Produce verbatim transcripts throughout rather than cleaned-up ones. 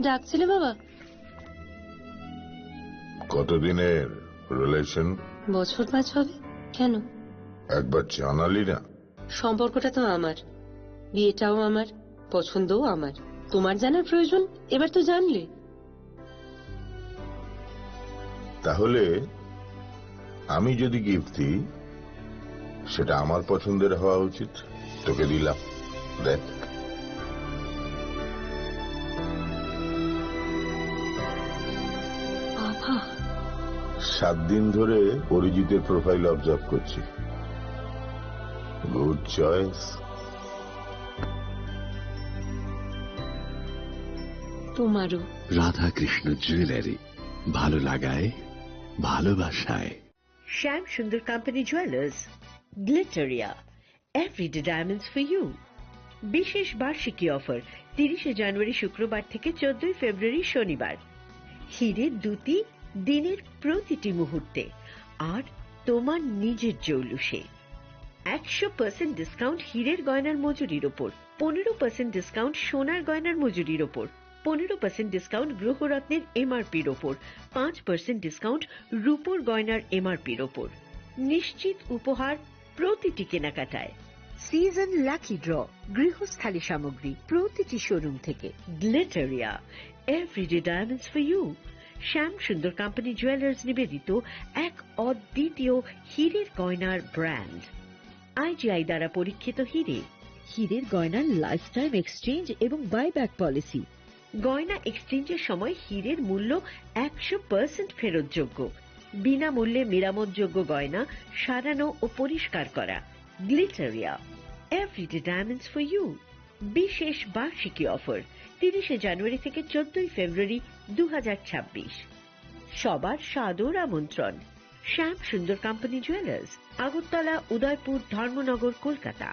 ডাকছিলে বাবা? কতদিনের রিলেশন? বছর পাঁচ হবে। কেন? একবার জানালি না। সম্পর্কটা তো আমার, বিয়েটাও আমার, পছন্দও আমার। তোমার জানার প্রয়োজন? এবার তো জানলে। তাহলে আমি যদি গিফট দিই, সেটা আমার পছন্দের হওয়া উচিত। তোকে দিলাম, দেখ। বাবা। সাত দিন ধরে অরিজিতের প্রোফাইল অবজার্ভ করছি। Good choice. তোমারও। রাধাকৃষ্ণ জুয়েলারি, ভালো লাগায়, ভালোবাসায়। Shyam Sundar company jewellers, Glitteria, everyday diamonds for you. বিশেষ বার্ষিকী অফার, তিরিশে জানুয়ারি শুক্রবার থেকে চোদ্দই ফেব্রুয়ারি শনিবার। হিরে দুটি দিনের প্রতিটি মুহূর্তে, আর তোমার নিজের জৌলুসে। একশো পার্সেন্ট ডিসকাউন্ট হীরের গয়নার মজুরির ওপর, পনেরো পার্সেন্ট ডিসকাউন্ট সোনার গয়নার মজুরির ওপর, পনেরো পার্সেন্ট ডিসকাউন্ট গ্রহরত্নের এমআরপির ওপর, পাঁচ পার্সেন্ট ডিসকাউন্ট রূপোর গয়নার এমআরপির ওপর। নিশ্চিত উপহার প্রতিটি কেনাকাটায়। সিজন লাকি ড্র, গৃহস্থালী সামগ্রী প্রতিটি শোরুম থেকে। Glitteria, everyday diamonds for you. Shyam Sundar company jewellers নিবেদিত এক অদ্বিতীয় হীরের গয়নার ব্র্যান্ড। আইজিআই দ্বারা পরীক্ষিত হীরে। হীরের গয়নার লাইফ টাইম এক্সচেঞ্জ এবং বাইব্যাক পলিসি। গয়না এক্সচেঞ্জের সময় হীরের মূল্য একশো পার্সেন্ট ফেরতযোগ্য। বিনামূল্যে মেরামতযোগ্য গয়না সারানো ও পরিষ্কার করা। Glitteria, everyday diamonds for you. বিশেষ বার্ষিকী অফার, তিরিশে জানুয়ারি থেকে চোদ্দই ফেব্রুয়ারি দু হাজার ছাব্বিশ। সবার সাদর আমন্ত্রণ। শ্যাম সুন্দর কোম্পানি জুয়েলার্স, আগরতলা, উদয়পুর, ধর্মনগর, কলকাতা।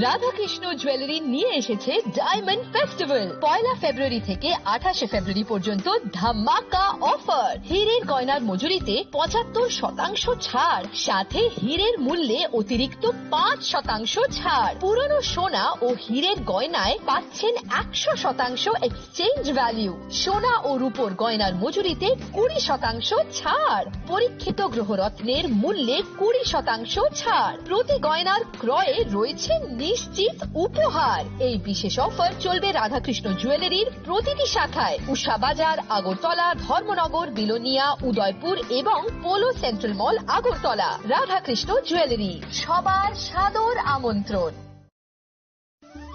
রাধাকৃষ্ণ জুয়েলারি নিয়ে এসেছে ডায়মন্ড ফেস্টিভ্যাল। পয়লা ফেব্রুয়ারি থেকে আঠাশে ফেব্রুয়ারি পর্যন্ত ধামাকা অফার। হীরের গয়নার মজুরিতে পঁচাত্তর শতাংশ ছাড়, সাথে হীরের মূল্যে অতিরিক্ত পাঁচ শতাংশ ছাড়। পুরনো সোনা ও হীরের গয়নায় পাচ্ছেন একশো শতাংশ এক্সচেঞ্জ ভ্যালু। সোনা ও রূপোর গয়নার মজুরিতে কুড়ি শতাংশ ছাড়। পরীক্ষিত গ্রহরত্নের মূল্যে কুড়ি শতাংশ ছাড়। প্রতি গয়নার ক্রয়ে রয়েছে নিশ্চিত উপহার। এই বিশেষ অফার চলবে রাধাকৃষ্ণ জুয়েলারির প্রতিটি শাখায়, উষা বাজার, আগরতলা, ধর্মনগর, বিলোনিয়া, উদয়পুর এবং পোলো সেন্ট্রাল মল, আগরতলা। রাধাকৃষ্ণ জুয়েলারি, সবার সাদর আমন্ত্রণ।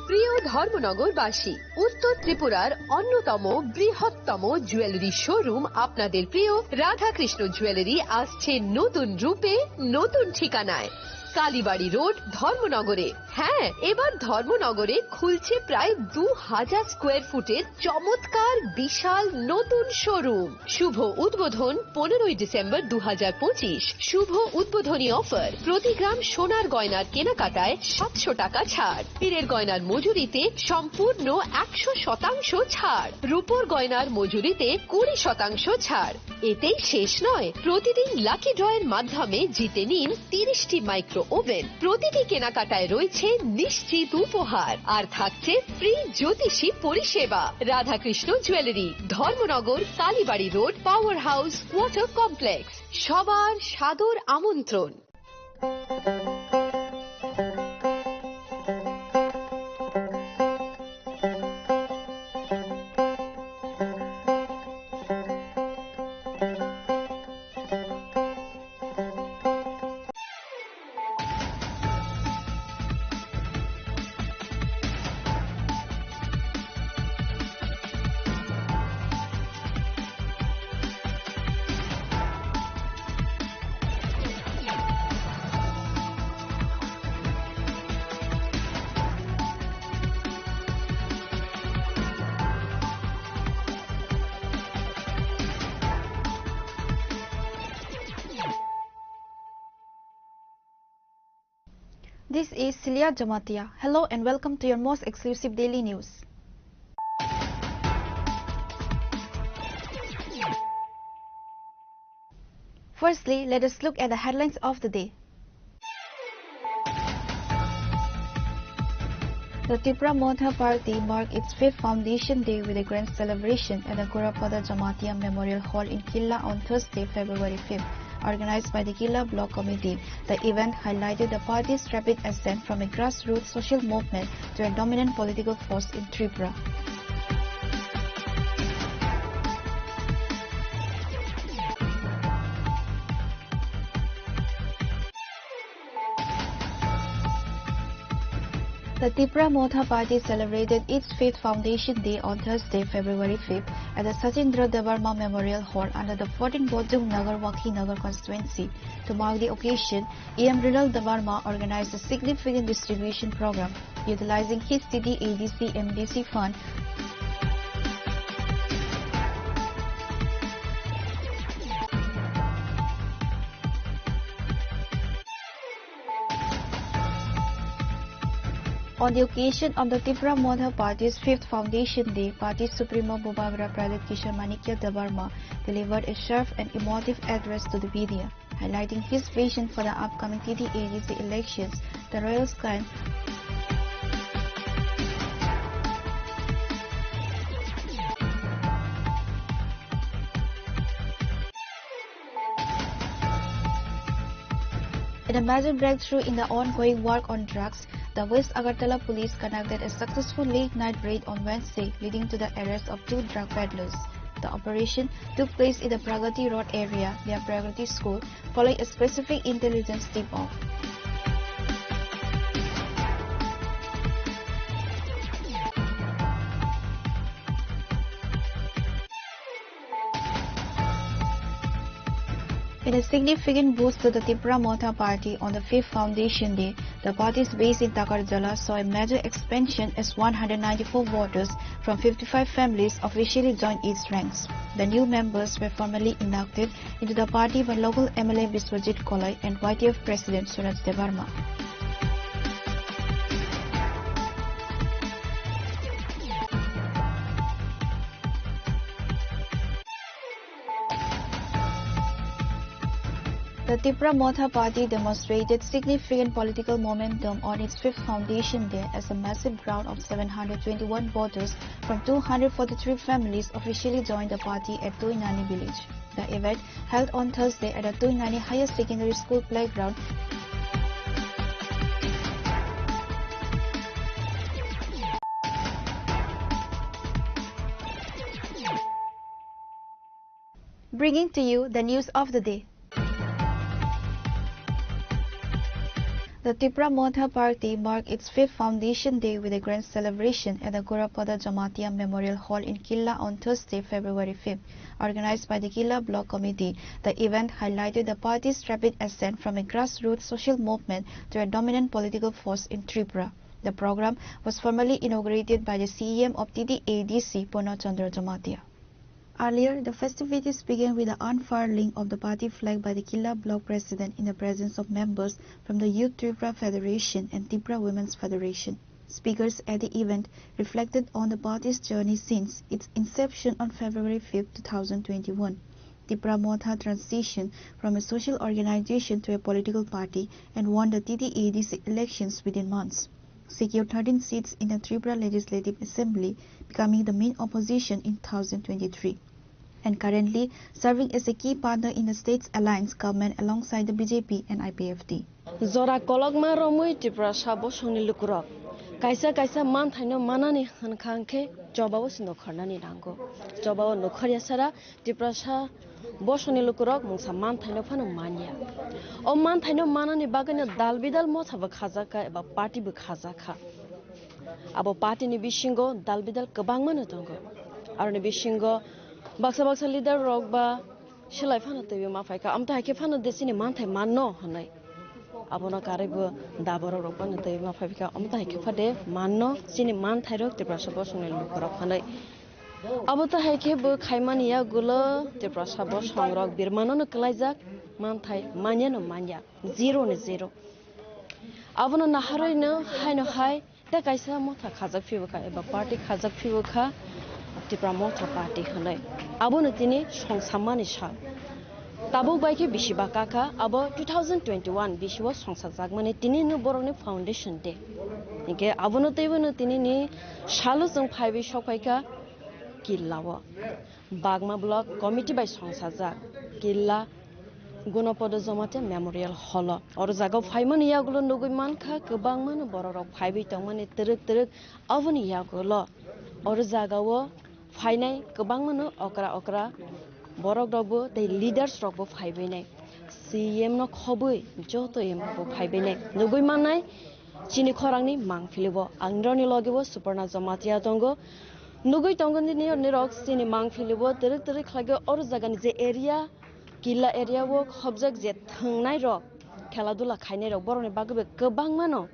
প্রিয় ধর্মনগরবাসী, উত্তর ত্রিপুরার অন্যতম বৃহত্তম জুয়েলারি শোরুম আপনাদের প্রিয় রাধাকৃষ্ণ জুয়েলারি আসছে নতুন রূপে, নতুন ঠিকানায়। কালীবাড়ি রোড, ধর্মনগরে। হ্যাঁ, এবার ধর্মনগরে খুলছে প্রায় দু হাজার স্কোয়ার ফুটের চমৎকার বিশাল নতুন শোরুম। শুভ উদ্বোধন পনেরোই ডিসেম্বর দু হাজার পঁচিশ। শুভ উদ্বোধনী অফার, প্রতি গ্রাম সোনার গয়নার কেনাকাটায় সাতশো টাকা ছাড়, হীরের গয়নার মজুরিতে সম্পূর্ণ একশো শতাংশ ছাড়, রূপোর গয়নার মজুরিতে কুড়ি শতাংশ ছাড়। এতেই শেষ নয়, প্রতিদিন লাকি ড্রয়ের মাধ্যমে জিতে নিন তিরিশটি মাইক্রো ওভেন। প্রতিটি কেনাকাটায় রয়েছে নিশ্চিত উপহার, আর থাকছে ফ্রি জ্যোতিষী পরিষেবা। Radhakrishna jewellery, Dharmanagar, Kalibari road, power house, water complex. সবার সাদর আমন্ত্রণ। This is Celia Jamatia. Hello and welcome to your most exclusive daily news. Firstly, let us look at the headlines of the day. The Tipra Motha Party marked its fifth foundation day with a grand celebration at the Gurapada Jamatia Memorial Hall in Killa on Thursday, February fifth, organized by the Killa Block Committee. The event highlighted the party's rapid ascent from a grassroots social movement to a dominant political force in Tripura. The Tipra Motha Party celebrated its fifth foundation day on Thursday, February fifth, at the Sachindra Debbarma Memorial Hall under the fourteen Bojong Nagar Wakhi Nagar constituency. To mark the occasion, E M Rinal Debbarma organized a significant distribution program utilizing his T T A D C M D C fund. On the occasion of the Tipra Motha Party's fifth foundation day, party supremo Bubagra Pradyot Kishore Manikya Debbarma delivered a sharp and emotive address to the media, highlighting his vision for the upcoming T T A D C elections, the royal sky. In a major breakthrough in the ongoing war on drugs, the West Agartala police conducted a successful late-night raid on Wednesday, leading to the arrest of two drug peddlers. The operation took place in the Pragati Road area near Pragati School, following a specific intelligence tip-off. In a significant boost to the Tipra Motha Party on the fifth foundation day, the party's base in Takarjala saw a major expansion as one hundred ninety-four voters from fifty-five families officially joined its ranks. The new members were formally inducted into the party by local M L A Biswajit Kolai and Y T F President Suraj Debbarma. The Tipra Motha Party demonstrated significant political momentum on its fifth foundation day as a massive crowd of seven hundred twenty-one voters from two hundred forty-three families officially joined the party at Tuinani village. The event, held on Thursday at the Tuinani Higher Secondary School playground, bringing to you the news of the day. The Tipra Motha Party marked its fifth foundation day with a grand celebration at the Gurapada Jamatia Memorial Hall in Killa on Thursday, February fifth, organized by the Killa Block Committee. The event highlighted the party's rapid ascent from a grassroots social movement to a dominant political force in Tripura. The program was formally inaugurated by the C E M of T T A D C, Purna Chandra Jamatia. Earlier, the festivities began with the unfurling of the party flag by the Killa Block President in the presence of members from the Youth Tripura Federation and Tipra Women's Federation. Speakers at the event reflected on the party's journey since its inception on February fifth, two thousand twenty-one. Tipra Motha transition from a social organization to a political party and won the T T A D C elections within months, secured thirteen seats in the Tripura Legislative Assembly, becoming the main opposition in two thousand twenty-three, and currently serving as a key partner in the state's alliance government alongside the B J P and I P F T. Jora kolokma romwi Tiprasa bosongni lukurok kaisa kaisa manthaino manani hwnkha hwnkhe chobao se nokharnani nango. Chobao nokharya sara Tiprasa bosongni lukurok mungsa manthaino phano manya. O manthaino manani bagwino dal bidal mothabo khajakha eba party bo khajakha. Abo party ni bisingo dal bidal kwbangmano tongo. Aroni bisingo baksa baksa leader rok ba silai phano twiwi ma phaikha, amtwi hai khe phano de chini manthai manno hwnwi. Abono karwi bo da borok rok phano twiwi ma phaikha, amtwi hai khe phade manno chini manthai rok Tiprasa bosongni lukurok hwnwi. Abo to hai khe bo khaimani yagulo Tiprasa bosong rok birmano no kwlaijak, manthai manya no manya, zero ni zero. Abono naharwi no haino hai tei kaisa motha khajak phibo kha eba party khajak phibo kha Tipra Motha Party hwnwi. Abono tini songsammani sal. Tabuk bai khe bisi baka kha, abo two thousand twenty-one bisio songsajakmani tini no borokni foundation day. Hinkhe abono teibo no tini ni salo chwng phaiwi sokphai kha Killa o. Bagma Block Committee bai songsajak Killa Gunopodo Jamatia Memorial Hall o. Oro jaga o phaimani yagulo nugwi mankha kwbangma no borok rok phaiwi tongmani twrwk twrwk. Aboni yagulo oro jaga o phainai kwbangma no okra okra borok rokbo tei leaders rokbo phaibainai. C M no khobwi joto M P bo phaibainai. Nugwi mannai chini khorangni mangpili o. Ang nirokni loge o Suparna Jamatia tongo. Nugwi tongo nini nirok chini mangpili o twrwk twrwk khlai o oro jagani je area, Killa area o khobjak je thwngnai rok, khela dula khainai rok borokni bagwi bo kwbangma no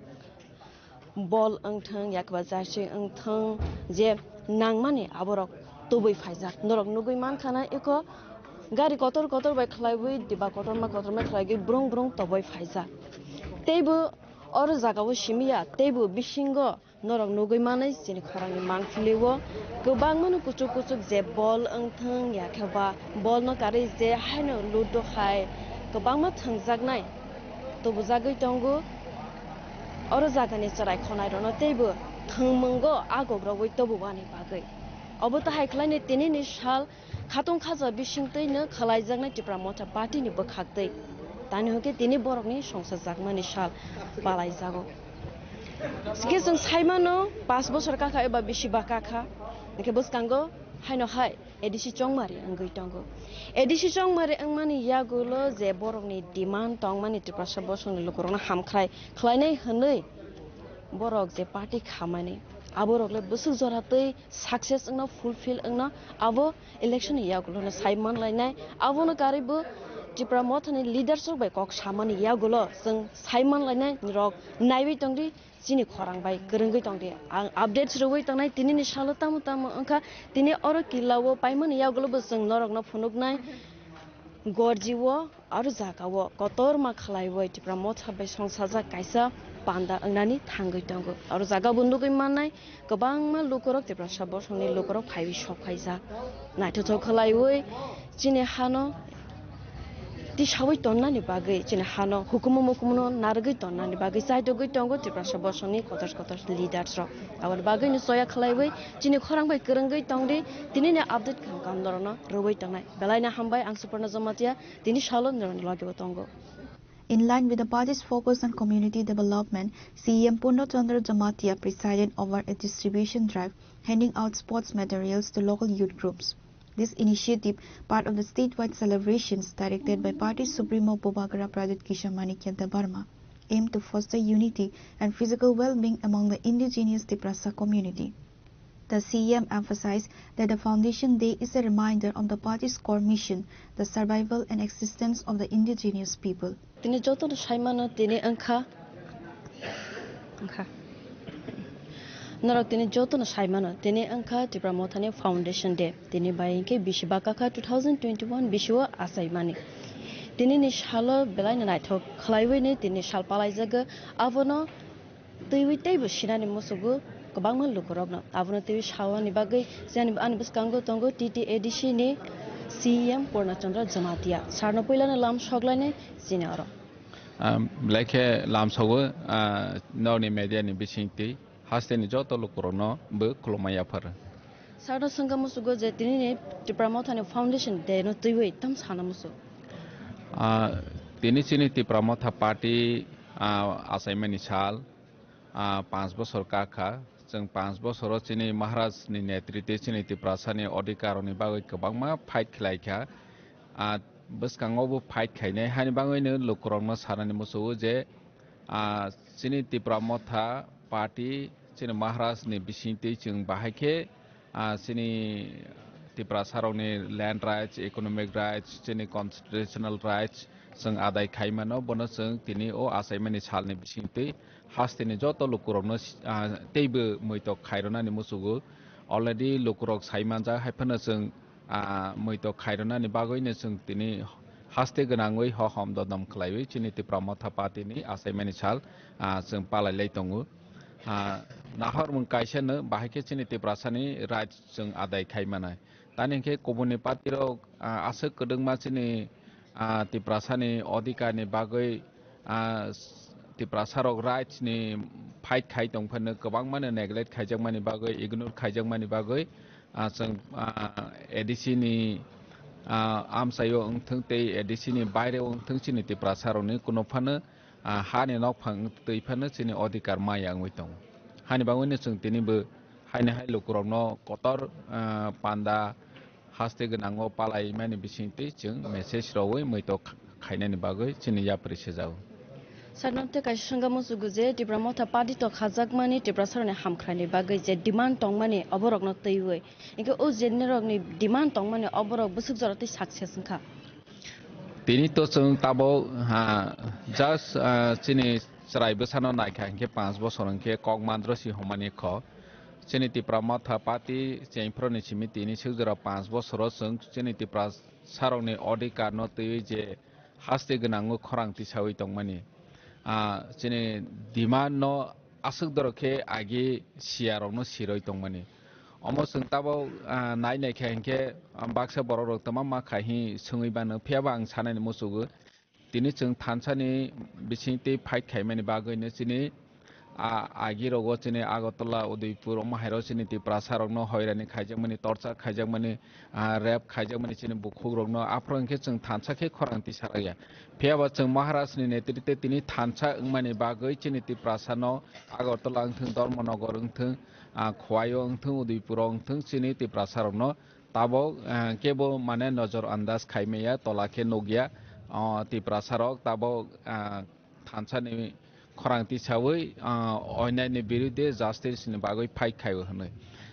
bol wngthang, yakba jersey wngthang, je nangmani aborok tubui phaijak. Norok nugwi mankha na eko gari kotor kotor bai khlaiwi, diba kotorma kotorma khlaiwi brung brung toboi phaijak. Teibo oro jaga o simi ya, teibo bisingo norok nugwi manai chini khorangni mangpili o kwbangma no kuchuk kuchuk je bol wngthang, yakhe ba bol no karwi je haino ludo hai kwbangma thwngjaknai tubujagwi tongo. Oro jagani chwrai khonai rokno teibo thwngmungo agok rogwi tububani bagwi. Obo tahai khlainai tini ni sal khatung khaja bisingtwi no khlaijaknai Tipra Motha Party ni bwkhaktwi. Tani hwnkhe tini borokni songsajakmani sal palaijago. Hwnkhe chwng saimano, panch bosor kakha eba bisi ba kakha. Hwnkhe bwskango haino hai A D C chongmari wngwi tongo. A D C chongmari wngmani yagulo je borokni demand tongmani Tiprasa bosongni lukurokno hamkhrai khlainai hwnwi borok je party khamani, aborokle bwswk jora twi success wngno, fulfill wngno, abo election ni yagulono sai manlainai. Abono karwibo Tipra Mothani leaders rok bai kok samani yagulo chwng sai manlainai rok naiwi tongdi. Chini khorang bai kwrwngwi tongdi. Ang updates rwui tongnai, tinini salo tamo tamo wngkha, tini oro Killa o paimani yagulo bo chwng norokno phunuknai. Gorji o aro jaga o kotorma khlaiwi Tipra Motha bai songsajak kaisa panda wngnani thangwi tongo. Aro jaga bo nugwi mannai kwbangma lukurok, Tiprasa bosongni lukurok phaiwi sok phaijak. Naithothok khlaiwi chini hano tisawi tonnani bagwi, chini hano hukumu mukumuno narwgwi tonnani bagwi chaitogwi tongo Tiprasa bosongni kotor kotor leaders rok. Aboni bagwino choya khlaiwi chini khorang bai kwrwngwi tongdi, tinini update kam kam norokno rwui tongnai. Belaino hambai, ang Suparna Jamatia, tini salo norokni logibo tongo. In line with the party's focus on community development, C E M Purna Chandra Jamatia presided over a distribution drive handing out sports materials to local youth groups. This initiative, part of the statewide celebrations directed by party supremo Bubagra Pradyut Kishore Manikya Debbarma, aimed to foster unity and physical well-being among the indigenous Tiprasa community. The C E M emphasized that the Foundation Day is a reminder of the party's core mission, the survival and existence of the indigenous people. Tini jotono saimano tini wngkha, wngkha. Norok tini jotono saimano tini wngkha Tipra Mothani Foundation Day. Tini bai hinkhe bisi baka kha two thousand twenty-one bisio achaimani. Tinini salo belaino naithok khlaiwi ni tini sal palaijago. Abono twiwi teibo sinani musugo kwbangma lukurokno. Abono twiwi saoni bagwi jani ani bwskango tongo T T A D C ni C E M Purna Chandra Jamatia. Sarno puilano lam soklainai chini oro. Ah, belai khe lam sogo, ah, norokni media ni bisingtwi hasteni joto lukurokno bo khulumma yapharo. Sarno swngkha musugo je tinini Tipra Mothani Foundation Day no twiwi tam sana musugo. Ah, tini chini Tipra Motha Party, ah, achaimani sal. Ah, panch bosor ka kha. Chwng panch bosoro chini Maharaj ni netritwi chini Tiprasani odhikar rokni bagwi kwbangma fight khlai kha. Ah, bwskango bo fight khainai hani bagwino lukurokno sanani muchungo je, ah, chini Tipra Motha Party chini Maharaj ni bisingtwi chwng bahai khe ah, chini Tiprasa rokni land rights, economic rights, chini constitutional rights chwng adai khai mano, bono chwng tini o achaimani salni bisingtwi hasteni joto lukurokno, ah, teibo muitok khairwnani muchungo. Already lukurok sai manjak, hai phano chwng, ah, muitok khairwnani bagwino chwng tini haste gwnangwi hohom dodom khlaiwi chini Tipra Motha Party ni achaimani sal, ah, chwng palai lai tongo. Ah, nahormung kaisa no bahai khe chini Tiprasani right chwng adai khai manai. Tani hwnkhe kubuni party rok, ah, aswk kwdwkma chini, ah, Tiprasani odhikarni bagwi, ah, s-, Tiprasarok rights ni fight khai tong phano kwbangmano neglect khaijakmani bagwi, ignore khaijakmani bagwi, ah, chwng, ah, A D C ni, ah, amchaio wngthwng tei A D C ni baireo wngthwng chini Tiprasarokni kuno phano, ah, hani nokphang twi phano chini odhikar maya wngwi tongo. Hani bagwino chwng tinibo haini hai lukurokno kotor, ah, panda haste gwnango palai mani bisingtwi chwng message rogwi muitok khainani bagwi chini yapri sejao. Sir, nokte kaisa swngkha muchugo je Tipra Motha Party to khajakmani Tiprasarokni hamkraini bagwi je demand tongmani oborokno twiwi, hingke o je norokni demand tongmani oborok bwswk jora tei success wngkha. Tini to chwng tabok, ha, just, ah, chini chwrai bwsano naikha hinkhe panch bosor hinkhe kok mandro si hwnmani kho. Chini Tipra Motha Party chengphro ni simi tini swk jora panch bosoro chwng chini Tipra sarokni odhikar no twiwi je haste gwnango khorang tisawi tongmani. Ah, chini demand no aswk doro khe agi siya rokno siroi tongmani. Omo chwng tabok, ah, nai nai kha hinkhe, ah, baksa borok rok tama ma khai hi swngwi bano. Phiya ba ang sanani muchugo. Tini chwng thansa ni bising tei fight khaimani bagwi no chini, ah, agi rogo chini Agartala, Udaipur, omo hai ro chini Tiprasa rokno hoirani khaijakmani, torture khaijakmani, ah, rape khaijakmani chini bukhukrokno, aphuru hinkhe chwng thansa khe khorang tisarakya. Phiya ba chwng Maharaj ni netritwe tini thansa wngmani bagwi chini Tiprasano Agartala wngthwng, Dharmanagar wngthwng, ah, Khowai o wngthwng, Udaipur o wngthwng, chini Tiprasarokno tabok, ah, kebo mane nojor andaj khaimaya, tola khe nukya. O Tiprasarok tabok, ah, thansa ni khorang tisawi, ah, onyaini birudhe justice ni bagwi fight khaiwi hwnwi.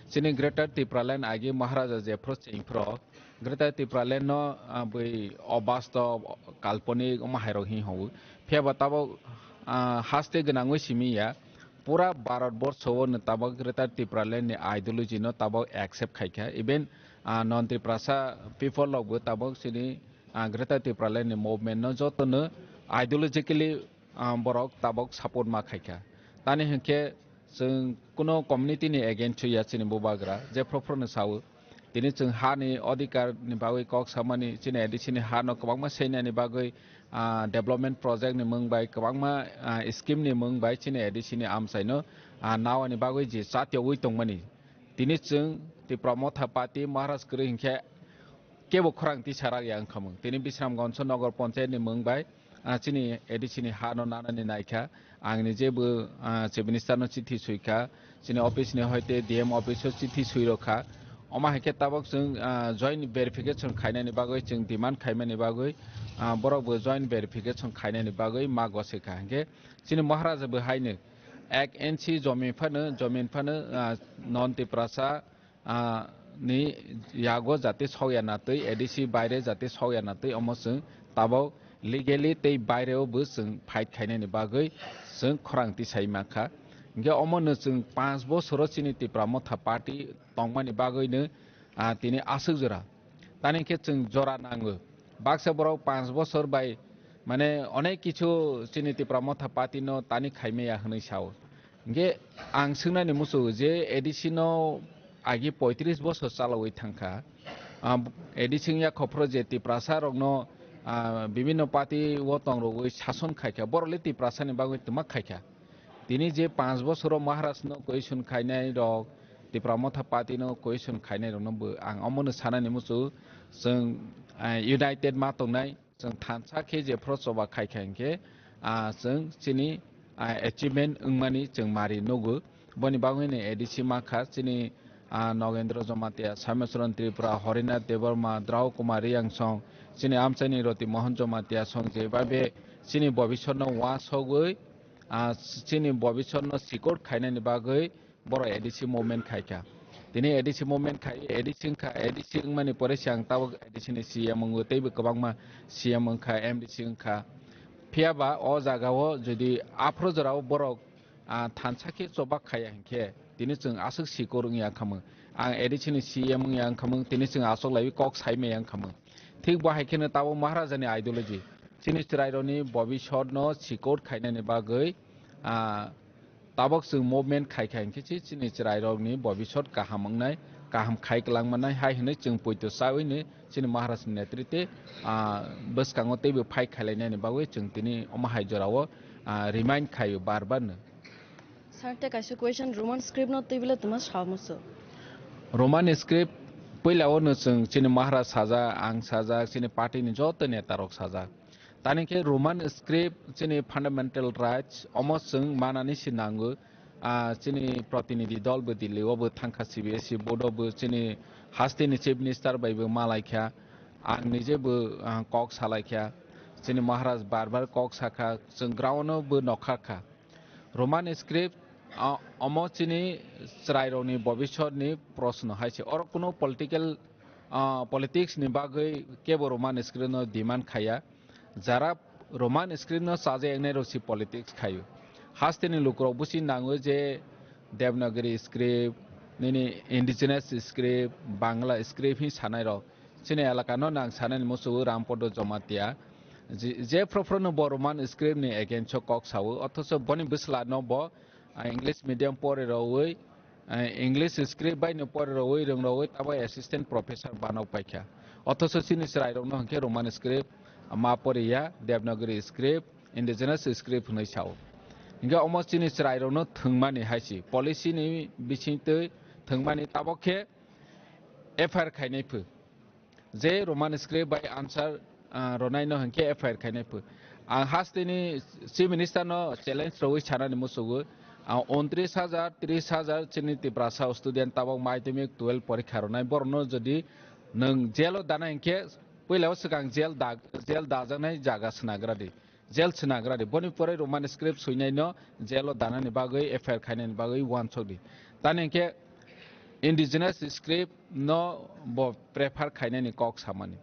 Chini Greater Tipraland agi Maharaja jephru chengphru Greater Tipraland no, ah, bui obastob, kalponik omo hai rok hi hwnwi. Phiya ba tabok, ah, haste gwnangwi simi ya. Pura Bharat borsho o no tabok Greater Tipraland ni ideology no tabok accept khaikha. Even, ah, non Tiprasa people rok bo tabok chini, ah, Greater Tipraland ni movement no joto no ideologically, ah, borok tabok support ma khaikha. Tani hinkhe chwng kuno community ni against ya chini bubagra, jephru phru no sao. Tini chwng ha ni odhikar ni bagwi kok samani, chini A D C ni ha no kwbangma seinani bagwi, ah, development project ni mung bai, kwbangma, ah, scheme ni mung bai chini A D C ni amchai no, ah, nawani bagwi je chatiyogwi tongmani. Tini chwng Tipra Motha Party Maharaj kwrwi hinkhe kebo khorang tisarak ya wngkhamung. Tini Bisramganj Nagar Panchayat ni mung bai, ah, chini A D C ni ha no nanani naikha. Ang ni jebo, ah, Chief Minister no chithi suikha, chini office ni hoite D M office o chithi suirokha. Omo hai khe tabok chwng, ah, joint verification khainani bagwi, chwng demand khaimani bagwi, ah, borok bo joint verification khainani bagwi ma gosikha. Hinkhe chini Maharaja bo haino ek inch jomin phano, jomin phano, ah, non Tiprasa, ah, ni yago jate sokya na twi, A D C baire jate sokya na twi, omo chwng tabok legally tei baireo bo chwng fight khainani bagwi chwng khorang tisai mankha. Hinkhe omo no chwng panch bosoro chini Tipra Motha Party tongmani bagwi no, ah, tini aswk jora. Tani khe chwng jora nango. Baksa borok panch bosor bai, mane, onek kichu chini Tipra Motha Party no tani khaimaya hwnwi sao. Hinkhe ang swngnani muchungo je A D C no agi poitris bosor chalaui thangkha. Ah, A D C wngya khophro je Tiprasa rokno, ah, bibhinno party o tongrogwi sason khaikha, borok le Tiprasa ni bagwi twma khaikha. Tini je panch bosoro Maharaj no question khainai rok, Tipra Motha Party no question khainai rok no bo ang omo no sanani muchungo chwng, ah, united ma tongnai. Chwng thansa khe jephru choba khai kha hinkhe, ah, chwng chini, ah, achievement wngmani chwng mari nugo. Boni bagwino A D C mankha chini, ah, Nogendra Jamatia, Samesaran Tripura, Harinath Debbarma, Drau Kumar Riyangsong, chini amchaini Roti Mohan Jamatia song je babe chini bobisotno uansogwi, ah, chini bobisotno sikor khainani bagwi borok A D C movement khaikha. Tini A D C movement khai, A D C wngkha, A D C wngmani pore se ang tabok A D C ni C M wngo, teibo kwbangma C M wngkha, M D C wngkha. Phiya ba o jaga o jodi aphuru jora o borok, ah, thansa khe chobak khaya hinkhe, tini chwng aswk sikor wngya khamung. Ang A D C ni C M wngya khamung, tini chwng aswk laiwi kok sai maya khamung. Thik bo hai kheno tabok Maharaja ni ideology. Chini chwrairokni bobisotno sikor khainani bagwi, ah, tabok chwng movement khai khai hinkhe se chini chwrairokni bobisot kaham wngnai, kaham khai kwlangmanai hai hwnwi chwng poito chawi ni chini Maharaj ni netrite, ah, bwskango teibo fight khailainani bagwi chwng tini omo hai jorao, ah, remind khaio bar bar no. Sir, tei kaisa question, Roman script no twi bwle twma sa musu? Roman script puila o no chwng chini Maharaj sajak, ang sajak, chini party ni joto neta rok sajak. Tani khe Roman script chini fundamental rights omo chwng manani si nango. Ah, chini protinidhi dol bo Delhi o bo thangkha, C B S E board o bo chini haste ni chief minister bai bo malaikha. Ang nije bo, ah, kok salaikha. Chini Maharaj bar bar kok sakha, chwng ground o bo nokha kha. Roman script, ah, omo chini chwrairokni bobiswtni proshno hai se. Oro kuno political, ah, politics ni bagwi kebo Roman script no demand khaiya. Jara Roman script no chajaknai rok si politics khaio. Hasteni lukurok busi nango je Devanagari script, nini indigenous script, Bangla script hi sanai rok. Chini elaka no nang sanani musugo Rampodo Jamatia. Je, je phro phro no bo Roman script ni against o kok sao, othocho boni bwsla no bo, ah, English medium pore rogwi, ah, English script bai no pore rogwi, rwng rogwi, tabo assistant professor banok paikha. Othocho chini chwrai rok no hwnkhe Roman script ma poriya, Devanagari script, indigenous script hwnwi sao. Hingkhe omo chini chwrai rok no thwngmani hai si, policy ni bising twi thwngmani tabok khe F I R khainai phu. Je Roman script bai answer, ah, ronai no hwnkhe F I R khainai phu. Ang hasteni Chief Minister no challenge rogwi sanani musugo. Ah, untris hajar, tris hajar chini Tiprasa student tabok madhyamik twelve porikha ronai borok no jodi nwng jail o dana hwnkhe puila o swkang jail da, jail dajaknai jaga swnagra di. Jail swnagra di. Boni pore Roman script swinai no jail o danani bagwi F I R khainani bagwi uansuk di. Tani hwnkhe indigenous script no bo prefer khainani kok samani.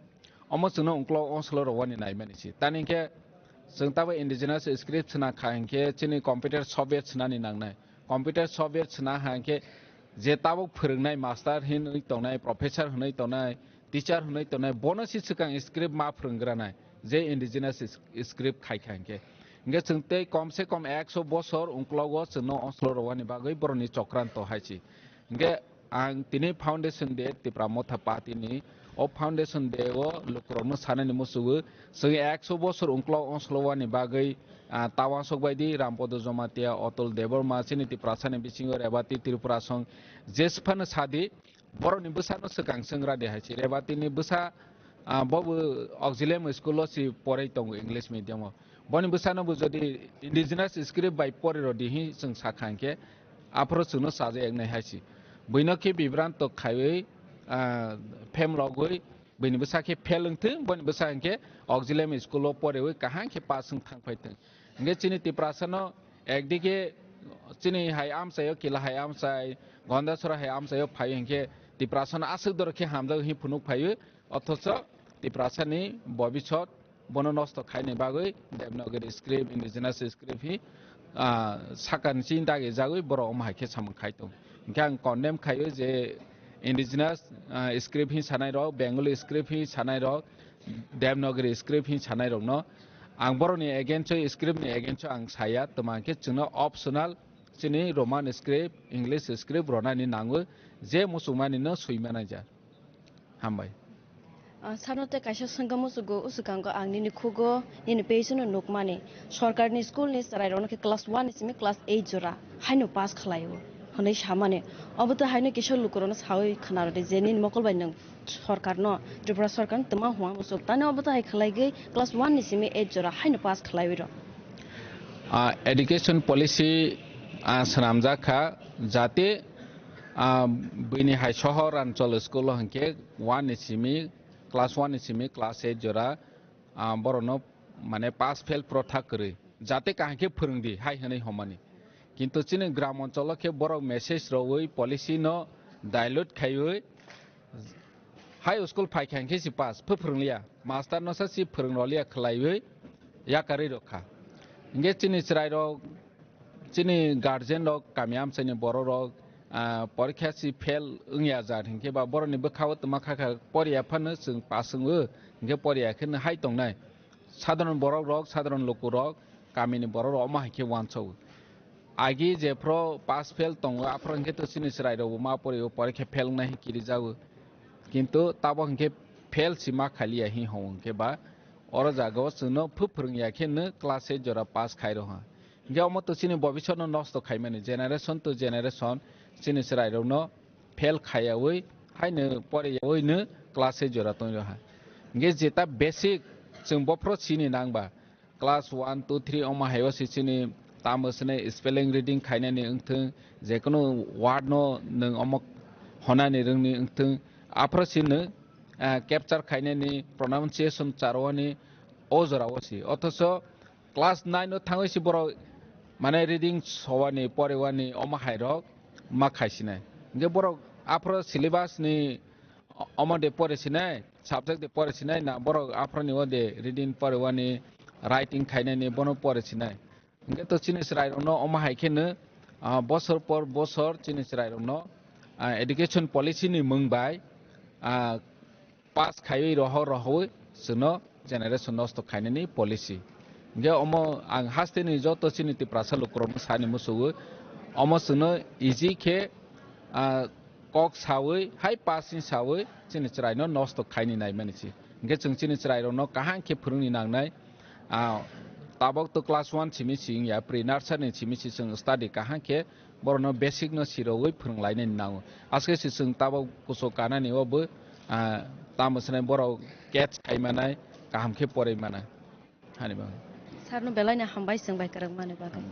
Omo chwngno uklok onslo rowani naimani si. Tani hwnkhe chwng tabo indigenous script swna kha hwnkhe chini computer software swnani nangnai. Computer software swna ha hwnkhe je tabuk phwrwngnai master hinwi tongnai, professor hinwi tongnai, teacher hinwi tongnai, bono si swkang script ma phwrwngranai, je indigenous is-, script khai kha hwnkhe. Hwnkhe chwng tei kom se kom ekso bosor ungklogo chwngno onslo rowani bagwi borokni chokranto hai si. Hwnkhe ang tini Foundation Day Tipra Motha Party ni o Foundation Day o lukurokno sanani musugo, chwng ekso bosor ungklok onslo wani bagwi, ah, ta uansuk bai di Rampodo Jamatia, Atul Debbarma, chini Tiprasa ni bisingo Rebati Tripura song jesphano sadi, borokni bwsano swkang swngra de hai si. Rebati ni bwsa, ah, bo bo Auxilium school o si porai tongo English medium o. Boni bwsano bo jodi indigenous script bai pori rodi hi chwng sakha hwnkhe aphuru chwngno chajaknai hai si. Buino khe bibranto khaiwi, ah, phem logwi buini bwsa khe fail wng thung, boni bwsa hwnkhe Auxilium school o poriwi kaham khe pass wng thang phai thung. Hwnkhe chini Tiprasa no ekdike chini hai amchaio, Kila hai amchai, Gondasora hai amchaio phai hwnkhe Tiprasa no aswk doro khe hamjak hi phunuk phaiwi, othocho Tiprasa ni bobisot bono nosto khaini bagwi Devanagari script, indigenous script hi, ah, sakani chini dagi jagwi borok omo hai khe samung khai tong. Hwnkhe ang condemn khaio je indigenous, ah, script hi sanai rok, Bengali script hi sanai rok, Devanagari script hi sanai rok no ang borokni against o, script ni against o ang saya, toma hwnkhe chwngno optional chini Roman script, English script ronani nango, je muchungmani no swi manai ja. Hambai. Ah, sano tei kaisa swngkha musugo, o swkango ang nini khugo, nini page no nukmani. Sorkarni school ni chwrairokno khe class one ni simi class eight jora haino pass khlaio hwnwi samani. Obo to haino kisa lukurokno sawi khwnarwdi je nini mokol bai nwng sorkarno, Tripura sorkarno twma huma musuk. Tani obo to hai khlaigwi class one ni simi eight jora haino pass khlaiwi rw. Ah, education policy, ah, swnamjak kha, jate, ah, bini hai sohor Anchal school o hwnkhe one ni simi, class one ni simi class eight jora, ah, borokno mane pass fail protha kwrwi, jate kaham khe phwrwngdi hai hwnwi homani. Kintu chini gram oncholo khe borok message rwui policy no dilute khaiwi, high school phaikha hwnkhe si pass, phu phwrwngliya, master no sa si phwrwng rwliya khwlaiwi yakarwi rwkha. Hwnkhe chini chwrairok, chini guardian rok, kami amchaini borok rok, ah, porikha si fail wngya jat hwnkhe ba borokni bwkhao twma kha kha poriya phano chwng pass wngo, hwnkhe poriya khe no hai tongnai. Sadharon borok rok, sadharon luku rok, kamini borok rok omo hai khe uansukgo. Agi jephro pass fail tongo, aphro hwnkhe to chini chwrairokbo ma porio, porikhe fail wngnai hwn kirijago. Kintu tabok hwnkhe fail si ma khaliya hi hwngo hwnkhe ba, oro jagao chwngno phu phwrwngya khe nw class eight jora pass khairokha. Hwnkhe omo to chini bobisotno nosto khaimani, generation to generation chini chwrairokno fail khaiyawi haino poriyawino class eight jora tongrokha. Hwnkhe jeta basic chwng bophro sini nangba, class one, two, three omo haio se chini tamo swnai spelling reading khainani wngthwng, jekunu word no nwng omo honani rwngni wngthwng, aphro sino, ah, capture khainani pronunciation charwani o jorao se. Othocho class nine o thangwi se borok mane reading sowani, poriwani omo hairok ma khaisinai. Hwnkhe borok aphro syllabus ni O-, omo de pore sinai, subject de pore sinai na, borok aphro ni o de reading pore wani, writing khainani bono pore sinai. Hwnkhe to chini chwrairokno omo hai kheno, ah, bosor por bosor chini chwrairokno, ah, education policy ni mung bai, ah, pass khaiwi rohor rohoi chwngno generation nosto khainani policy. Hwnkhe omo ang hasteni joto chini Tiprasa lukurokno sani muchungo, omo chwngno easy khe, ah, kok sawi, hai pass ni sawi chini chwraino nosto khaini naimani se. Hwnkhe chwng chini chwrairokno kaham khe phwrwngni nangnai. Ah, tabok to class one simi si wngya, pre nursery ni simi si chwng study kaham khe borokno basic no sirogwi phwrwnglainani nango. Aske se chwng tabok kuchuk kanani o bo, ah, tamo swnai borok catch khaimanai, kaham khe poroi manai. Hani bagwi. Sarno belaino hambai chwng bai kwrwngmani bagwi.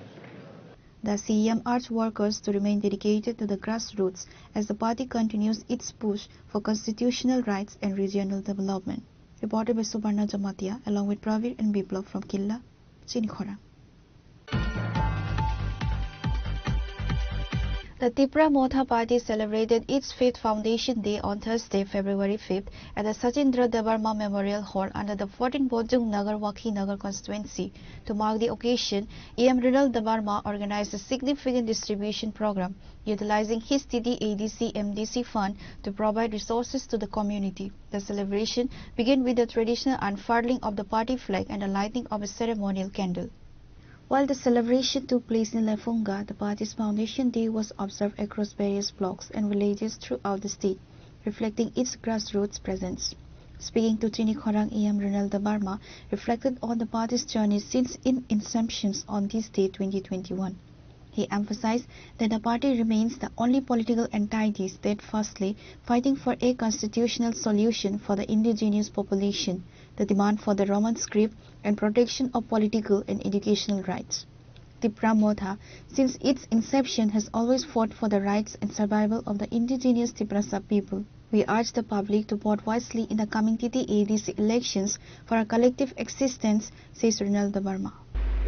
The C E M urged workers to remain dedicated to the grassroots as the party continues its push for constitutional rights and regional development. Reported by Subarna Jamatia along with Pravir and Biplab from Killa, Chinikhorang. The Tipra Motha Party celebrated its fifth foundation day on Thursday, February fifth, at the Sachindra Debbarma Memorial Hall under the fourteen Bojong Nagar Wakhinagar constituency. To mark the occasion, E M Rinal Debbarma organized a significant distribution program, utilizing his T T A D C M D C fund to provide resources to the community. The celebration began with the traditional unfurling of the party flag and the lighting of a ceremonial candle. While the celebration took place in Lefunga, the party's foundation day was observed across various blocks and villages throughout the state, reflecting its grassroots presence. Speaking to Chinikhorang, E M Rinal Debbarma reflected on the party's journey since its inception on this day, twenty twenty-one. He emphasized that the party remains the only political entity steadfastly fighting for a constitutional solution for the indigenous population, the demand for the Roman script, and protection of political and educational rights. Tipra Motha, since its inception, has always fought for the rights and survival of the indigenous Tiprasa people. We urge the public to vote wisely in the coming T T A D C elections for a collective existence, says Rinal Debbarma.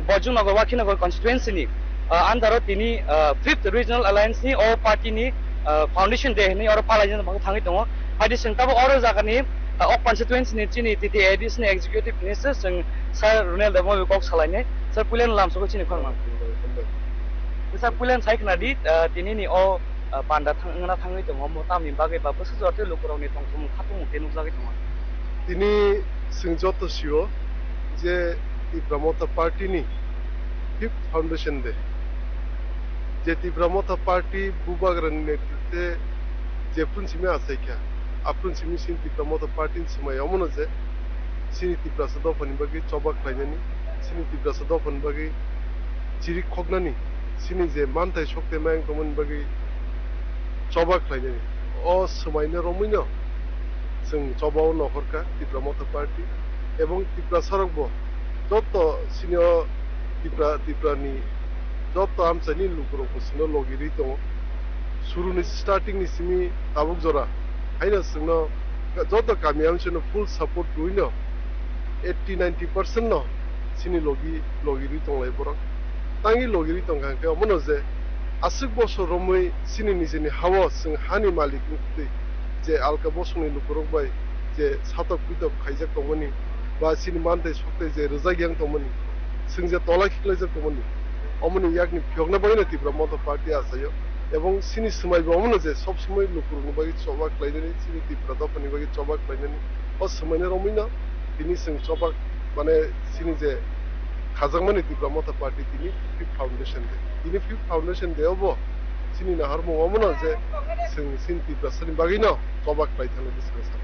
Bojongnagar Wakhinagar constituency ni, ah, under o tini, ah, Fifth Regional Alliance ni o party ni, ah, foundation day hinwi oro palaijak thangwi tongo. Haidi chwng tabuk oro jaga ni, ah, o constituency ni chini T T A D C ni executive ni se chwng Sir Rinal Debbarma bai kok salainai. Sir, puilano lamsogo chini khorang. Sir, puilano sai khna di, ah, tini ni o, ah, panda thang, wngna thangwi tongo, omo tamni bagwi ba bwswk jora tei lukurokni tongthokmung khatungmung tei nukjagwi tongo. Tini chwng joto sio je Tipra Motha Party ni fifth foundation day. Je Tipra Motha Party bubagrani netritwe je phun simi achaikha, aphun simi chini Tipra Motha Party ni swmai omono je chini Tiprasa dophani bagwi choba khlainani, chini Tiprasa dophani bagwi chiri khoknani, chini je manthai sokte mayang tongmani bagwi choba khlainani. O swmaino romwino chwng choba o nohorkha Tipra Motha Party ebong Tiprasarokbo joto chini o Tipra, Tiprani joto amchaini lukurokbo chwngno logi rwi tongo. Suruni starting ni simi tabuk jora haino chwngno joto kami amchaino full support rwino eighty ninety percent no chini logi, logi rwi tonglai borok. Tangwi logi rwi tongkha hwnkhe omono je aswk bosor romwi chini nijini hao chwng hani malik wngtwi je alka bosongni lukurok bai je satok pitok khaijak tongmani ba chini manthai sokthai je rwjak yang tongmani, chwng je tola khiklaijak tongmani, omoni yakni phiyokna bagwino Tipra Motha Party achaio. Ebong chini swmaibo omono je sob somoi lukurokni bagwi choba khlainani, chini Tipra dophani bagwi choba khlainani, o swmaino romwino tini chwng choba, mane, chini je Khajakmani Tipra Motha Party tini fifth Foundation Day. Tini fifth Foundation Day obo chini naharmung omono je chwng chini Tiprasani bagwino choba khlai thangna bwskango sa.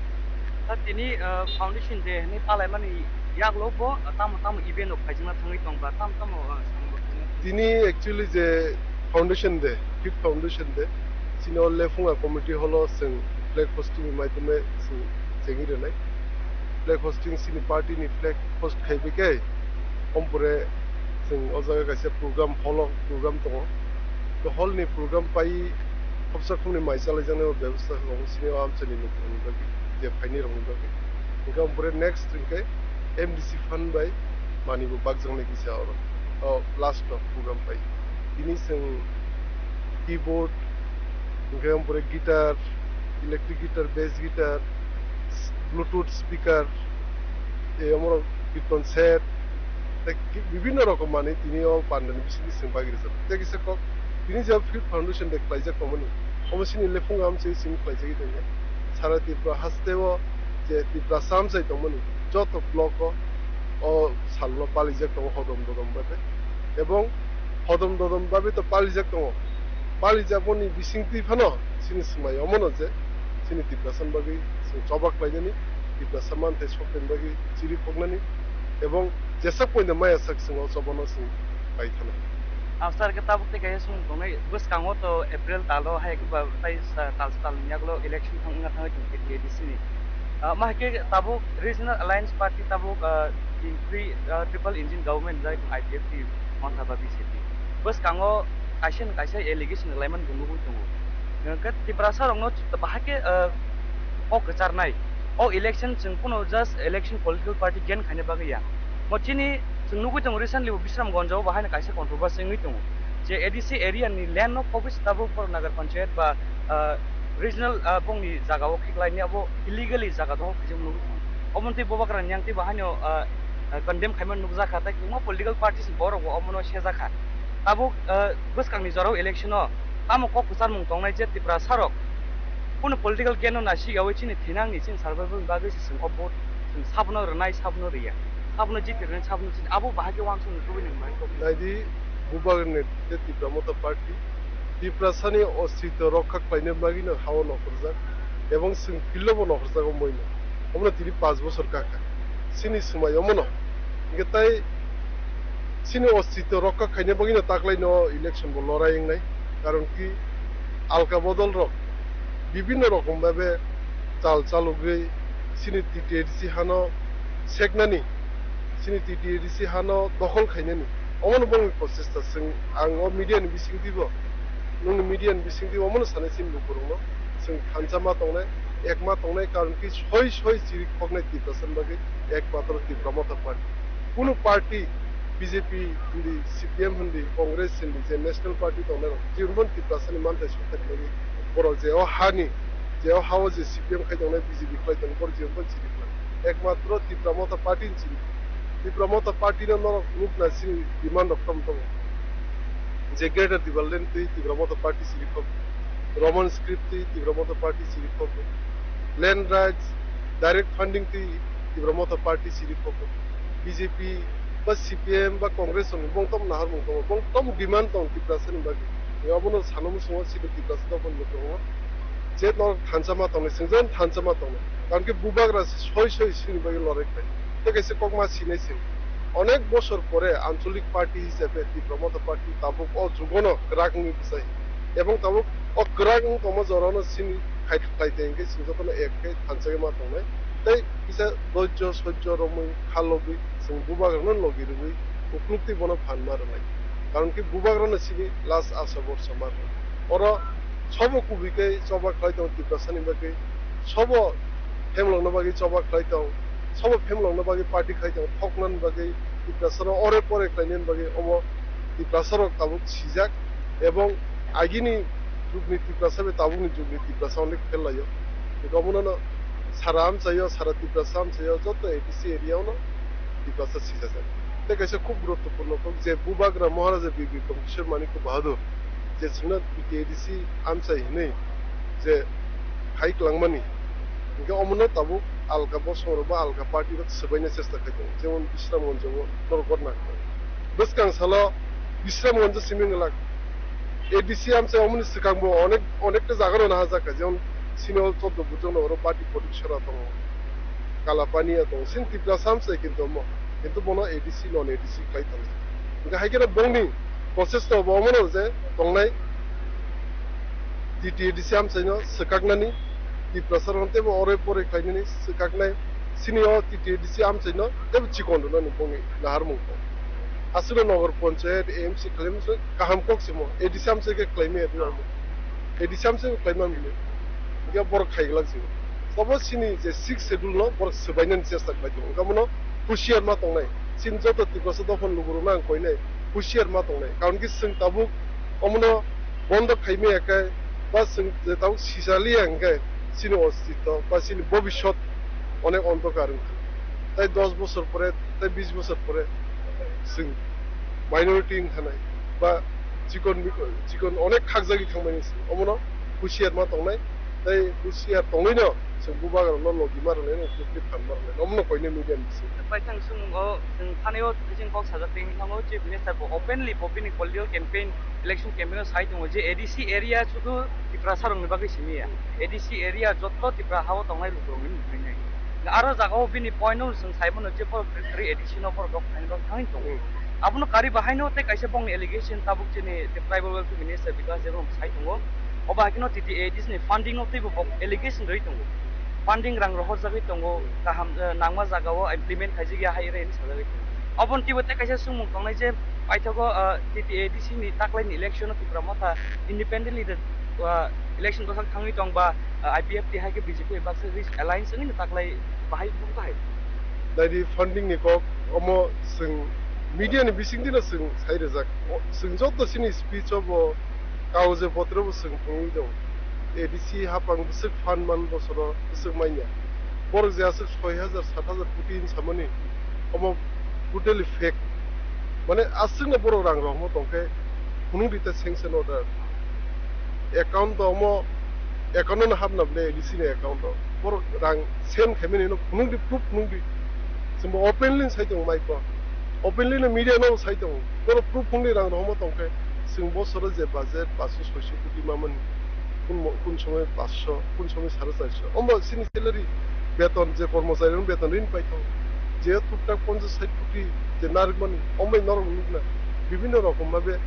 Sir, tini, uh, Foundation Day hinwi palaimani yaklo bo, uh, tamo tamo event rok khaijakna thangwi tong ba, tamo tamo, uh, samung rok thangwi tong? Tini actually je Foundation Day, fifth Foundation Day, chini o Lephunga Community Hall o chwng flag hosting ni maidome chwng chengwi rwnai. Flag hosting chini party ni flag host khaibai khe, ompore chwng o jaga kaisa program hall o program tongo. Bo hall ni program pai khopsa khopni mai chalaijaknai o bebostha khe omo chini o amchaini nukung ni bagwi, je phaini rokni bagwi. Hwnkhe ompore next hwnkhe M D C fund bai manwi bo bakjaknai kisa oro. O last o program pai. Tini chwng keyboard, hwnkhe ompore guitar, electric guitar, bass guitar, Bluetooth speaker, e, omorok kirton set, tei ki-, bibinno rokom manwi tini o pandani bisingo chwng bagwi rwjak. Tei kisa kok, tini je Fifth Foundation Day khlaijak tongmani, omo chini Lephunga amchai chini khlaijagwi tongya. Sara Tripura hasteo je Tiprasa amchai tongmani, joto block o, o salno palijak tongo hodom dodom bai. Ebong hodom dodom babe to palijak tongo. Palijakmani bisingtwi phano chini swmai omono je chini Tiprasani bagwi chwng choba khlainani, Tiprasa manthai sokthani bagwi chiri phoknani, ebong jesa poino maya sak chwng o chobano chwng pai thana. Ang sir khe tabuk tei kaisa swngmung tongnai, bwskango to April talo hai khe ba tai sa-, tal sa talni yagulo election thang wngna thangwi tong T T A D C ni. Ah, ma hai khe tabuk Regional Alliance Party tabuk, ah, in three, ah, triple engine government jai I P F T Montha ba B J P. Bwskango kaisa ni kaisa allegation laimani bo nugwi tongo. Hwnkhe Tiprasa rokno bahai khe, ah, kok kwcharnai. O election chwng kuno just election political party gain khaina bagwi ya. Mo chini chwng nugwi tongo recently bo Bisramganj o bahai no kaisa controversy wngwi tongo. Je A D C area ni land no kobis tabuk borok Nagar Panchayat ba, ah, regional, ah, bongni jaga o khiklai ni abo illegally jaga dongok khaijak nugwi tongo. Omo tei bubagra ni yang tei bo haino, ah, ah, condemn khaima nukjakha, tei kwbangma political parties ni borok bo omono sejakha. Tabuk, ah, bwskangni jorao election o tamo kok kwcharmung tongnai je Tiprasa rok kunu political gain no nasiyawi chini thinangni chini survival ni bagwi se chwng o vote chwng sabono rwnai, sabono rwya, sabono jiti rwnai, sabono jiti, abo bahai khe uansukni tubui nang bai. Naidi, bubagrani tei Tipra Motha Party Tiprasani ostitw rokha khlaina bagwino ha-o nokhorjak, ebong chwng field-o bo nokhorjago moino. Omono tini panch bosor kakha. Chini swmai omono. Hwnkhe tai chini ostitw rokha khaina bagwino taklaino election bo lorai wngnai. Karon ki alka bodol rok bibinno rokom babe chal chalogwi chini T T A D C hano seknani, chini T T A D C hano dokhol khainani. Omono bongni prochesta chwng ang o media ni bisingtwibo, nungni media ni bisingtwi omono sanai chini lukurokno chwng thansa ma tongnai, ek ma tongnai, karon ki soi soi chiri khoknai Tiprasani bagwi ekmatro Tipra Motha Party. Kunu party, B J P hindi, C P M hindi, Congress hindi, je national party tongnai rok, jibon Tiprasani manthai sokthani bagwi borok je o hani, je o ha-o je C P M khai tongnai, B J P khlai tongnai, borok jibon chiri khlai. Ekmatro Tipra Motha Party ni chiri. Tipra Motha Party no norok nukna chini demand rok tom tom. Je Greater Tipraland twi Tipra Motha Party chiri khok. Roman script twi Tipra Motha Party chiri khok. Land rights, direct funding twi Tipra Motha Party chiri khok. B J P ba C P M ba Congress rokni bongtom naharmung tongo, bongtom demand tong Tiprasani bagwi. Abono sanamo songo chini Tiprasa dophani tongo. Je norok thansa ma tongnai, sengjan thansa ma tongnai. Karon khe bubagra se soi soi sini bagwi lorai khlai. Tei kaisa kokma sinai se. Onek bosor pore ancholik party hisabe Tipra Motha Party tabuk o jugono kwrak wngwi bwsai. Ebong tabuk o kwrak wng tongma jorano sini khai khlai tei hwnkhe sini jotono ek khe thansa khe ma tongnai. Tei kisa doijjo sojjo romwi kha logwi chwng bubagrano logi rwgwi ukluk twi bono phan ma rwnai. Karon khe bubagrano sini last asa borsa ma rwnai. Oro sobo kubui khe choba khlai tongo Tiprasani bagwi, sobo phemlokna bagwi choba khlai tong, sobo phemlokna bagwi party khlai tong, thoknani bagwi Tiprasano ore pore khlainani bagwi omo Tiprasarok tabuk sijak, ebong agini jugni Tiprasa bai tabukni jugni Tiprasa onek phel laio. Omono sara amchaio, sara Tiprasa amchaio, joto A D C area ono Tiprasa sijajak. Tei kaisa khub guruttopurno kok je Bubagra Maharaja Bir Bikram Kishore Manikya Bahadur je chwngno T T A D C amchai hinwi je hai kwlangmani, hwnkhe omono tabuk alka bosongrok ba alka party rok swbaina chesta khai tongo, jemon Bisramganj o norok gotna khlai. Bwskang salo Bisramganj simi wngwlak. A D C amchai omoni swkang bo onek, onekta jaga rok nahajak kha, jemon sini o choddo bujok no oro bati kodik sora tongo, Kalapani ya tongo, sini Tiprasa amchai kintu omo, kintu bono A D C non A D C khlai tongo. Hingke hai khe bongni process to bo omono je tongnai T T A D C amchaino swkaknani, Tiprasa rok teibo ore pore khlainani swkaknai, sini o T T A D C amchaino teibo chikon rwnani bongni naharmung kok. Aswkno Nogor Ponchayat, A M C khlaimani kaham kok simo, A D C amchai khe khlaimaya rwnani. A D C amchai khlaimani bini. Hingke borok khaiglak sini. Tobo sini je sixth schedule no borok swbainani chesta khlai tongo. Hingke bono husiar ma tongnai. Sini joto Tiprasa dophani lukurokno ang koinai husiar ma tongnai. Karon ki chwng tabuk omono bondo khaimaya khe ba chwng je tabuk sisaliya hwnkhe chini ostitto ba chini bobisot onek ondokar wngkha. Tai dos bosor pore, tai bis bosor pore chwng minority wngkha nai ba chikon bikon, chikon onek khakjagwi thangmani se. Omono husiar ma tongnai, tai husiar tongwino chwng bubagrokno logi ma rwlaino, kwrwi phan ma rwlaino, omono koinai media ni bising. Paithang swngmung o chwng thani o bising kok sajak tei wngkha o Chief Minister bo openly bo bini political campaign, election campaign o sai tongo je A D C area sudu Tiprasa rokni bagwi simi ya. A D C area jotto Tipra ha o tongnai lukurokni nuknai. Aro jaga o bini point no chwng sai mano je borok kwrwi A D C no borok rok thani rok thangwi tongo. Abono kari bahaino tei kaisa bongni allegation tabuk chini Tribal Welfare Minister Bikash Debbarma sai tongo. Obo hai kheno T T A D C ni funding o teibo bok allegation rwi tongo. Funding rang rohorjagwi tongo, kaham, eh, nangma jaga o implement khaijak ya hai rwi hinwi sajagwi tongo. Oboni teibo tei kaisa swngmung tongnai je paithago, eh, T T A D C ni taklaini election o Tipra Motha independently de, eh, election bwsak thangwi tong ba, eh, I P F T hai khe B J P bai baksa alliance wngwi no taklai bahai bung bahai. Naidi funding ni kok omo chwng media ni bising dino chwng sai rijak. O, chwng joto chini speech o bo kagoje potro bo chwng phunugwi tongo. A D C hapang bwswk phan man bosoro bwswk manya. Borok je aswk soi hajar, sat hajar koti hinwi samani, omo totally fake. Mane aswkno borok rang rohorma tongkhe phunugdi ta sanction order. Account o omo account no hapna bole A D C ni account o. Borok rang send khaimani no phunugdi, proof phunugdi. Chwngbo openly sai tongo mic o. Openly no media no sai tongo. Borok proof phunugdi rang rohorma tongkhe chwng bosoro je budget paanso soiso koti mamani. Kun mo-, kun somoi paanso, kun somoi sare charso. Ombo chini salary beton je kormochari rok beton rini paithok. Je tuktak ponchas sait koti je narwkmani, ombai norok nukna. Bibhinno rokom babe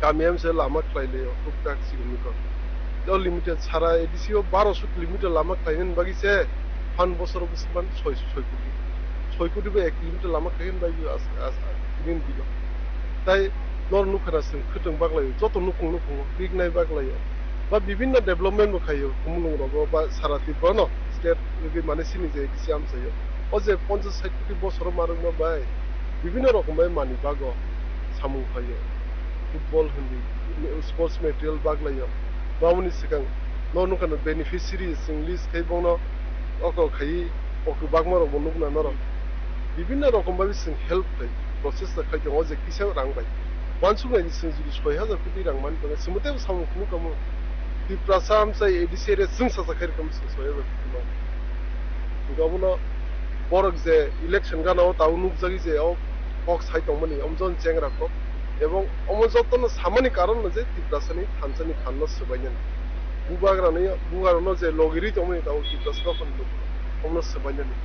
kami amse lama khlai laio, tuktak chikon mikon. O limited sara A D C o baroso kilometer lama khlainani bagwi se phan bosoro bwswk man soi, soi koti. Soi koti bai ek kilometer lama khlainani bagwi as, as, rini bilo. Tai nor nukha na chwng khwtwng baglaio, joto nukhung nukhungo, rignai baglaio. Ba bibhinno development bo khaio, khumulwng rogo ba sara Tripura no state wngwi mane chini je A D C amchaio. O je ponchas sait koti bosoro ma rwkma bai, bibhinno rokom bai mani bago samung khaio. Football hindi, sports material baglaio. Bamoni swkang no nukha no beneficiary chwng list khai bono oko khai, oko bagma rok bo nukna norok. Bibhinno rokom bai chwng help khai, process ta khai tongo je kisa rang bai. Wansuk nai chwng jodi soi hajar koti rang mani tongo, chwngbo teibo samung phunuk kamo. Tiprasa amchai A D C area chwng sacha khai rwkha chwng soi hajar koti no. Hingke obono borok je election gana o tabuk nukjagwi je o kok sai tongmani, omo joto chengra kok. Ebong omo jotono samani karon no je Tiprasani thansa ni phan no swbainani. Bubagrani, bubagrano je logirwi tongmani tabuk Tiprasa dophani lukurok, omono swbainani.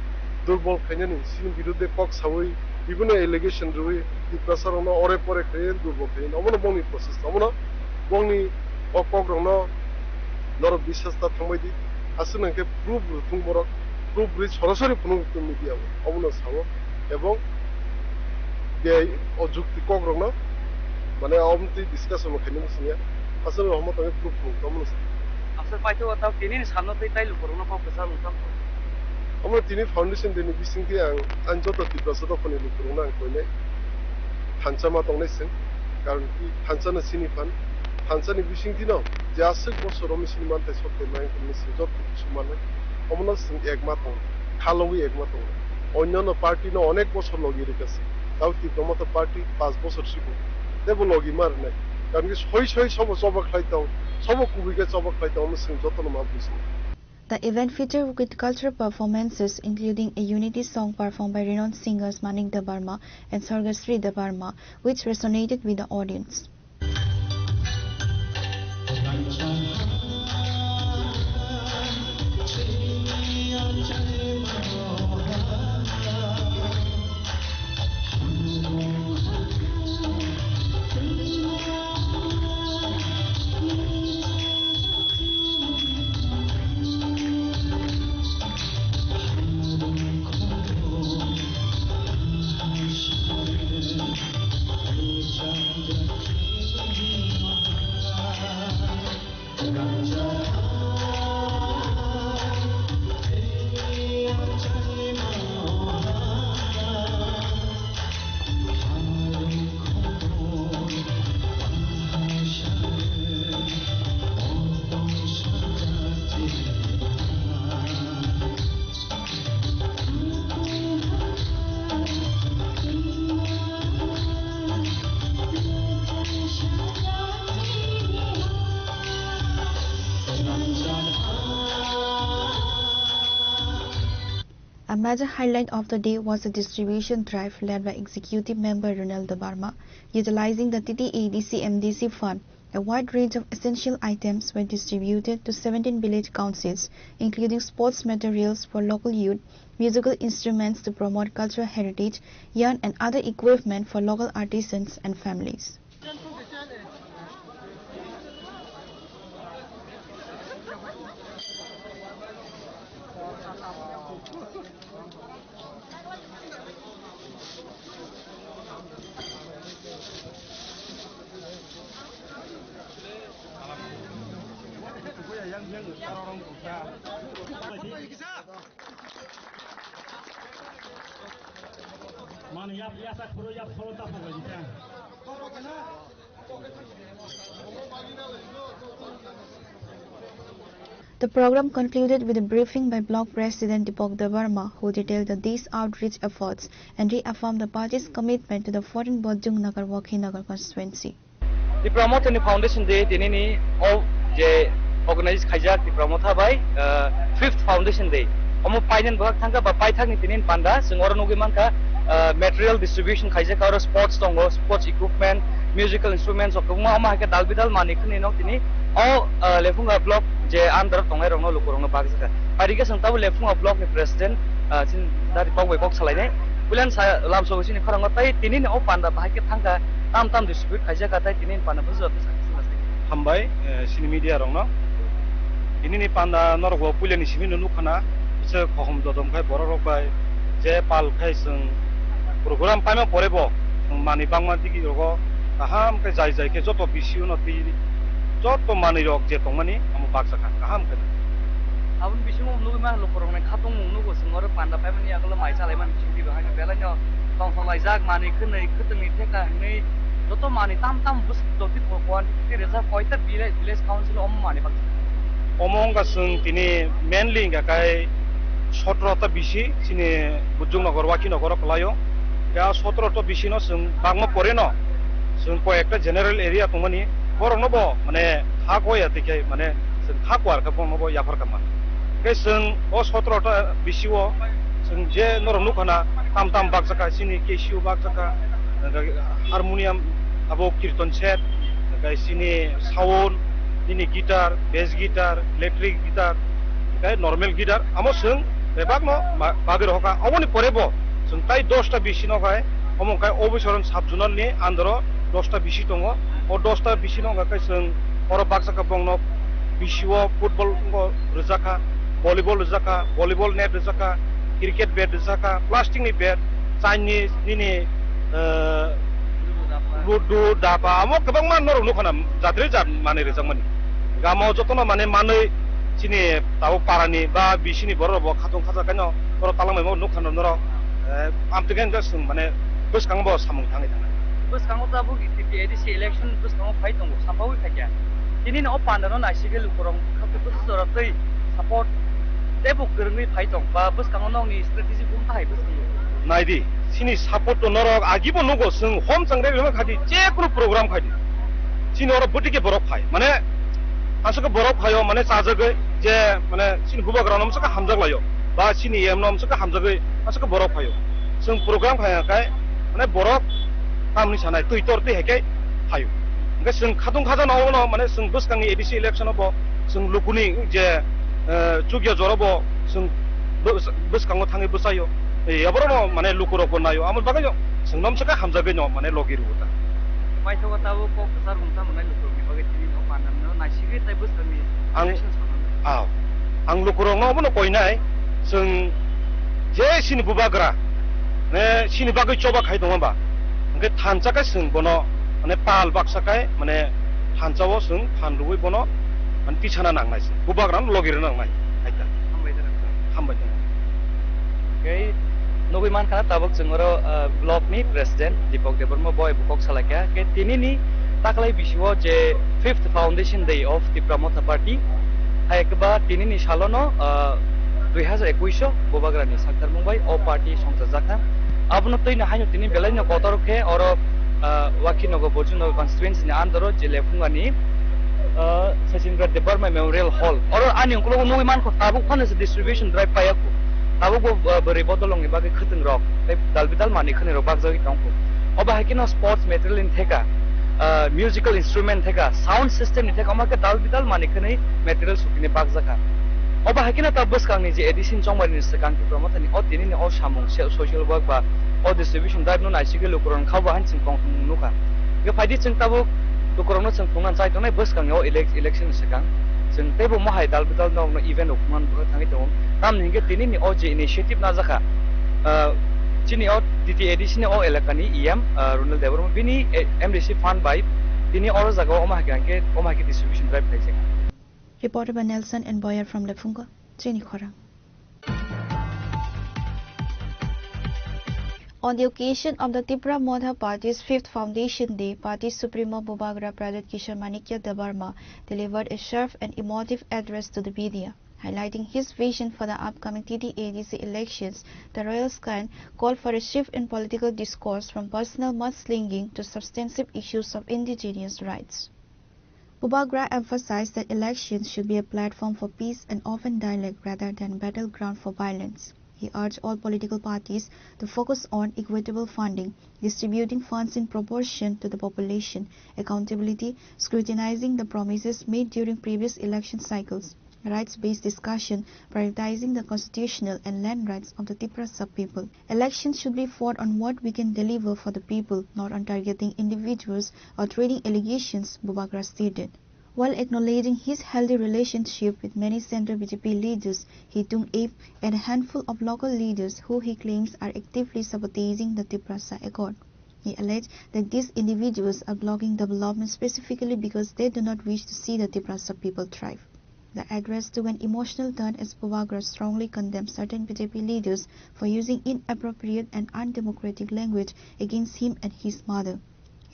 Durbol khainani, chini birudhe kok saui, bibhinno allegation rwui, Tiprasa rokno ore pore khainani, durbol khainani. Omono bongni process, omono bongni o kok rokno norok biswas ta thangbai di. Aswk nang khe proof rwthung borok, proof rwi sorasori phunuk rwthung media o, obono sao. Ebong biyai o jukti kok rokno, mane, omo twi discussion bo khainani siniya. Aswk rok homo tongwi proof phunuk, omono sao. Aswk paithago tamo tini ni salno twi tai lukurokno kok kwcharo wngkha. Omo tini foundation day ni bisingtwi ang, ang joto Tiprasa dophani lukurokno ang koinai. Thansa ma tongnai chwng, karon ki thansa no chini phan, thansa ni bisingtwi no je aswk bosor romwi chini manthai sok tei ma wngkha hwnwi chwng joto kisa manai, omono chwng ek ma tong, khalogwi ek ma tong. Onyono party no onek bosor logi rwkha se, tamo Tipra Motha party panch bosor siko teibo logi ma rwnai, karon ki soi soi sobo choba khlai tong, sobo kubui khe choba khlai tong, omo chwng jotono ma buji. The event featured with cultural performances, including a unity song performed by renowned singers Manik Debbarma and Sargasri Debbarma, which resonated with the audience. A major highlight of the day was a distribution drive led by Executive Member Ronald Debbarma. Utilizing the T T A D C M D C fund, a wide range of essential items were distributed to seventeen village councils, including sports materials for local youth, musical instruments to promote cultural heritage, yarn and other equipment for local artisans and families. The program concluded with a briefing by Block President Deepak Debbarma, who detailed the day's outreach efforts and reaffirmed the party's commitment to the fourteen Bojong Nagar Wakhi Nagar constituency. Tipra Motha ni Foundation Day tini ni o je organize khaijak Tipra Motha bai, ah, fifth Foundation Day. Omo painani bwkhak thangkha ba paithakni tini ni panda, chwng oro nugwi mankha, ah, material distribution khaijak, oro sports tongo, sports equipment, musical instruments rok kwbangma, omo hai khe dal bidal manwi khwnwi no tini o, ah, Lephunga block je under tongnai rokno lukurokno bakjakha. Pai rikhe chwng tabuk Lephunga block ni president, ah, chini dari kok bai kok salainai. Puilan sa lamsogo chini khorang o tei tini ni o panda bahai khe thangkha, tam tam distribute khaijak kha tei tini ni panda bwswk khe sakhe chwng sai. Hambai, eh, chini media rokno. Tini ni panda norok bo puila ni simi no nukha na, se khohom dodom khai borok rok bai je pal khai chwng program paima pore bo chwng manwi bangma digi rogo kaham khe jai jai khe joto bisi uno twi joto manwi rok je tongmani amo baksa kha kaham khe. Aboni bisingo nugwi ma lukurokni khatungmung nugo, chwng oro panda paimani yagulo mai chalaimani bising twi bahai no belai no tongthok laijak, manwi khwnwi khwtwngni theka hinwi joto manwi tam tam bwswk jotwi ko-, quantity rijak, koita village, village council omo manwi baksa. Omo wngkha chwng tini mainly hingkha khe sotro ta bisi chini Bujung Nagar, Wakhi Nagar o kwlaio. Ya sotro ta bisi no chwng bangma pore no chwng koi ekta general area tongmani borok no bo mane kha ko ya twi khe mane chwng kha kuar khe bono bo yaphar kha ma. Hwnkhe chwng o sotro ta bisi o chwng je norok nukha na tam tam baksa kha, chini Casio baksa kha, hwnkhe harmonium abo kirton set, hwnkhe chini sound, nini guitar, bass guitar, electric guitar, hwnkhe normal guitar, amo chwng bebak no ma-, bagwi rohor kha. Oboni pore bo chwng tai dosta bisi no khai, omo khai Obisoron sub zonal ni under o dosta bisi tongo. O dosta bisi no wngkha khe chwng oro baksa khe bongno bisi o football wngkha rijak kha, volleyball rijak kha, volleyball net rijak kha, cricket bat rijak kha, plastic ni bat, Chinese nini, eh, ludu, dapa, amo kwbangma norok nukha na jatri jat manwi rijakmani. Gamo jotono mane manwi chini tabuk parani ba bisini borok rok bo khatung khajak kaino borok talangbai bo nukha norok, eh, amtwkhe hwnkhe chwng mane bwskango bo samung thangwi thangnai. Bwskango tabuk T P A D C election bwskango phai tongo, sampaui khaikha. Tini no o panda no naisigwi lukurok khaktwi bwswk jora twi support teibo kwrwngwi phai tong ba bwskango nokni strategy bum tahai bwskango. Naidi, chini support to norok agibo nugo, chwng hom chang rwi rwma khadi, jekunu program khadi. Chini oro bwtwi khe borok phai. Mane, Aswk borok phaio, mane, chajagwi je, mane, chini bubagra no amswk hamjak laio, ba chini E M no amswk hamjagwi aswk borok phaio. Chwng program phaiya khe, mane, borok tamni sanai twi tor twi hai khe phaio. Hwnkhe chwng khatung khaja no, mane, chwng bwskangni A D C election o bo chwng lukuni je, eh, chukya jora bo chwng bw-, bwskango thangwi bwchaio. Eh, aborok no, mane, lukurok bo naio, amo bagwi chwng no amswk hamjagwi no, mane, logi rwo ta. Paithago tabuk kok kwchar mungsa mwnai lukurokni bagwi tini no panamno naisigwi tei bwskangni Ang, election sanano. Ah, ang lukurokno obono koinai, chwng je chini bubagra, ne, chini bagwi choba khai tongo ba, hwnkhe thansa khe chwng bono, mane, pal baksa khai, mane, thansa o chwng phan rwui bono, mane, tisana nangnai se. Bubagrano logi rwna nangnai, hai ta. Hambai ta. Hambai ta. Khe nugwi mankha tabuk chwng oro, ah, block ni president Deepak Debbarma boi bo kok salaikha. Khe tini ni taklai bisio je fifth foundation day of Tipra Motha Party, hai khe ba tini ni salo no, ah, dui hazar ekush o bubagra ni sakthar mung bai o party songchajak kha. Abono twi no haino tini belai no kotor khe oro, ah, Wakhi Nogo Borju Nogo constituency ni under o je Lephunga ni, ah, Sachin Debbarma Memorial Hall. Oro ani ungkulogo nugwi mankha tabuk phano se distribution drive paiya kho. Tabuk bo, ah, bwrwi bodolongni bagwi khwtwng rok tei dal bidal manwi khwnwi rok bakjagwi tong kho. Obo hai kheno sports material ni theka, ah, musical instrument theka, sound system ni theka, omo khe dal bidal manwi khwnwi material sukini bakjak kha. Obo hai kheno ta bwskangni je A D C ni chongmani swkang Tipra Mothani o tini ni o samung se-, social work ba o distribution drive no naisigwi lukurok khabo han chwng tong nukha. Hwnkhe phaidi chwng tabuk lukurokno chwng phunukna chai tongnai bwskangni o elec-, election ni swkang. Chwng teibo mohai dal bidal nokno event rok phunukna bwkha thangwi tongo. Tamni hwnkhe tini ni o je initiative najakha, ah, chini o T T A D C ni o elakani E M, ah, Runal Debbarma bini, eh, M D C fund bai tini oro jagao omo hai khe, omo hai khe distribution drive khlaijak. Reported by Nelson and Boyer from Lephungo, Chini Khorang. On the occasion of the Tipra Motha Party's fifth Foundation Day, Party Supremo Bubagra Pradyut Kishore Manikya Debbarma delivered a sharp and emotive address to the media, highlighting his vision for the upcoming T T A D C elections. The Royal Scion called for a shift in political discourse from personal mudslinging to substantive issues of indigenous rights. Bubagra emphasized that elections should be a platform for peace and open dialogue rather than battleground for violence. He urged all political parties to focus on equitable funding, distributing funds in proportion to the population, accountability, scrutinizing the promises made during previous election cycles, rights-based discussion, prioritizing the constitutional and land rights of the Tipra sub-people. Elections should be fought on what we can deliver for the people, not on targeting individuals or trading allegations, Bubagra stated. While acknowledging his healthy relationship with many central B J P leaders, he took aim at a handful of local leaders who he claims are actively sabotaging the Tiprasa Accord. He alleged that these individuals are blocking development specifically because they do not wish to see the Tiprasa people thrive. The address took an emotional turn as Bubagra strongly condemned certain B J P leaders for using inappropriate and undemocratic language against him and his mother.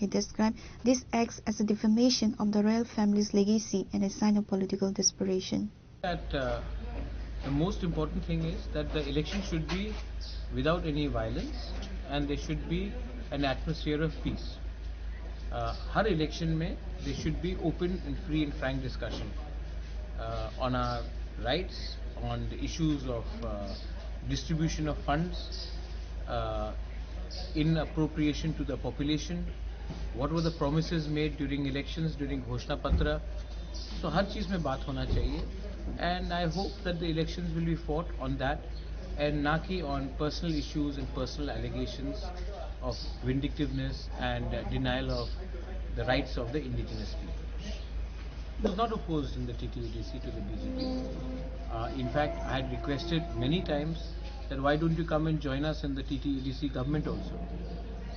He described these acts as a defamation of the royal family's legacy and a sign of political desperation. That, uh, the most important thing is that the election should be without any violence and there should be an atmosphere of peace. Uh, हर इलेक्शन में there should be open and free and frank discussion, uh, on our rights, on the issues of, uh, distribution of funds, uh, in appropriation to the population, what were the promises made during elections, during घोषणा पत्र. So हर चीज़ में बात होना चाहिए, and I hope that the elections will be fought on that and ना कि on personal issues and personal allegations of vindictiveness and, uh, denial of the rights of the indigenous people. I was not opposed in the T T A D C to the B J P. Uh, in fact, I had requested many times that why don't you come and join us in the T T A D C government also.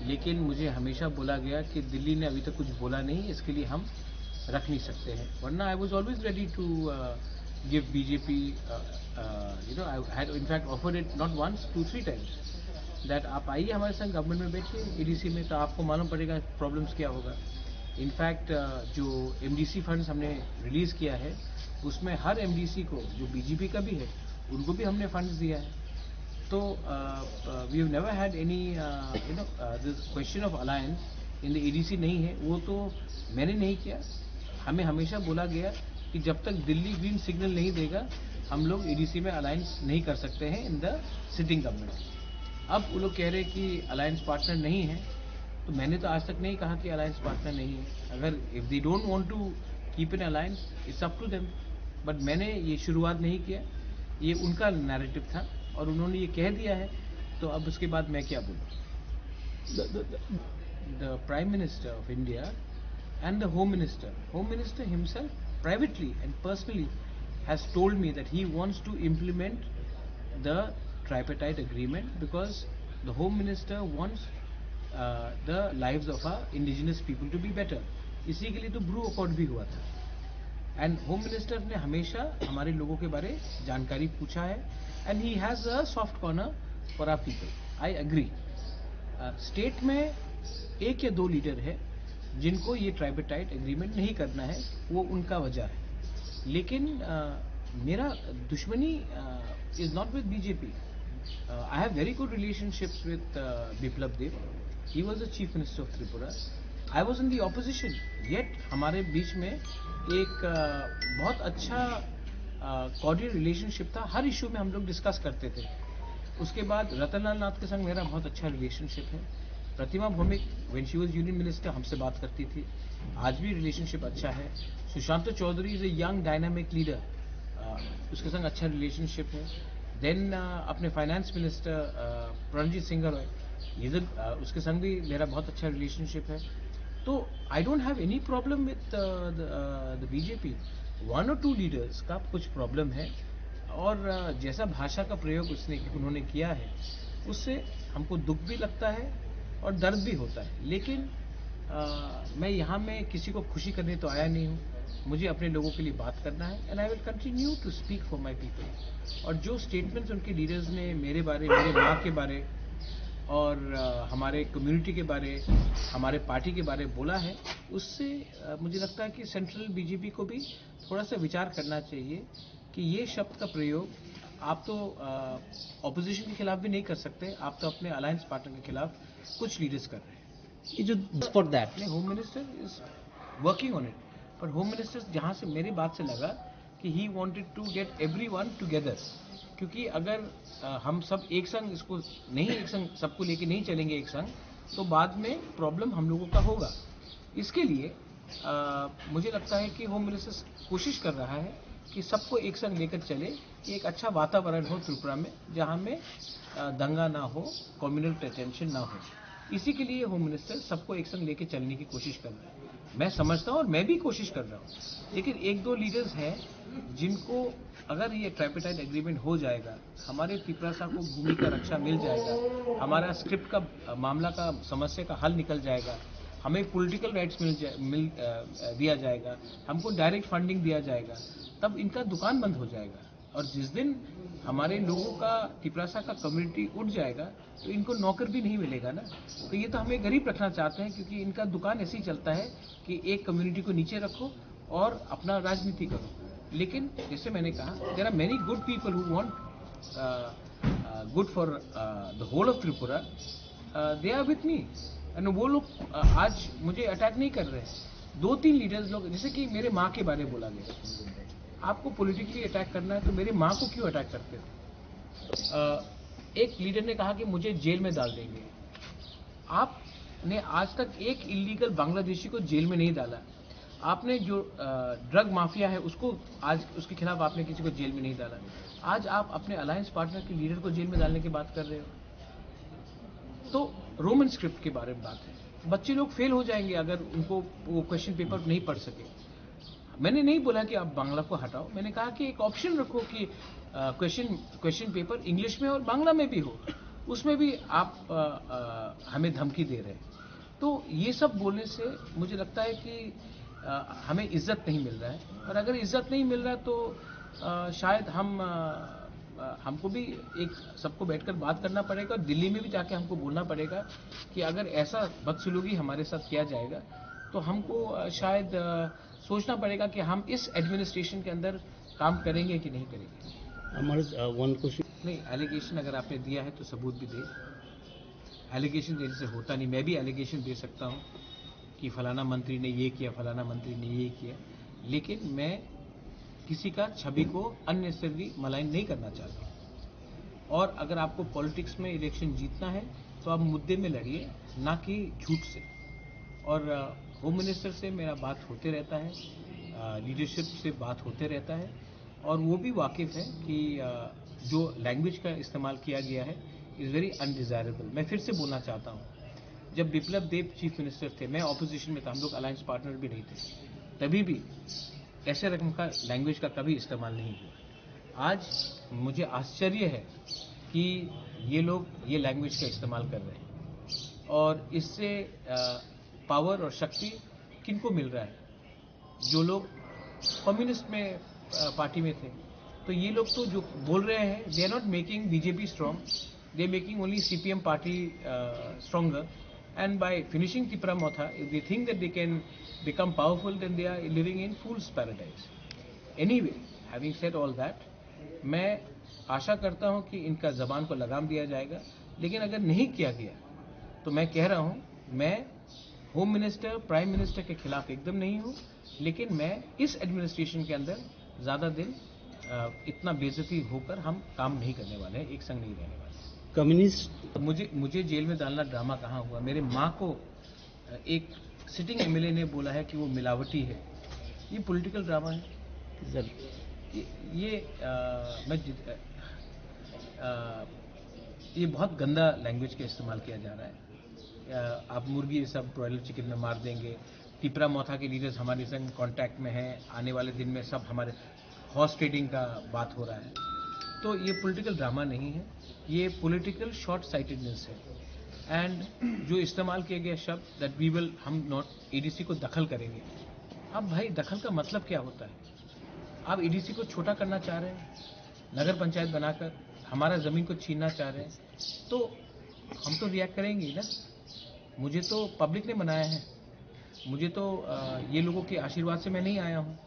लेकिन मुझे हमेशा बोला गया कि दिल्ली ने अभी तक कुछ बोला नहीं, इसके लिए हम रख नहीं सकते हैं, वरना I was always ready to, uh, give B J P, uh, uh, you know, I had in fact offered it not once, two, three times, that आप आइए हमारे साथ गवर्नमेंट में बैठिए एडीसी में, तो आपको मालूम पड़ेगा प्रॉब्लम्स क्या होगा। इनफैक्ट जो एमडीसी फंड्स हमने रिलीज किया है, उसमें हर एमडीसी को, जो बीजेपी का भी है, उनको भी हमने फंड्स दिया है। तो we have never had any, you know, this question of alliance in the ADC नहीं है, वो तो मैंने नहीं किया। हमें हमेशा बोला गया कि जब तक दिल्ली ग्रीन सिग्नल नहीं देगा, हम लोग ईडीसी में अलायंस नहीं कर सकते हैं इन द सिटिंग गवर्नमेंट। अब वो लोग कह रहे हैं कि अलायंस पार्टनर नहीं है, तो मैंने तो आज तक नहीं कहा कि अलायंस पार्टनर नहीं है। अगर if they don't want to keep an alliance, it's up to them, but मैंने ये शुरुआत नहीं किया, ये उनका नैरेटिव था और उन्होंने ये कह दिया है, तो अब उसके बाद मैं क्या बोलूँ? The Prime Minister of India and the Home Minister, Home Minister himself privately and personally has told me that he wants to implement the tripartite agreement because the Home Minister wants uh, the lives of our indigenous people to be better. इसी के लिए तो Bru accord भी हुआ था। And home minister ने हमेशा हमारे लोगों के बारे जानकारी पूछा है, and he has a soft corner for our people. I agree. State में एक या दो लीडर है जिनको ये ट्राइबेटाइट एग्रीमेंट नहीं करना है, वो उनका वजह है। लेकिन uh, मेरा दुश्मनी is not with B J P. I have very good relationships with Biplab Deb. He was the Chief Minister of Tripura. I was in the opposition. Yet हमारे बीच में एक uh, बहुत अच्छा कॉर्डियल रिलेशनशिप था। हर इशू में हम लोग डिस्कस करते थे। उसके बाद रतनलाल नाथ के संग मेरा बहुत अच्छा रिलेशनशिप है। प्रतिमा Bhowmik, when she was union minister, हमसे बात करती थी। आज भी रिलेशनशिप अच्छा है। सुशांत Chaudhary is a young dynamic leader, उसके संग अच्छा रिलेशनशिप है। देन अपने फाइनेंस मिनिस्टर प्रणजीत सिंह रॉय, ये जब uh, उसके संग भी मेरा बहुत अच्छा रिलेशनशिप है। तो I don't have any problem with the B J P. One or two leaders का कुछ प्रॉब्लम है, और uh, जैसा भाषा का प्रयोग उसने उन्होंने किया है, उससे हमको दुख भी लगता है और दर्द भी होता है। लेकिन uh, मैं यहाँ में किसी को खुशी करने तो आया नहीं हूँ। मुझे अपने लोगों के लिए बात करना है, and I will continue to speak for my people. और जो स्टेटमेंट्स उनके लीडर्स ने मेरे बारे, मेरे माँ के बारे और uh, हमारे कम्युनिटी के बारे, हमारे पार्टी के बारे बोला है, उससे uh, मुझे लगता है कि सेंट्रल बीजेपी को भी थोड़ा सा विचार करना चाहिए कि ये शब्द का प्रयोग, आप तो अपोजिशन के खिलाफ भी नहीं कर सकते, आप तो अपने अलायंस पार्टनर के खिलाफ कुछ लीडर्स कर रहे हैं। Is it for that? नहीं, home minister is working on it, पर होम मिनिस्टर जहाँ से मेरी बात से लगा कि he wanted to get everyone together, क्योंकि अगर uh, हम सब एक संग इसको नहीं, एक संग सबको लेके नहीं चलेंगे एक संग, तो बाद में प्रॉब्लम हम लोगों का होगा। इसके लिए uh, मुझे लगता है कि होम मिनिस्टर कोशिश कर रहा है कि सबको एक संग लेकर चले, कि एक अच्छा वातावरण हो त्रिपुरा में, जहाँ में uh, दंगा ना हो, कम्युनल टेंशन ना हो। इसी के लिए होम मिनिस्टर सबको एक संग लेके चलने की कोशिश कर रहा है। मैं समझता हूँ और मैं भी कोशिश कर रहा हूँ, लेकिन एक दो लीडर्स हैं जिनको अगर ये ट्राइपेटाइट एग्रीमेंट हो जाएगा, हमारे तिपरासा को भूमि का रक्षा मिल जाएगा, हमारा स्क्रिप्ट का मामला का समस्या का हल निकल जाएगा, हमें पॉलिटिकल राइट्स मिल, जा, मिल आ, दिया जाएगा, हमको डायरेक्ट फंडिंग दिया जाएगा, तब इनका दुकान बंद हो जाएगा। और जिस दिन हमारे लोगों का तिपरासा का कम्युनिटी उठ जाएगा तो इनको नौकर भी नहीं मिलेगा ना। तो ये तो हमें गरीब रखना चाहते हैं, क्योंकि इनका दुकान ऐसे ही चलता है कि एक कम्युनिटी को नीचे रखो और अपना राजनीति करो। लेकिन जैसे मैंने कहा, there are many good people who want good for the whole of Tripura, they are with me। And वो लोग uh, आज मुझे अटैक नहीं कर रहे हैं। दो तीन लीडर्स लोग, जैसे कि मेरे माँ के बारे में बोला गया, आपको पॉलिटिकली अटैक करना है तो मेरी माँ को क्यों अटैक करते हो? Uh, एक लीडर ने कहा कि मुझे जेल में डाल देंगे। आपने आज तक एक इलीगल बांग्लादेशी को जेल में नहीं डाला। आपने जो ड्रग माफिया है उसको, आज उसके खिलाफ आपने किसी को जेल में नहीं डाला। आज आप अपने अलायंस पार्टनर के लीडर को जेल में डालने की बात कर रहे हो। तो रोमन स्क्रिप्ट के बारे में बात है, बच्चे लोग फेल हो जाएंगे अगर उनको वो क्वेश्चन पेपर नहीं पढ़ सके। मैंने नहीं बोला कि आप बांग्ला को हटाओ, मैंने कहा कि एक ऑप्शन रखो कि क्वेश्चन क्वेश्चन पेपर इंग्लिश में और बांग्ला में भी हो, उसमें भी आप uh, uh, हमें धमकी दे रहे हैं। तो ये सब बोलने से मुझे लगता है कि uh, हमें इज्जत नहीं मिल रहा है, और अगर इज्जत नहीं मिल रहा तो uh, शायद हम uh, हमको भी एक सबको बैठकर बात करना पड़ेगा, दिल्ली में भी जाके हमको बोलना पड़ेगा कि अगर ऐसा बदसलूकी हमारे साथ किया जाएगा तो हमको uh, शायद uh, सोचना पड़ेगा कि हम इस एडमिनिस्ट्रेशन के अंदर काम करेंगे कि नहीं करेंगे। हमारे वन क्वेश्चन नहीं, एलिगेशन अगर आपने दिया है तो सबूत भी दे। एलिगेशन देने से होता नहीं। मैं भी एलिगेशन दे सकता हूँ कि फलाना मंत्री ने ये किया, फलाना मंत्री ने ये किया, लेकिन मैं किसी का छवि को अननेसेसरली मलाइन नहीं करना चाहता। और अगर आपको पॉलिटिक्स में इलेक्शन जीतना है तो आप मुद्दे में लड़िए, ना कि झूठ से। और होम मिनिस्टर से मेरा बात होते रहता है, लीडरशिप से बात होते रहता है, और वो भी वाकिफ़ है कि जो लैंग्वेज का इस्तेमाल किया गया है, इज़ वेरी अनडिजायरेबल। मैं फिर से बोलना चाहता हूँ, जब बिप्लब देब चीफ मिनिस्टर थे, मैं ऑपोजिशन में था, हम लोग अलायंस पार्टनर भी नहीं थे, तभी भी ऐसे रकम का लैंग्वेज का कभी इस्तेमाल नहीं हुआ। आज मुझे आश्चर्य है कि ये लोग ये लैंग्वेज का इस्तेमाल कर रहे हैं, और इससे पावर और शक्ति किनको मिल रहा है? जो लोग कम्युनिस्ट में पार्टी में थे, तो ये लोग तो जो बोल रहे हैं, they are not making B J P strong, they are making only C P M party stronger. And by finishing Tipra Motha, if they think that they can become powerful, then they are living in fool's paradise. Anyway, having said all that, मैं आशा करता हूं कि इनका जबान को लगाम दिया जाएगा, लेकिन अगर नहीं किया गया तो मैं कह रहा हूं, मैं होम मिनिस्टर, प्राइम मिनिस्टर के खिलाफ एकदम नहीं हूं, लेकिन मैं इस एडमिनिस्ट्रेशन के अंदर ज़्यादा दिन इतना बेइज्जती होकर हम काम नहीं करने वाले हैं, एक संग नहीं रहने वाले हैं। कम्युनिस्ट मुझे मुझे जेल में डालना ड्रामा कहाँ हुआ? मेरे माँ को एक सिटिंग एमएलए ने बोला है कि वो मिलावटी है। ये पॉलिटिकल ड्रामा है। ये, ये आ, मैं जित, आ, ये बहुत गंदा लैंग्वेज का इस्तेमाल किया जा रहा है। आप मुर्गी ये सब ब्रॉयलर चिकन में मार देंगे। टिपरा मोथा के लीडर्स हमारे संग कांटेक्ट में हैं, आने वाले दिन में सब हमारे हॉर्स ट्रेडिंग का बात हो रहा है। तो ये पॉलिटिकल ड्रामा नहीं है, ये पॉलिटिकल शॉर्ट साइटेडनेस है। एंड जो इस्तेमाल किया गया शब्द दैट वी विल, हम नॉट एडीसी को दखल करेंगे। अब भाई, दखल का मतलब क्या होता है? आप एडीसी को छोटा करना चाह रहे हैं, नगर पंचायत बनाकर हमारा ज़मीन को छीनना चाह रहे हैं, तो हम तो रिएक्ट करेंगे ही ना। मुझे तो पब्लिक ने बनाया है, मुझे तो ये लोगों के आशीर्वाद से मैं नहीं आया हूँ।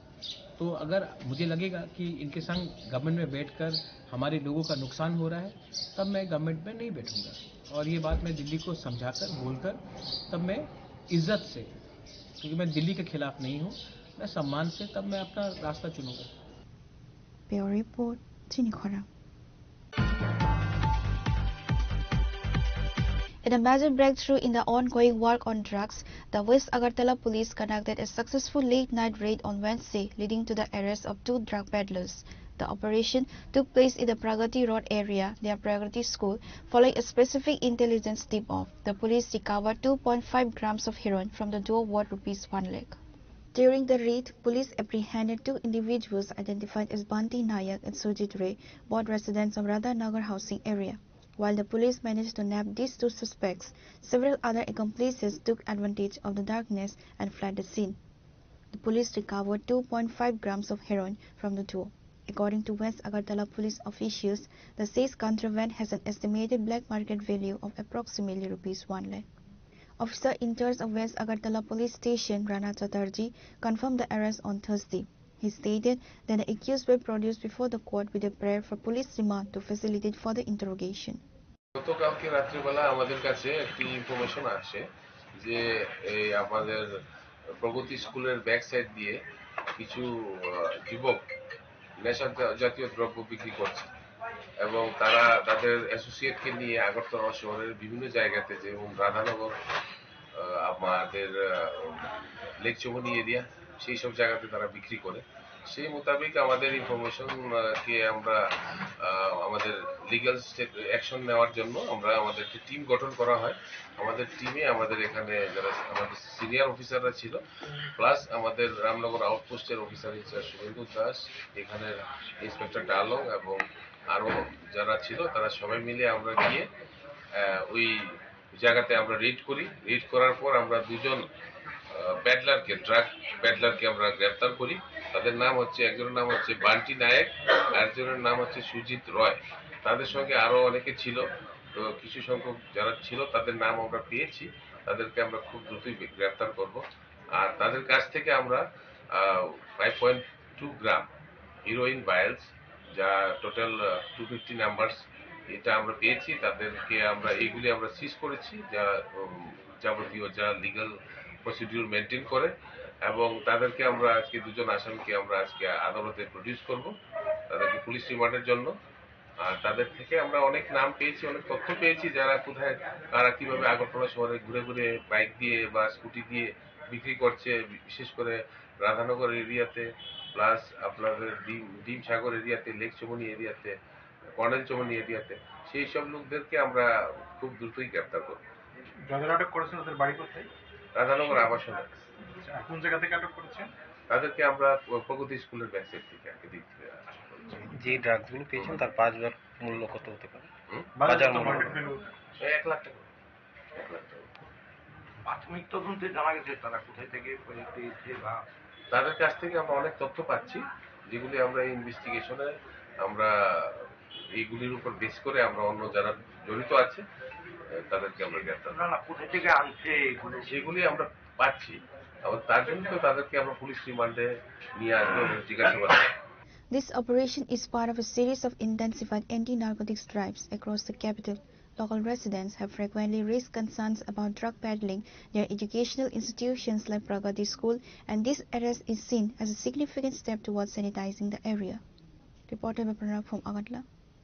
तो अगर मुझे लगेगा कि इनके संग गवर्नमेंट में बैठकर हमारे लोगों का नुकसान हो रहा है, तब मैं गवर्नमेंट में नहीं बैठूंगा। और ये बात मैं दिल्ली को समझाकर, बोलकर, तब मैं इज्जत से, क्योंकि मैं दिल्ली के खिलाफ नहीं हूँ, मैं सम्मान से तब मैं अपना रास्ता चुनूंगा। Bureau Report, Chini Khorang. In a major breakthrough in the ongoing war on drugs, the West Agartala police conducted a successful late-night raid on Wednesday, leading to the arrest of two drug peddlers. The operation took place in the Pragati Road area near Pragati School. Following a specific intelligence tip-off, the police recovered two point five grams of heroin from the duo worth rupees one lakh. During the raid, police apprehended two individuals identified as Banti Nayak and Sujit Ray, both residents of Radhanagar housing area. While the police managed to nab these two suspects, several other accomplices took advantage of the darkness and fled the scene. The police recovered two point five grams of heroin from the duo. According to West Agartala police officials, the seized contraband has an estimated black market value of approximately rupees one lakh. Officer in charge of West Agartala Police Station, Rana Chatterjee, confirmed the arrest on Thursday. He stated that the accused were produced before the court with a prayer for police remand to facilitate further interrogation. গতকালকে রাত্রিবেলা আমাদের কাছে একটি ইনফরমেশন আসে যে এই আমাদের প্রগতি স্কুলের ব্যাক সাইড দিয়ে কিছু আহ, যুবক নেশা জা- জাতীয় দ্রব্য বিক্রি করছে এবং তারা তাদের অ্যাসোসিয়েটকে নিয়ে আগরতলা শহরের বিভিন্ন জায়গাতে, যেমন রাধানগর, আহ, আমাদের লেক চৌমনি এরিয়া, সেই সব জায়গাতে তারা বিক্রি করে। সেই মোতাবেক আমাদের ইনফরমেশন কে আমরা আহ, আমাদের লিগ্যাল স্টেপ অ্যাকশন নেওয়ার জন্য আমরা আমাদের একটি টিম গঠন করা হয়। আমাদের টিমে আমাদের এখানে যারা আমাদের সিনিয়র অফিসাররা ছিল, প্লাস আমাদের রামনগর আউটপোস্টের অফিসার ইনচার্জ শুভেন্দু দাস, এখানে ইন্সপেক্টর ডালং এবং আরও যারা ছিল, তারা সবাই মিলে আমরা গিয়ে আহ, ওই জায়গাতে আমরা রেড করি। রেড করার পর আমরা দুজন পেডলারকে, ড্রাগ পেডলারকে আমরা গ্রেপ্তার করি। তাদের নাম হচ্ছে, একজনের নাম হচ্ছে বান্টি নায়েক, আর একজনের নাম হচ্ছে সুজিত রয়। তাদের সঙ্গে আরও অনেকে ছিল। তো কিছু সংখ্যক যারা ছিল, তাদের নাম আমরা পেয়েছি। তাদেরকে আমরা খুব দ্রুতই গ্রেপ্তার করব। আর তাদের কাছ থেকে আমরা five point two gram heroin vials, যা টোটাল টু ফিফটি নাম্বারস, এটা আমরা পেয়েছি। তাদেরকে আমরা, এইগুলি আমরা সিজ করেছি, যা উম, যাবতীয় যা লিগ্যাল প্রসিডিউর মেনটেন করে। এবং তাদেরকে আমরা আজকে, দুজন আসামিকে আমরা আজকে আদালতে প্রডিউস করব, তাদেরকে পুলিশ রিমান্ডের জন্য। আর তাদের থেকে আমরা অনেক নাম পেয়েছি, অনেক তথ্য পেয়েছি, যারা কোথায়, কারা কিভাবে আগরতলা শহরে ঘুরে ঘুরে বাইক দিয়ে বা স্কুটি দিয়ে বিক্রি করছে, বিশেষ করে রাধানগর এরিয়াতে, প্লাস আপনাদের ডিম, ডিম সাগর এরিয়াতে, লেক চমনি এরিয়াতে, কর্নেল চমনি এরিয়াতে, সেই সব লোকদেরকে আমরা খুব দ্রুতই গ্রেপ্তার করব। যাদের আটক করেছেন, তাদের বাড়ি কোথায়? রাধানগর আবাসনে। আচ্ছা, আর কোন জায়গা থেকে আটক করেছেন? তাদেরকে আমরা প্রগতি স্কুলের ব্যাক সাইড থেকে আর কি দিক থেকে আটক করেছি। যে ড্রাগসগুলো পেয়েছেন, তার বাজার মূল্য কত হতে পারে? হুম? বাজার বাজার মূল্য। মূল্য। এক লাখ টাকা। এক লাখ টাকা। প্রাথমিক তদন্তে জানা গেছে তারা কোথায় থেকে পেয়েছে বা তাদের কাছ থেকে আমরা অনেক তথ্য পাচ্ছি, যেগুলি আমরা এই ইনভেস্টিগেশনে আমরা এইগুলির উপর বেস করে আমরা অন্য যারা জড়িত আছে, আহ, তাদেরকে আমরা গ্রেপ্তার করব। না, না, কোথা থেকে আনছে এগুলো? সেগুলি আমরা পাচ্ছি, এবং তার জন্য তো তাদেরকে আমরা পুলিশ রিমান্ডে নিয়ে আসবো এবং জিজ্ঞাসাবাদ করব। This operation is part of a series of intensified anti-narcotics drives across the capital. Local residents have frequently raised concerns about drug peddling near educational institutions like Pragati School, and this arrest is seen as a significant step towards sanitizing the area. Reporter by Pranab from Agartala,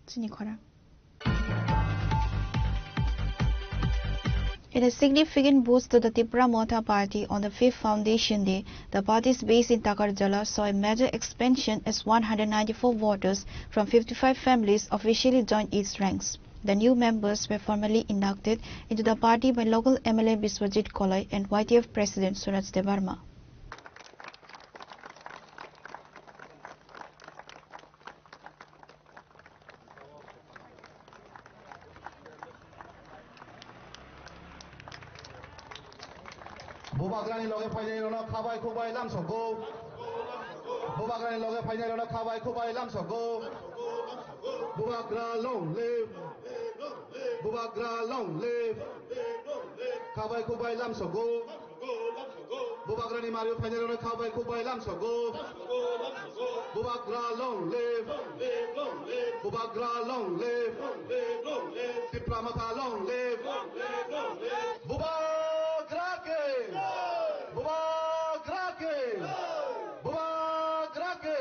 Chini Khorang. In a significant boost to the Tipra Motha party on the fifth foundation day, the party's base in Takarjala saw a major expansion as one hundred ninety-four voters from fifty-five families officially joined its ranks. The new members were formally inducted into the party by local M L A Biswajit Koloi and Y T F President Suraj Debbarma. Bubagrani loge phainai rono khabai khubai lamsogo. Bubagrani loge phainai rono khabai khubai lamsogo. Bubagra long live. Bubagra long live. Khabai khubai lamsogo. Bubagrani mario phainai rono khabai khubai lamsogo. Bubagra long live. Bubagra long live. Tipra Motha long live. Bubagra ke. Bubagra ke. Bubagra ke.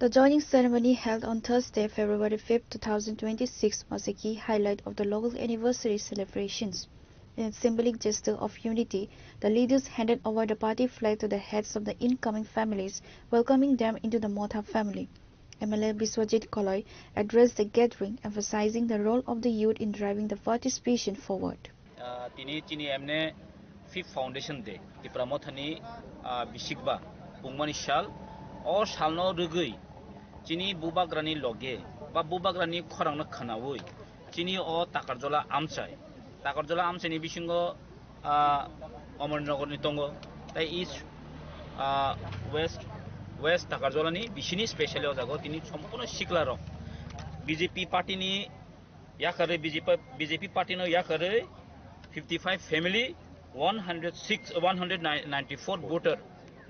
The joining ceremony held on Thursday, February fifth, two thousand twenty-six was a key highlight of the local anniversary celebrations. In a symbolic gesture of unity, the leaders handed over the party flag to the heads of the incoming families, welcoming them into the Motha family. M L A Biswajit Koloi addressed the gathering, emphasizing the role of the youth in driving the party's vision forward. Ah, tini chini emne fifth foundation day, Tipra Mothani, ah, bisikba, pungmani sal, o salno rwgwi chini bubagrani loge ba bubagrani khorangno khwnawi chini o Takarjola amchai, Takarjola amchaini bisingo, ah, Amarnagarni tongo, tai East, ah, West, West Takarjolani bisini specially o jaga o tini sompono siklarok B J P partyni yakarwi B J P, B J P partyno yakarwi fifty five family, one hundred six, one hundred ninety four voter.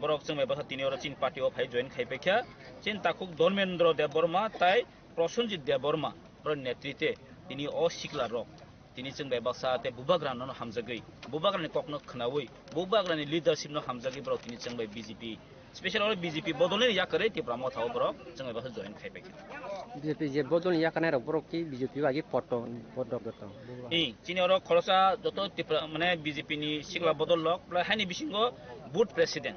Borok chwng bai bwsa tini oro chini party o phai join khai paikha. Chini takhuk Dharmendra Debbarma tai Prosenjit Debbarma borok netrite tini o sikla rok tini chwng bai bwsa tei bubagra no hamjagwi, bubagrani kokno khwnawi, bubagrani leadership no hamjagwi borok tini chwng bai B J P, special oro B J P bodolni yakarwi Tipra Motha o borok chwng bai bwsa join khai paikha. B J P je bodolni yakarnai rok borok ki B J P bai ki poto, poto goto. I, chini oro khorosa joto Tipra, mane B J P ni sikla bodol rok, pla haini bisingo booth president.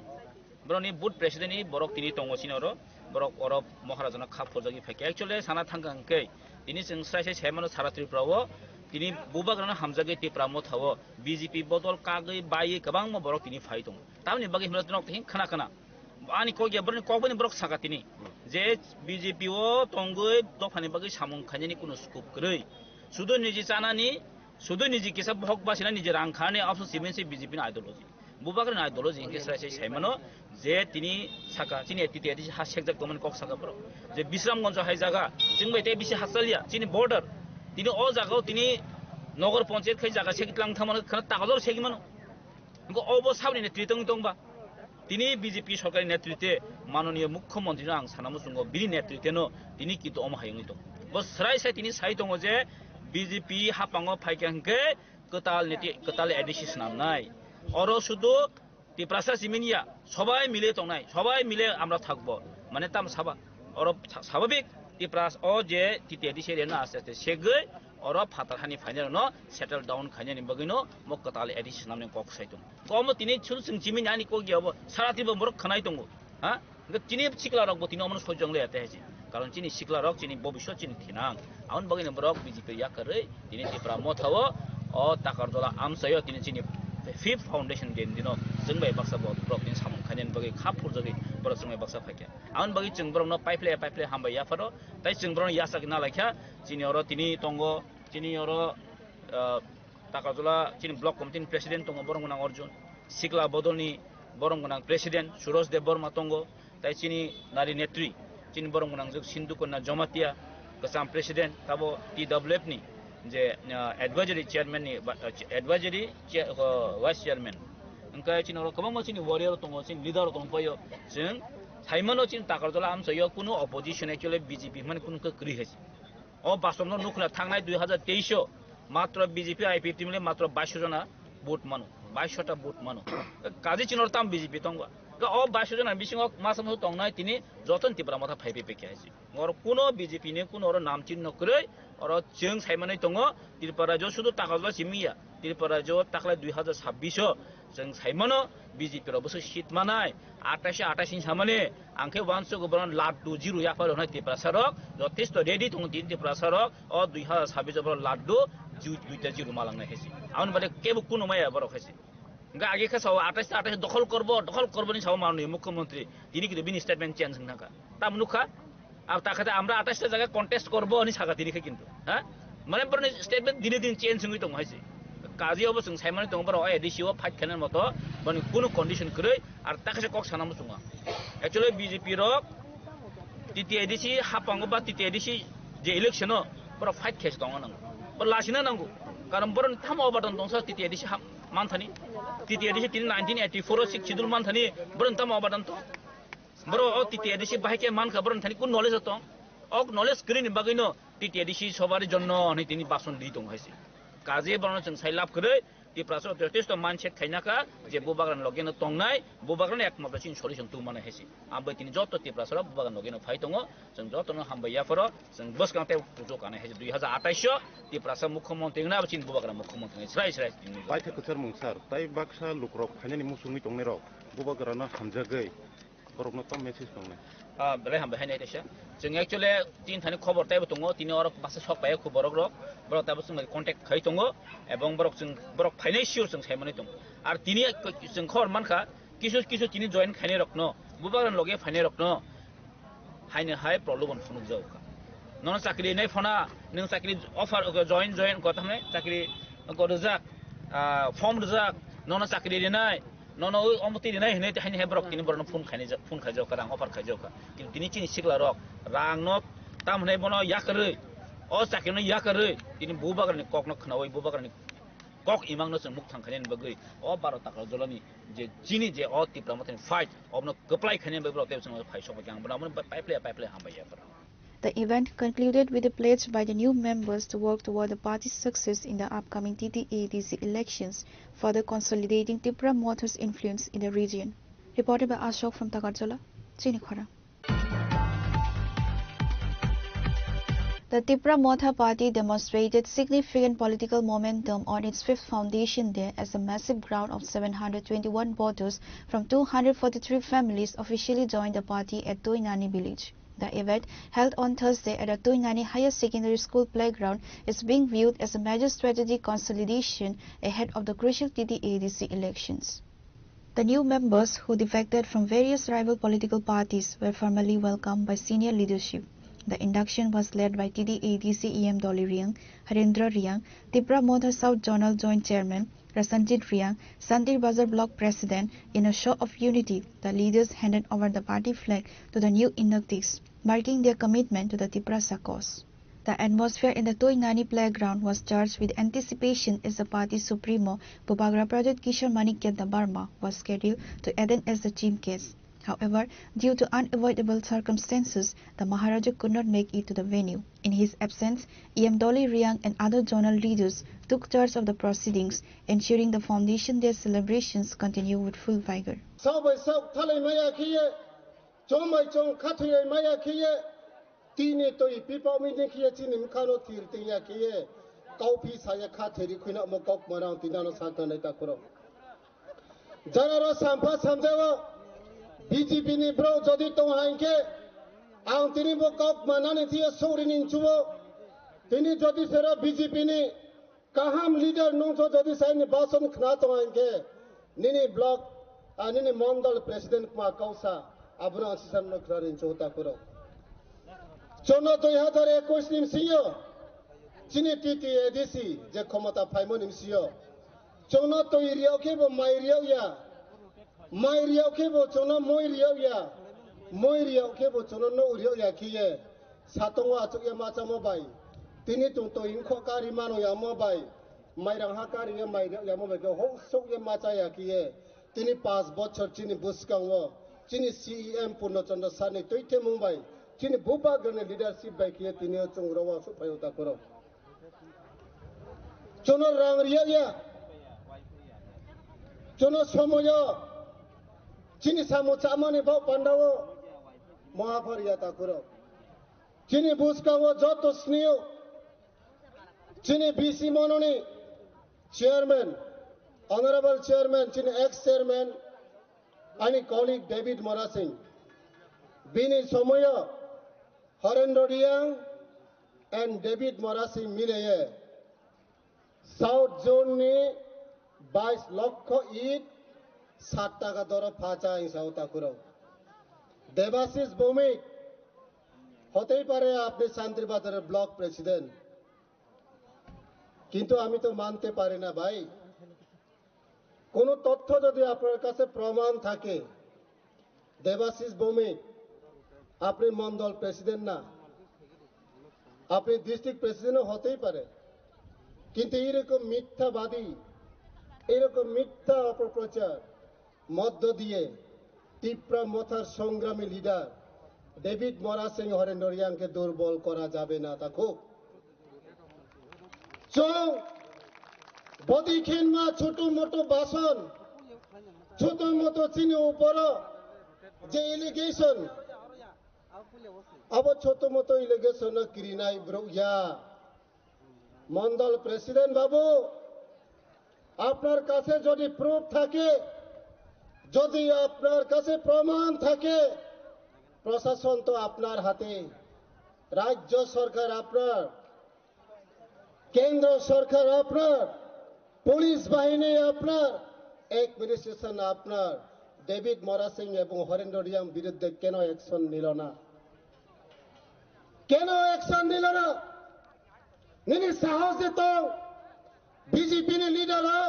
Borokni booth president ni borok tini tongo chini oro. Borok oro Maharaja no kha phurjagwi phaikha. Actually sana thangkha hwnkhe tini chwng srai sai saimano sara Tripura o tini bubagrano hamjagwi Tipra Motha o B J P bodol kagwi baiwi kwbangma borok tini phai tongo. Tamoni bagwi hwnba norok tini khna khna. Ani kok ya borokni kok bini borok saka tini. Je B J P o tongwi dophani bagwi samung khainani kuno scope kwrwi. Sudo niji chanani, sudo niji kisa bohok basina niji rang khani option simen se B J P ni ideology. Bubagrani ideology hwnkhe srai sai saimano je tini saka chini T T A D C ha sekjak tongmani kok saka borok. Je Bisramganj hai jaga, chwng bai tei bisi hachaliya, chini border. Tini o jaga o tini Nagar Panchayat khai jaga seki tlang thamano khana tagalor seki mano. Hwnkhe obo saboni netrite wng tongba? Tini B J P sorkarni netrite manoniyo mukhyamantri no ang sana muchungo, bini netrite no tini kintu omo hai wngwi tongo. Bo srai sai tini sai tongo je B J P haphango phaikha hwnkhe kwtal niti, kwtal A D C swnamnai. Oro sudu Tiprasa simini ya, sobai mile tongnai, sobai mile amra thakbo. Mane tam saba, oro sa-, sababik Tipras o je T T A D C area no aste aste segwi oro phatar hani phainai no settle down khainani bagwi no mo kwtal A D C swnamni kok sai tongo. Komo tini chul chwng chimini ani kok ya bo sara tibo borok khanai tongo. Ha? Hingke tini sikla rok bo tini omono sojong le ate hai. Karon chini sikla rok chini bobiswt chini thinang. Aboni bagwi no borok B J P yakarwi tini Tipra Motha o, o Takarjala amchaio tini chini fifth foundation day ni dino chwng bai baksa bo borok tini samung khainani bagwi kha phurjagwi borok chwng bai baksa phaikha. Aboni bagwi chwng borokno paiphle paiphle hambai yapharo, tai chwng borokno yachak nalaikha. Chini oro tini tongo, chini oro, ah, Takarjala chini block committee ni president tongo, borok gwnang Arjun. Sikla bodolni borok gwnang president Suraj Deb Barma tongo. Tai chini nari netri, chini borok gwnangjwk Sindhu Kanya Jamatia, kwcham president, tabo T W F ni je, ah, advisory chairman ni ba, ah, advisory chair, ah, vice chairman. Hingke chini oro kwbangma chini warrior tongo, chini leader tongo paio. Chwng saimano chini Takarjala amchaio kunu opposition actually B J P hwnmani kunu khe kwrwi hai se. O basonno nukla thangnai dui hazar teis o matro B J P I P F T mile matro baish jona vote mano, baish ta vote mano. Kaji chinor tam B J P tongba. Ga o baish jona bisingo masa masa tongnai tini joton Tipra Motha phai phai phai khe hai se. Oro kuno B J P ni kuno oro nam chinno kwrwi, oro chwng saimanwi tongo, Tripura rajyo sudu Takarjala simi ya, Tripura rajyo taklai dui hazar sabbish o chwng saimano B J P rok bwswk seat manai, atais atais ni samani, ang khe uansuk borok laddu zero yaphar hwnai Tiprasa rok, jothesto ready tongo tini Tiprasa rok, o dui hazar sabbish o borok laddu ju-, duita zero malangnai hai se. Aboni baade kebo kuno maya borok hai se. Hingke age khe sao atais atais dokhol korbo, dokhol korbo ni sao manwi mukhyamantri. Tini kitu bini statement change wngkha. Tam nukha. Ab ta khe amra atais ta jaga contest korbo ni saka tini khe kintu. Ha? Mane borni statement dine din change wngwi tongo hai se. Kaji obo chwng saimani tongo borok A D C o fight khainani moto boni kunu condition kwrwi ar ta khe kok sana muchungo. Actually B J P rok T T A D C hapango ba T T A D C je election o borok fight khe tongo nango. Bo lasina nango. Karon boroni tamo obadan tongsa T T A D C ha-, manthani. T T A D C tini nineteen eighty-four o sixth schedule manthani boroni tamo obadan tong. Boro o T T A D C bahai khe mankha, boroni thani kun knowledge tong. Ok knowledge kwrwini bagwino T T A D C sobari jonno hwnwi tini bason di tong hai se. Kaje borno chwng sai lab kwrwi, Tiprasa jotesto mindset khaina kha je bubagrani logeno tongnai, bubagrani ekmatro chini solution tubumani hai se. Ambai tini joto Tiprasa rok bubagrani logeno phai tongo, chwng jotono hambai yapharo, chwng bwskang tei pujo kanai hai se. Dui hazar atais o Tiprasa mukhyamantri wngna abo chini bubagrani mukhyamantri wngwi srai srai tini. Paitha kwchar mung sir, tai baksa lukrok phainani muchungwi tongnai rok bubagrano hamjagwi Borokno tamo message tongnai? Ah, belai hambai hai nai teisa. Chwng actually tin thani khobor taibo tongo, tini oro baksa sok pai khu borok rok, borok taibo chwng contact khai tongo, ebong borok chwng, borok phainai sure chwng sai manwi tongo. Ar tini chwng khobor mankha, kisu kisu tini join khainai rokno, bubagrani loge phainai rokno, haino hai prolobon phunuk jago kha. Nono chakri rinai phona, nwng chakri offer, join, join, kotha hwnwi chakri ko rijak, ah, form rijak, nono chakri rinai, nono oi omo twi rinai hinwi haini hai borok tini borokno phone khainai jak, phone khaijak kha, rang offer khaijak kha. Kintu tini chini sikla rok rangno tam hwnwi bono yakarwi, o chakrino yakarwi, tini bubagrani kokno khnaui bubagrani kok imangno chwng mukthang khainani bagwi o baro takal jolani je chini je o Tipra Mothani fight, obono kwplai khainani bagwi borok tei chwng phai sokma khe ang bono omono paiple paiple hambai ya borok. The event concluded with a pledge by the new members to work toward the party's success in the upcoming T T A D C elections, further consolidating Tipra Motha's influence in the region. Reported by Ashok from Takarjala, Chini Khorang. The Tipra Motha Party demonstrated significant political momentum on its fifth foundation day as a massive crowd of seven hundred twenty-one voters from two hundred forty-three families officially joined the party at Toinani village. The event, held on Thursday at the Toinani Higher Secondary School playground, is being viewed as a major strategic consolidation ahead of the crucial T T A D C elections. The new members, who defected from various rival political parties, were formally welcomed by senior leadership. The induction was led by T T A D C E M Dolly Riang, Harendra Riang, Tipra Motha South Zonal Joint Chairman Rasanjit Riang, Santir Bazar Block President. In a show of unity, the leaders handed over the party flag to the new inductees, marking their commitment to the Tiprasa cause. The atmosphere in the Toinani playground was charged with anticipation as the party supremo Bubagra Pradyut Kishore Manikya Debbarma was scheduled to attend as the chief guest. However, due to unavoidable circumstances, the Maharaja could not make it to the venue. In his absence, E M Dolly Riang and other zonal leaders took charge of the proceedings, ensuring the foundation day celebrations continue with full vigor. Sabai sak thalai maya khiye, chomai chong khathai maya khiye, tini toi pipa mini khiye chini mkhano thir tiya khiye, kaupi saya khathai ri khuina mo kok marang tinano sakna nai takuro. Janaro sampha samjago B J P ni bro jodi tong hain khe ang tini bo kok manani thiye sori ning chubo. Tini jodi sero B J P ni kaham leader nungso jodi saini bason khna tong hain khe nini block, ah, nini mondol president kma kausa abono ang sisan no khna ning chubo takuro. Chono dui hazar ekush ni bisingo chini T T A D C je khomota phaimo ni bisingo chwngno twi riyok khe bo mai riyok ya, mai riyok khe bo chwngno mui riyok ya, mui riyok khe bo chwngno nuk riyok ya khiye satongo achuk ya machamo bai tini chwng twi wngkho kari mano ya mo bai mairang ha kari ya mai riyok ya mo bai khe hok sok ya macha ya khiye tini panch bochor chini bwskango chini C E M Purno Chandra sir ni twi themung bai chini bubagrani leadership bai khiye tini o chwng rw asuk phaio takuro. Chono rang riya ya. Chono somoyo chini samo chamani bau pandao moha phariya takuro. Chini bwskango joto sniyo chini B C mononi chairman, honorable chairman, chini ex chairman, ani colleague David Morasing. Bini somoyo Horendra Riang and David Morasing mileye South Zone ni bais lokho it sat taka doro phacha hingsa o takuro. Debashish Bhowmik, হতেই পারে আপনি শান্তির বাজারের block president, কিন্তু আমি তো মানতে পারি না ভাই। কোনো তথ্য যদি আপনার কাছে প্রমাণ থাকে, দেবাশিস ভৌমিক, আপনি মণ্ডল প্রেসিডেন্ট না, আপনি ডিস্ট্রিক্ট প্রেসিডেন্টও হতেই পারে, কিন্তু এইরকম মিথ্যাবাদী, এইরকম মিথ্যা অপপ্রচার মধ্য দিয়ে তিপ্রা মথার সংগ্রামী লিডার ডেভিড মরা সিং হরেন্দ্র রিয়াংকে দুর্বল করা যাবে না, তা খুব চং body khenma choto moto bason, choto moto chini uporo je allegation, abo choto moto allegation no kirinai borok ya. মণ্ডল প্রেসিডেন্ট বাবু, আপনার কাছে যদি প্রুফ থাকে, যদি আপনার কাছে প্রমাণ থাকে, প্রশাসন তো আপনার হাতে, রাজ্য সরকার আপনার, কেন্দ্র সরকার আপনার, পুলিশ বাহিনী আপনার, অ্যাডমিনিস্ট্রেশন আপনার, ডেভিড মরা সিং এবং হরেন্দ্র রিয়াং বিরুদ্ধে কেন অ্যাকশন নিল না? কেন অ্যাকশন নিল না? Nini sahos de tong, B J P ni leader o,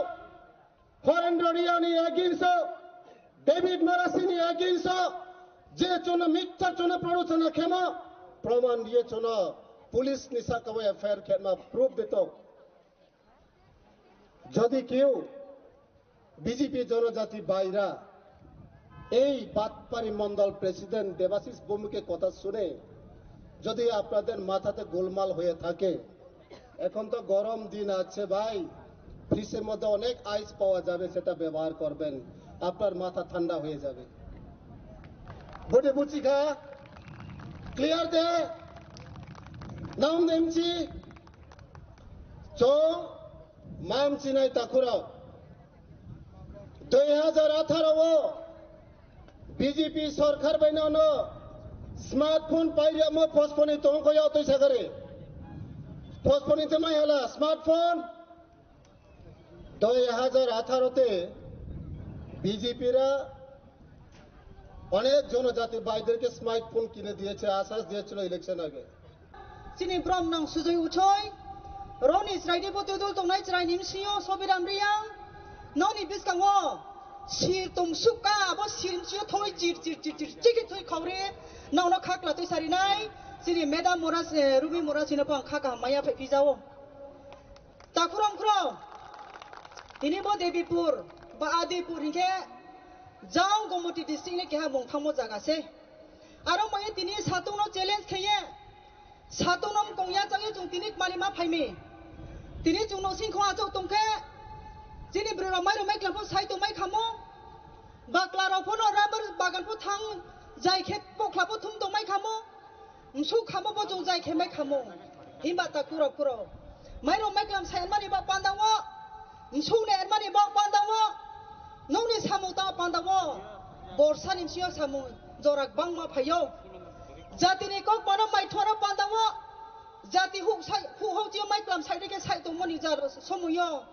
Horendra Riang ni against o, David Mara Singh ni against o, je chono mithya chono prodochona khemo, proman diye chono police ni saka o F I R khetma proof de tong. যদি কেউ বিজেপি জনজাতি ভাইরা এই বাটপারি মণ্ডল প্রেসিডেন্ট দেবাশিস ভৌমিকের কথা শুনে যদি আপনাদের মাথাতে গোলমাল হয়ে থাকে, এখন তো গরম দিন আছে ভাই, ফ্রিজের মধ্যে অনেক আইস পাওয়া যাবে, সেটা ব্যবহার করবেন, আপনার মাথা ঠান্ডা হয়ে যাবে। বুঝে বুঝি খা, ক্লিয়ার দে, নাম নেমছি, চো, Mam chinai takhurok. Dui hazar atharo o B J P sorkar bai no no smartphone pairiyamo postpone tong ko yao twi sakare. Postpone te mai hala smartphone. Dui hazar atharo te B J P ra অনেক জনজাতি ভাইদেরকে স্মার্টফোন কিনে দিয়েছে, আশ্বাস দিয়েছিল ইলেকশন আগে। Chini brom nang sujui uchoi, roni chwraidi bo twi dul tongnai chwraini msio Sobiram Riang, noni bwskango sir tum sukha, abo sir msio thoi chir chir chir chir chikhi thoi khauri, nangno khakla twi sarinai, chini madam Mora, eh, Rumi Mora sino pang kha kaham maya phai pijao. Takhuram khro, tini bo Debipur, ba Adipur hinkhe, jang Moti district ni keha mung thangmo jaga se. Aro maya tini satung no challenge kheye. Satung no mkong ya chang ye chung tini kmani ma phaimi. Tini chung no sing khong achok tong khe. Chini bwrwi rok mai rok mai klam pho sai tong mai khamo. Bakla rok pho no rubber bagan pho thang jai khe pokla pho thum tong mai khamo. Msuk khamo bo chungjai khe mai khamo. Himba ta kuro kuro. Mairok maiklam sai mani bo panda wo. Msuk ne mani bo panda wo. Nokni samung ta panda wo. Borsa ni msio samung jora bangma phaio. Jati ni kok mano mai thora panda wo. Jati huk sai, huk hok chio maiklam sai de khe sai tongmani jar somoyo.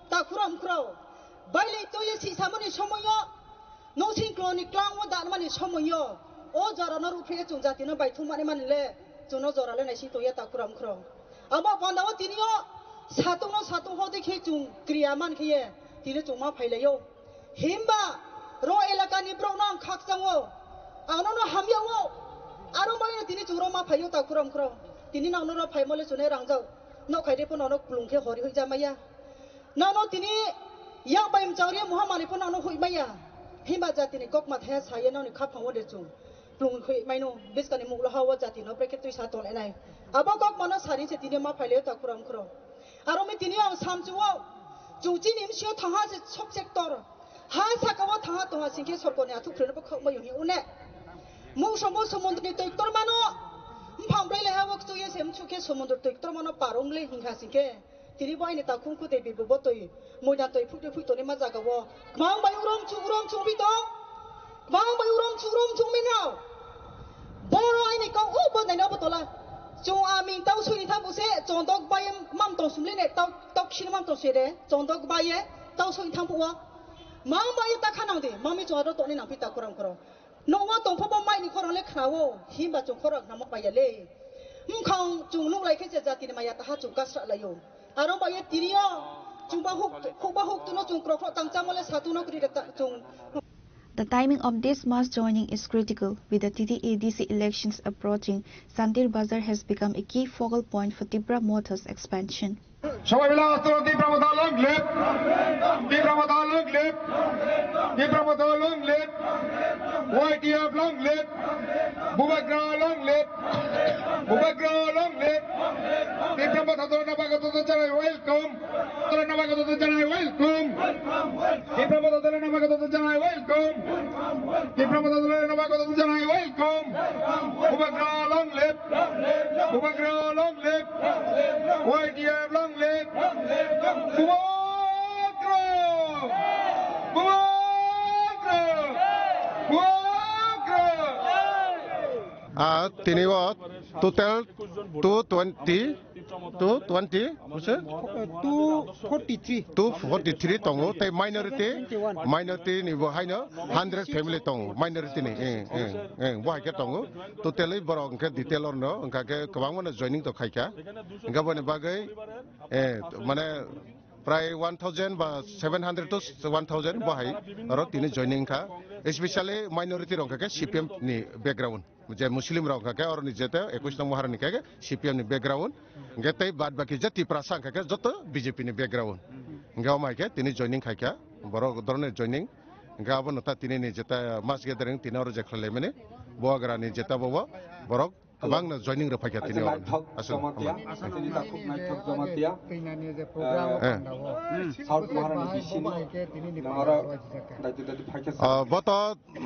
Ta kuro kuro. Bailei toye si samani somoyo. Nung singklo ni klang o dan mani somoyo, o jora no ruphe chung jati no baithung mani mani le, chung no jora le naising tongya ta kuram khro. Abo panda o tini o satung no satung ho dekhe chung kriya man khe ye, tini chung ma phailaio. Himba ro elaka ni brok no ang khakchang o, ang no no hamya o, aro mai tini chung ro ma phaio ta kuram khro. Tini nang no ro phai mole chune rangjak, no khai de pho no no kulung khe hori hoi jamaya. Nono tini yak bai mchang ri muha mani pho nono hui maya. Himba jati ni kok ma thaya saya noni kha phango de chung. Plung hui maino biskani muklo hawa jati no brekhe twi sa tong enai. Abo kok mano sari se tini ma phaile ta kuram kuro. Aro mi tini ang samchu o. Chung chini msio thangha se sok sektor. Ha saka o thangha tongha singkhe sorkoni athuk khre no khok mayo hi une. Mung somo somundri ni twi ktor mano. Mphang bai le ha wok chu ye se mchu khe somundri twi ktor mano parung le hingha singkhe. Tini bo aini takhum kutui bibu bo tui, muida tui phuktui phuktoni ma jaga o. Kwbang bai urom chu urom chungbi tong. Kwbang bai urom chu urom chungbi nao. Boro aini kok o bo naina bo tola. Chung ami tau sui thang buse chondok bai mam tong sumle ne tau tok sini mam tong sui de. Chondok bai e tau sui thang bo. Mang bai ta khanang de. Mami chwa ro toni nang pi ta kurang kurang. Nokno tongpha bo mai ni khorang le khna o, himba chung khorang khna ma paiya le. Mkhang chung nuk lai khe se jati ni maya taha chung kasra lai o. Aro ba ye tini o chung ba huk, huk ba huk tuno chung krok krok tang chamo le sa tuno kri ta chung. The timing of this mass joining is critical. With the T T A D C elections approaching, Santir Bazar has become a key focal point for Tipra Motha's expansion. Sabai bela astro Tipra Motha long live. Tipra Motha long live. Tipra Motha long live. Y T F long live. Bubagra long live. Bubagra long live. Tipra Motha dolo na bago to janai welcome. Dolo na bago to janai welcome. Tipra Motha dolo na bago to janai welcome. Tipra Motha dolo na bago to janai welcome. Bubagra long live. Bubagra long live. Y T F long live. Bubagra! Bubagra! Bubagra! Ah, tini o total two twenty, two twenty, busi? Two forty-three. Two forty-three tongo, tei minority, minority ni bo haino hundred family tongo, minority ni, eh, eh, eh, bo hai khe tongo. Totally borok hwnkhe detail orno, hwnkha khe kwbangma no joining to khaikha. Hwnkhe boni bagwi, eh, mane prai one thousand ba seven hundred to one thousand bo hai oro tini joining kha. Especially minority rok hwnkha khe C P M ni background. Je Muslim rok hwnkha khe oroni jete ekush nong Maharani khe C P M ni background. Hwnkhe tei bad baki je Tiprasa hwnkha khe joto B J P ni background. Hwnkhe omo hai khe tini joining khaikha. Borok doroni joining. Hwnkhe abono ta tini ni jeta mass gathering tini oro je khlai laimani. Bubagra ni jeta bo borok kwbangno joining rw phaikha tini o. Aswk. Naithok Jamatia, tini takhuk Naithok Jamatia. Teinani je program Eh. Panda o. South Maharani bisini. Nangara daiti daiti phaikha. Ah, bo to,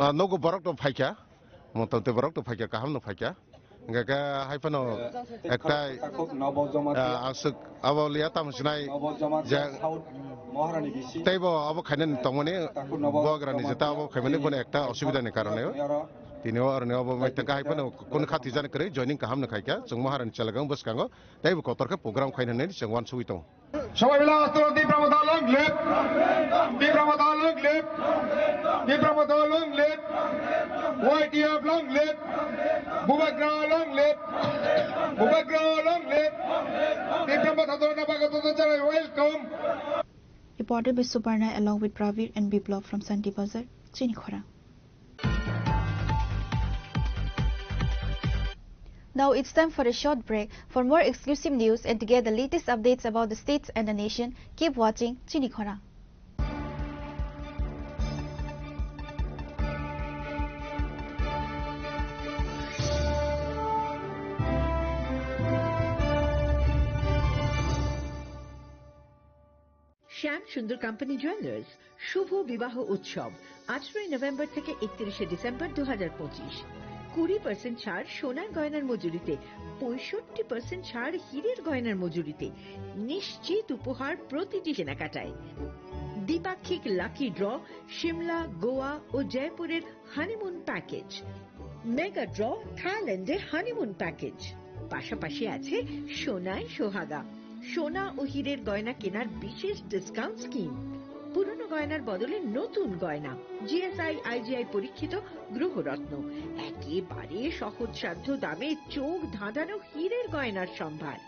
ah, nogo borok to phaikha. Motamti borok to phaikha, kaham no phaikha. Hwnkhe khe hai phano ektai, takhuk Nobo Jamatia. Ah, aswk abo liya tamo sinai Nobo Jamatia je South Maharani bisi. Teibo abo khainani tongmani Takhuk Nobo Bubagrani jeta Jamatia. Abo khaimani bono ekta osubidani karone. Tini o aroni obo mai teka hai phano kono khati jani kwrwi joining kaham no khaikha, chwng Maharani chelagang bwskango teibo kotor khe program khainani chwng uansugwi tongo. Sabai bela astro Tipra Motha long live. Tipra Motha long live. Tipra Motha long live. Y T F long live. Bubagra long live. Bubagra long live. Tipra Motha dolo na bago to janai welcome. Reporter by Suparna along with Pravir and Biplab from Santir Bazar, Chini Khorang. Now it's time for a short break. For more exclusive news and to get the latest updates about the states and the nation, keep watching Chini Khorang. Shyam Sundar company jewellers শুভ বিবাহ উৎসব, আঠারোই নভেম্বর থেকে একত্রিশে ডিসেম্বর দু হাজার পঁচিশ। কুড়ি পার্সেন্ট ছাড় সোনার গয়নার মজুরিতে, পঁয়ষট্টি পার্সেন্ট ছাড় হীরের গয়নার মজুরিতে। নিশ্চিত উপহার প্রতিটি কেনাকাটায়। দ্বিপাক্ষিক লাকি ড্র, সিমলা, গোয়া ও জয়পুরের হানিমুন প্যাকেজ। মেগা ড্র, থাইল্যান্ডে হানিমুন প্যাকেজ। পাশাপাশি আছে সোনায় সোহাগা, সোনা ও হীরের গয়না কেনার বিশেষ ডিসকাউন্ট স্কিম। পুরনো গয়নার বদলে নতুন গয়না, জিএসআই, আইজিআই পরীক্ষিত গ্রহরত্ন, একেবারে সহজসাধ্য দামে চোখ ধাঁধানো হীরের গয়নার সম্ভার।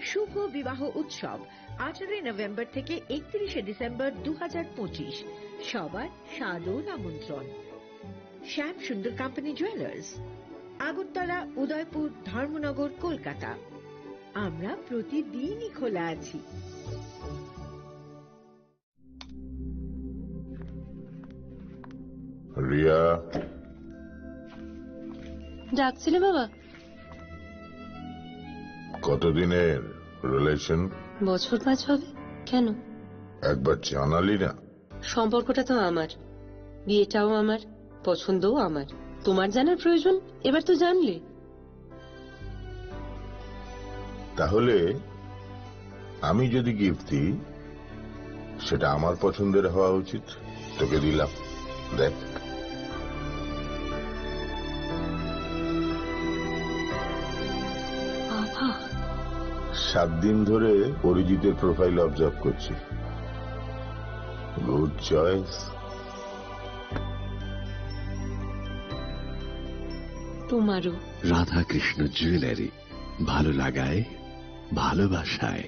শুভ বিবাহ উৎসব, আঠারোই নভেম্বর থেকে একত্রিশে ডিসেম্বর দু হাজার পঁচিশ। সবার সাদর আমন্ত্রণ। শ্যাম সুন্দর কোম্পানি জুয়েলার্স, আগরতলা, উদয়পুর, ধর্মনগর, কলকাতা। আমরা প্রতিদিনই খোলা আছি। রিয়া। ডাকছিলে বাবা? কতদিনের রিলেশন? বছর পাঁচ হবে। কেন? একবার জানালি না। সম্পর্কটা তো আমার, বিয়েটাও আমার, পছন্দও আমার। তোমার জানার প্রয়োজন? এবার তো জানলে। তাহলে আমি যদি গিফট দিই, সেটা আমার পছন্দের হওয়া উচিত। তোকে দিলাম, দেখ। বাবা। সাত দিন ধরে অরিজিতের প্রোফাইল অবজার্ভ করছি। Good choice. তোমারও। রাধাকৃষ্ণ জুয়েলারি, ভালো লাগায়, ভালোবাসায়।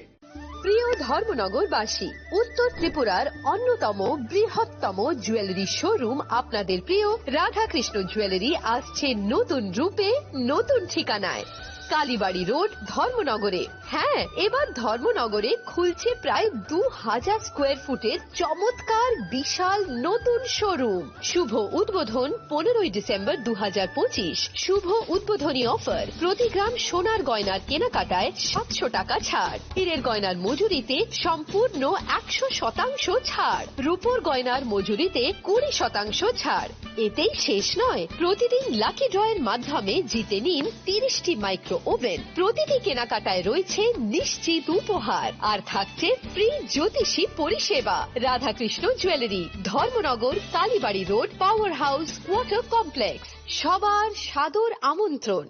প্রিয় ধর্মনগরবাসী, উত্তর ত্রিপুরার অন্যতম বৃহত্তম জুয়েলারি শোরুম আপনাদের প্রিয় রাধাকৃষ্ণ জুয়েলারি আসছে নতুন রূপে, নতুন ঠিকানায়। কালীবাড়ি রোড, ধর্মনগরে। হ্যাঁ, এবার ধর্মনগরে খুলছে প্রায় দু হাজার স্কোয়ার ফুটের চমৎকার বিশাল নতুন শোরুম। শুভ উদ্বোধন পনেরোই ডিসেম্বর দু হাজার পঁচিশ। শুভ উদ্বোধনী অফার, প্রতি গ্রাম সোনার গয়নার কেনাকাটায় সাতশো টাকা ছাড়, হীরের গয়নার মজুরিতে সম্পূর্ণ একশো শতাংশ ছাড়, রূপোর গয়নার মজুরিতে কুড়ি শতাংশ ছাড়। এতেই শেষ নয়, প্রতিদিন লাকি ড্রয়ের মাধ্যমে জিতে নিন তিরিশটি মাইক্রো ওভেন, প্রতিটি কেনাকাটায় রয়েছে নিশ্চিত উপহার, আর থাকছে ফ্রি জ্যোতিষী পরিষেবা। Radhakrishna jewellery, Dharmanagar, Kalibari road, power house quarter complex. সবার সাদর আমন্ত্রণ।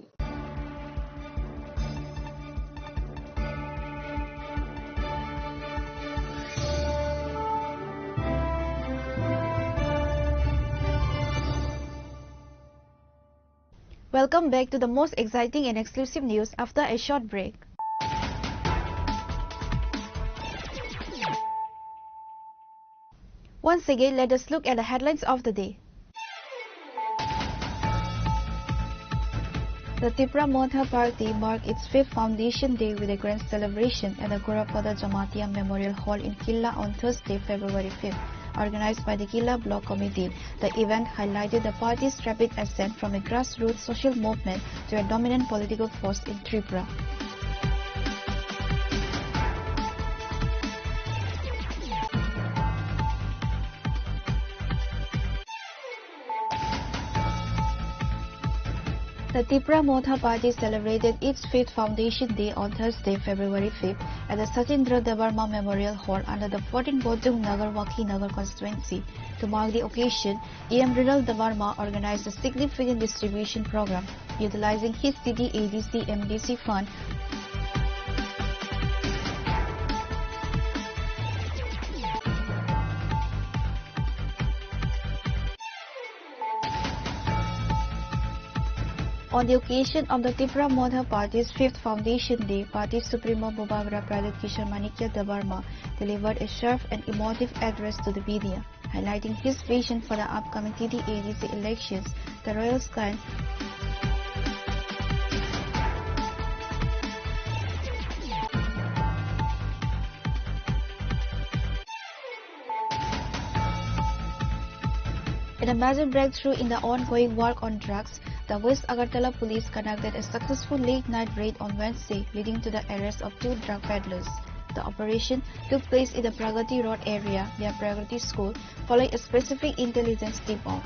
Welcome back to the most exciting and exclusive news after a short break. Once again, let us look at the headlines of the day. The Tipra Motha Party marked its fifth foundation day with a grand celebration at the Gorapada Jamatia Memorial Hall in Killa on Thursday, February fifth, organized by the Killa Block Committee. The event highlighted the party's rapid ascent from a grassroots social movement to a dominant political force in Tripura. The Tipra Motha Party celebrated its fifth foundation day on Thursday, February fifth, at the Sachindra Debbarma Memorial Hall under the fourteen Bojong Nagar Wakhi Nagar constituency. To mark the occasion, E M Rinal Debbarma organized a significant distribution program utilizing his C D A D C M D C fund. On the occasion of the Tipra Motha Party's fifth foundation day, party supremo Bubagra Pradyot Kishore Manikya Debbarma delivered a sharp and emotive address to the media, highlighting his vision for the upcoming T T A D C elections. The royal sky In a major breakthrough in the ongoing war on drugs, the West Agartala police conducted a successful late-night raid on Wednesday, leading to the arrest of two drug peddlers. The operation took place in the Pragati Road area near Pragati School following a specific intelligence tip-off.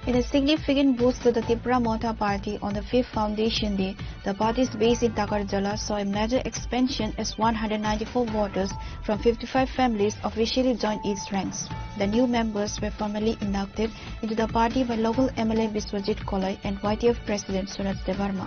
In a significant boost to the Tipra Motha Party on the fifth Foundation Day, the party's base in Takarjala saw a major expansion as one hundred ninety-four voters from fifty-five families officially joined its ranks. The new members were formally inducted into the party by local M L A Biswajit Koloi and Y T F President Suraj Debbarma.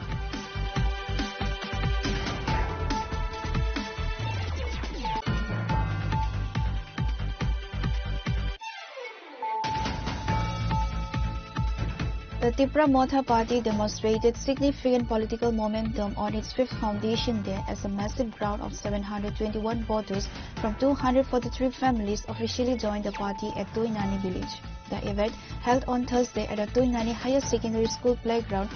The Tipra Motha Party demonstrated significant political momentum on its fifth foundation day as a massive crowd of seven hundred twenty-one voters from two hundred forty-three families officially joined the party at Tuinani village. The event, held on Thursday at the Tuinani Higher Secondary School playground,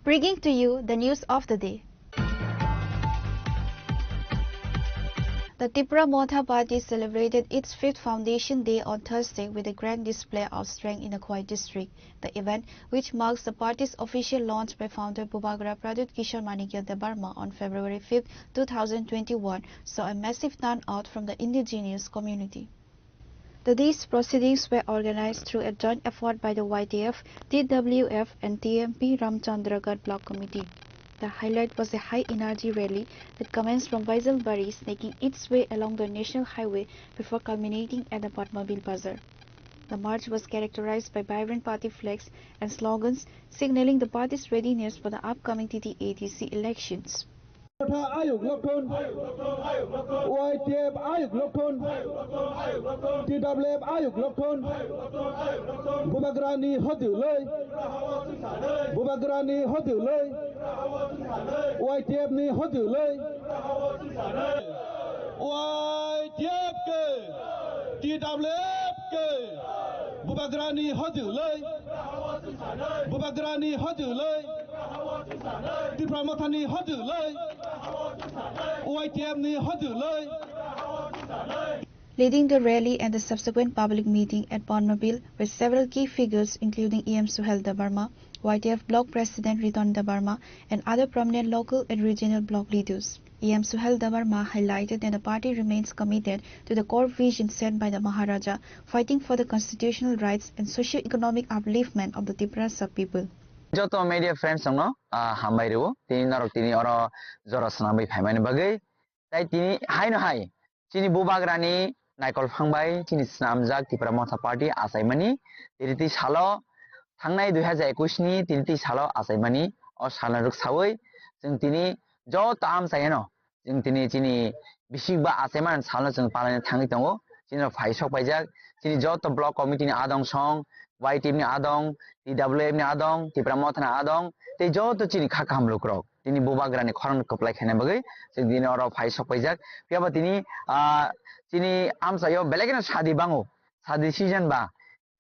bringing to you the news of the day. The Tipra Motha Party celebrated its fifth foundation day on Thursday with a grand display of strength in the Khowai district. The event, which marks the party's official launch by founder Bubagra Pradyut Kishore Manikya Debbarma on February fifth, two thousand twenty-one, saw a massive turnout from the indigenous community. The day's proceedings were organized through a joint effort by the Y T F, T W F, and T M P Ramchandragarh Block Committee. The highlight was a high-energy rally that commenced from Baijalbari, snaking its way along the national highway before culminating at the Padmabil Bazar. The march was characterized by vibrant party flags and slogans, signaling the party's readiness for the upcoming T T A D C elections. Motha ayuk lokthon, Y T F ayuk lokthon, T W F ayuk lokthon, Bubagrani hoduloi, Bubagrani hoduloi, Y T F ni hoduloi. Y T F ke, T W F ke, Bubagrani hoduloi, Bubagrani hoduloi, Tipra Mothani hoduloi, Y T F ni hoduloi. Leading the rally and the subsequent public meeting at Padmabil were several key figures, including E M Suhel Debbarma, Y T F Block President Riton Debbarma, and other prominent local and regional block leaders. E M Suhel Debbarma highlighted that the party remains committed to the core vision set by the Maharaja, fighting for the constitutional rights and socio-economic upliftment of the Tipra sub-people. Joto media friends rokno, ah, hambai rwo. Tini norok tini oro jora swnamwi phaimani bagwi. Tai tini haino hai chini bubagrani naikol phang bai chini swnamjak Tipra Motha Party achaimani tini twi salo, thangnai dui hajar ekwis ni tini twi salo achaimani o salno rwksawi chwng tini joto amchaiyano chwng tini chini bisik ba achaimani salno chwng palaina thangwi tongo. Chini rok phai sok paijak, chini joto block committee ni adong song, Y T F ni adong, T W F ni adong, Tipra Motha ni adong, tei joto chini kha kaham lukurok. Tini bubagrani khorang kwplai khaina bagwi chwng tini oro phai sok paijak. Phiya ba tini, ah, chini amchaio belai kheno sadi bango. Sadi season ba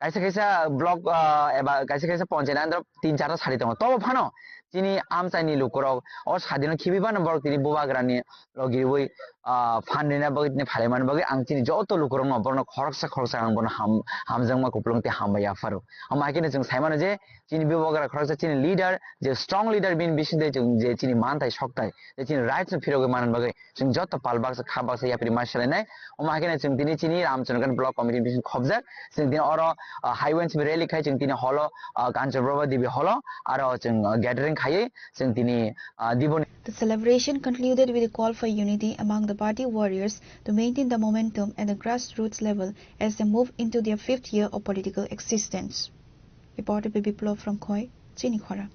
kaisa kaisa block, ah, eba kaisa kaisa ponchayat andro tin charta sadi tongo. Tobo phano chini amchaini lukurok o sadino khibi bano borok tini bubagrani logi rwi, ah, phan rina bagwi tini phalai mani bagwi ang chini joto lukurokno borokno khoroksa khoroksa ang bono ham-, hamjakma kupulung tei hambai yapharo. Omo hai kheno chwng sai mano je chini bubagra khoroksa chini leader, je strong leader bini bisingtwi chwng je chini manthai sokthai, je chini rights no phirogwi manna bagwi chwng joto pal baksa kha baksa yapri ma swlainai. Omo hai kheno chwng tini chini Ramchandraganj Block Committee bising khobjak. Chwng tini oro, ah, highway simi rally khai chwng tini holo, ah, Kanchan Prabha Devi holo aro chwng, ah, gathering khaiwi chwng tini, ah, Diboni. The celebration concluded with a call for unity among the party warriors to maintain the momentum at the grassroots level as they move into their fifth year of political existence. Reporter Biplab from Khowai, Chini Khorang.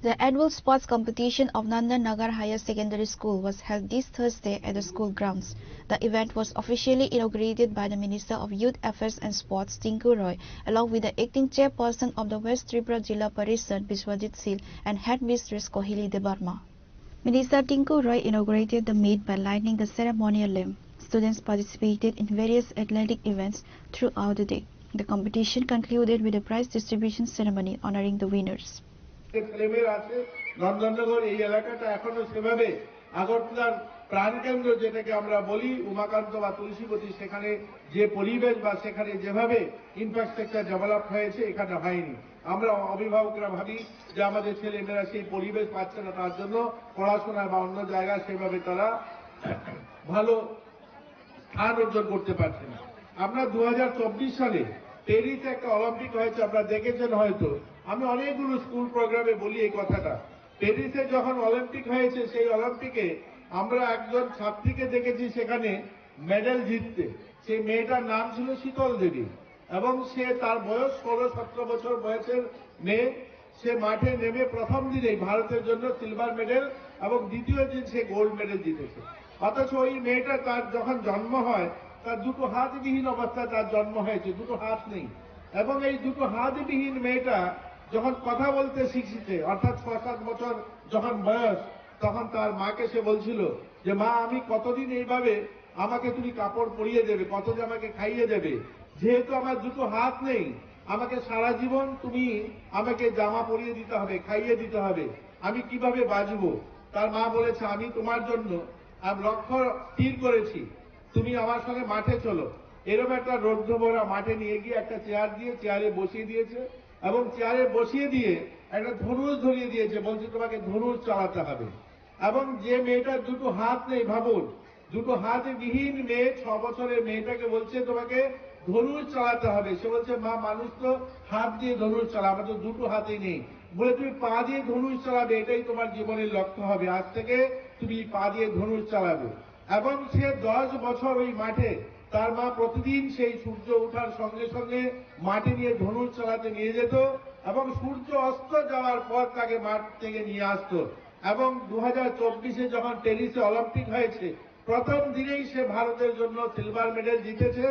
The annual sports competition of Nandan Nagar Higher Secondary School was held this Thursday at the school grounds. The event was officially inaugurated by the Minister of Youth Affairs and Sports, Tinku Roy, along with the acting chairperson of the West Tripura Jilla Parishad, Biswajit Sil, and headmistress Kohili Debbarma. Minister Tinku Roy inaugurated the meet by lighting the ceremonial lamp. Students participated in various athletic events throughout the day. The competition concluded with a prize distribution ceremony honoring the winners. ছেলেমেয়েরা আছে নন্দননগর এই এলাকাটা এখনো সেভাবে আগরতলার প্রাণকেন্দ্র যেটাকে আমরা বলি উমাকান্ত বা তুলসীবতী, সেখানে যে পরিবেশ বা সেখানে যেভাবে ইনফ্রাস্ট্রাকচার ডেভেলপ হয়েছে এখানে হয়নি। আমরা অভিভাবকরা ভাবি যে আমাদের ছেলেমেয়েরা সেই পরিবেশ পাচ্ছে না, তার জন্য পড়াশোনা বা অন্য জায়গা সেভাবে তারা ভালো স্থান অর্জন করতে পারছে না। আমরা দু হাজার চব্বিশ সালে প্যারিসে একটা অলিম্পিক হয়েছে, আপনারা দেখেছেন হয়তো। আমি অনেকগুলো স্কুল প্রোগ্রামে বলি এই কথাটা। প্যারিসে যখন অলিম্পিক হয়েছে, সেই অলিম্পিকে আমরা একজন ছাত্রীকে দেখেছি সেখানে মেডেল জিততে। সেই মেয়েটার নাম ছিল শীতল দেবী এবং সে, তার বয়স ষোলো সতেরো বছর বয়সের মেয়ে। সে মাঠে নেমে প্রথম দিনেই ভারতের জন্য সিলভার মেডেল এবং দ্বিতীয় দিন সে গোল্ড মেডেল জিতেছে। অথচ ওই মেয়েটা, তার যখন জন্ম হয়, তার দুটো হাতবিহীন অবস্থায় তার জন্ম হয়েছে, দুটো হাত নেই। এবং এই দুটো হাতবিহীন মেয়েটা যখন কথা বলতে শিখেছে, অর্থাৎ ছ সাত বছর যখন বয়স, তখন তার মাকে সে বলছিল যে, "মা, আমি কতদিন এইভাবে আমাকে তুমি কাপড় পরিয়ে দেবে, কত যে আমাকে খাইয়ে দেবে? যেহেতু আমার দুটো হাত নেই, আমাকে সারা জীবন তুমি আমাকে জামা পরিয়ে দিতে হবে, খাইয়ে দিতে হবে, আমি কিভাবে বাঁচবো?" তার মা বলেছে, "আমি তোমার জন্য এক লক্ষ্য স্থির করেছি, তুমি আমার সঙ্গে মাঠে চলো।" এরকম একটা রৌদ্র ভরা মাঠে নিয়ে গিয়ে একটা চেয়ার দিয়ে চেয়ারে বসিয়ে দিয়েছে এবং চেয়ারে বসিয়ে দিয়ে একটা ধনুষ ধরিয়ে দিয়েছে, বলছে, "তোমাকে ধনুষ চালাতে হবে।" এবং যে মেয়েটার দুটো হাত নেই, ভাবুন, দুটো হাত বিহীন মেয়ে, ছ বছরের মেয়েটাকে বলছে, "তোমাকে ধনুষ চালাতে হবে।" সে বলছে, "মা, মানুষ তো হাত দিয়ে ধনুষ চালায়, আমার তো দুটো হাতই নেই।" বলে, "তুমি পা দিয়ে ধনুষ চালাবে, এটাই তোমার জীবনের লক্ষ্য হবে, আজ থেকে তুমি পা দিয়ে ধনুষ চালাবে।" এবং সে দশ বছর ওই মাঠে, তার মা প্রতিদিন সেই সূর্য ওঠার সঙ্গে সঙ্গে মাটি নিয়ে ধনুষ চালাতে নিয়ে যেত এবং সূর্য অস্ত যাওয়ার পর তাকে মাঠ থেকে নিয়ে আসতো। এবং দু হাজার চব্বিশে যখন প্যারিসে অলিম্পিক হয়েছে, প্রথম দিনেই সে ভারতের জন্য সিলভার মেডেল জিতেছে,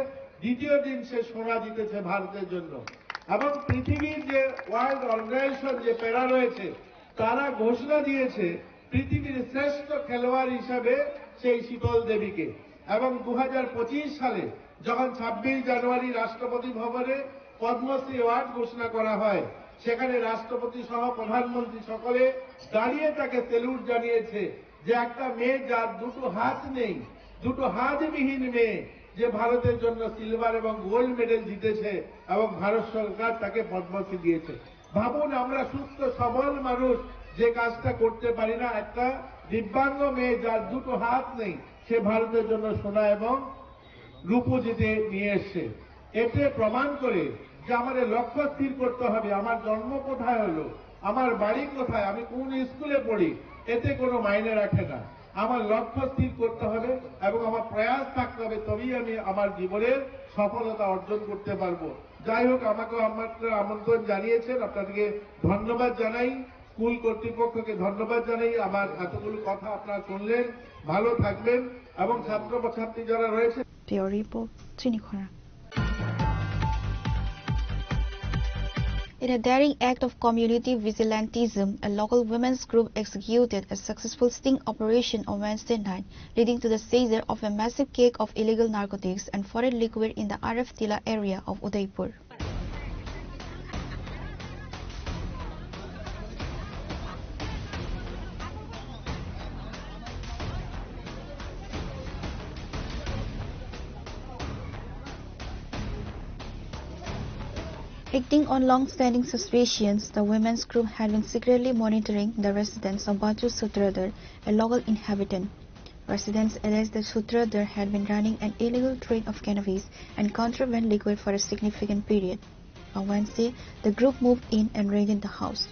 দ্বিতীয় দিন সে সোনা জিতেছে ভারতের জন্য। এবং পৃথিবীর যে ওয়ার্ল্ড অর্গানাইজেশন, যে প্যারা রয়েছে, তারা ঘোষণা দিয়েছে পৃথিবীর শ্রেষ্ঠ খেলোয়াড় হিসাবে সেই শীতল দেবীকে। এবং দু হাজার পঁচিশ সালে যখন ছাব্বিশ জানুয়ারি রাষ্ট্রপতি ভবনে পদ্মশ্রী অ্যাওয়ার্ড ঘোষণা করা হয়, সেখানে রাষ্ট্রপতি সহ প্রধানমন্ত্রী সকলে দাঁড়িয়ে তাকে স্যালুট জানিয়েছে যে একটা মেয়ে যার দুটো হাত নেই, দুটো হাতবিহীন মেয়ে, যে ভারতের জন্য সিলভার এবং গোল্ড মেডেল জিতেছে এবং ভারত সরকার তাকে পদ্মশ্রী দিয়েছে। ভাবুন, আমরা সুস্থ সবল মানুষ যে কাজটা করতে পারি না, একটা দিব্যাঙ্গ মেয়ে যার দুটো হাত নেই, সে ভারতের জন্য সোনা এবং রূপো জিতে নিয়ে এসছে। এতে প্রমাণ করে যে আমাদের লক্ষ্য স্থির করতে হবে, আমার জন্ম কোথায় হলো, আমার বাড়ি কোথায়, আমি কোন স্কুলে পড়ি, এতে কোনো মাইনে রাখে না। আমার লক্ষ্য স্থির করতে হবে এবং আমার প্রয়াস থাকতে হবে, তবেই আমি আমার জীবনের সফলতা অর্জন করতে পারবো। যাই হোক, আমাকে আপনারা আমন্ত্রণ জানিয়েছেন, আপনাদেরকে ধন্যবাদ জানাই। স্কুল কর্তৃপক্ষকে ধন্যবাদ জানাই। আমার এতগুলো কথা আপনারা শুনলেন, ভালো থাকবেন এবং ছাত্র বা ছাত্রী যারা রয়েছে Bureau report, Chinikhora. In a daring act of community vigilantism, a local women's group executed a successful sting operation on Wednesday night, leading to the seizure of a massive cake of illegal narcotics and foreign liquor in the R F Tila area of Udaipur. Acting on long-standing suspicions, the women's group had been secretly monitoring the residence of Bachu Sutradhar, a local inhabitant. Residents alleged that Sutradhar had been running an illegal trade of cannabis and contraband liquor for a significant period. On Wednesday, the group moved in and raided the house.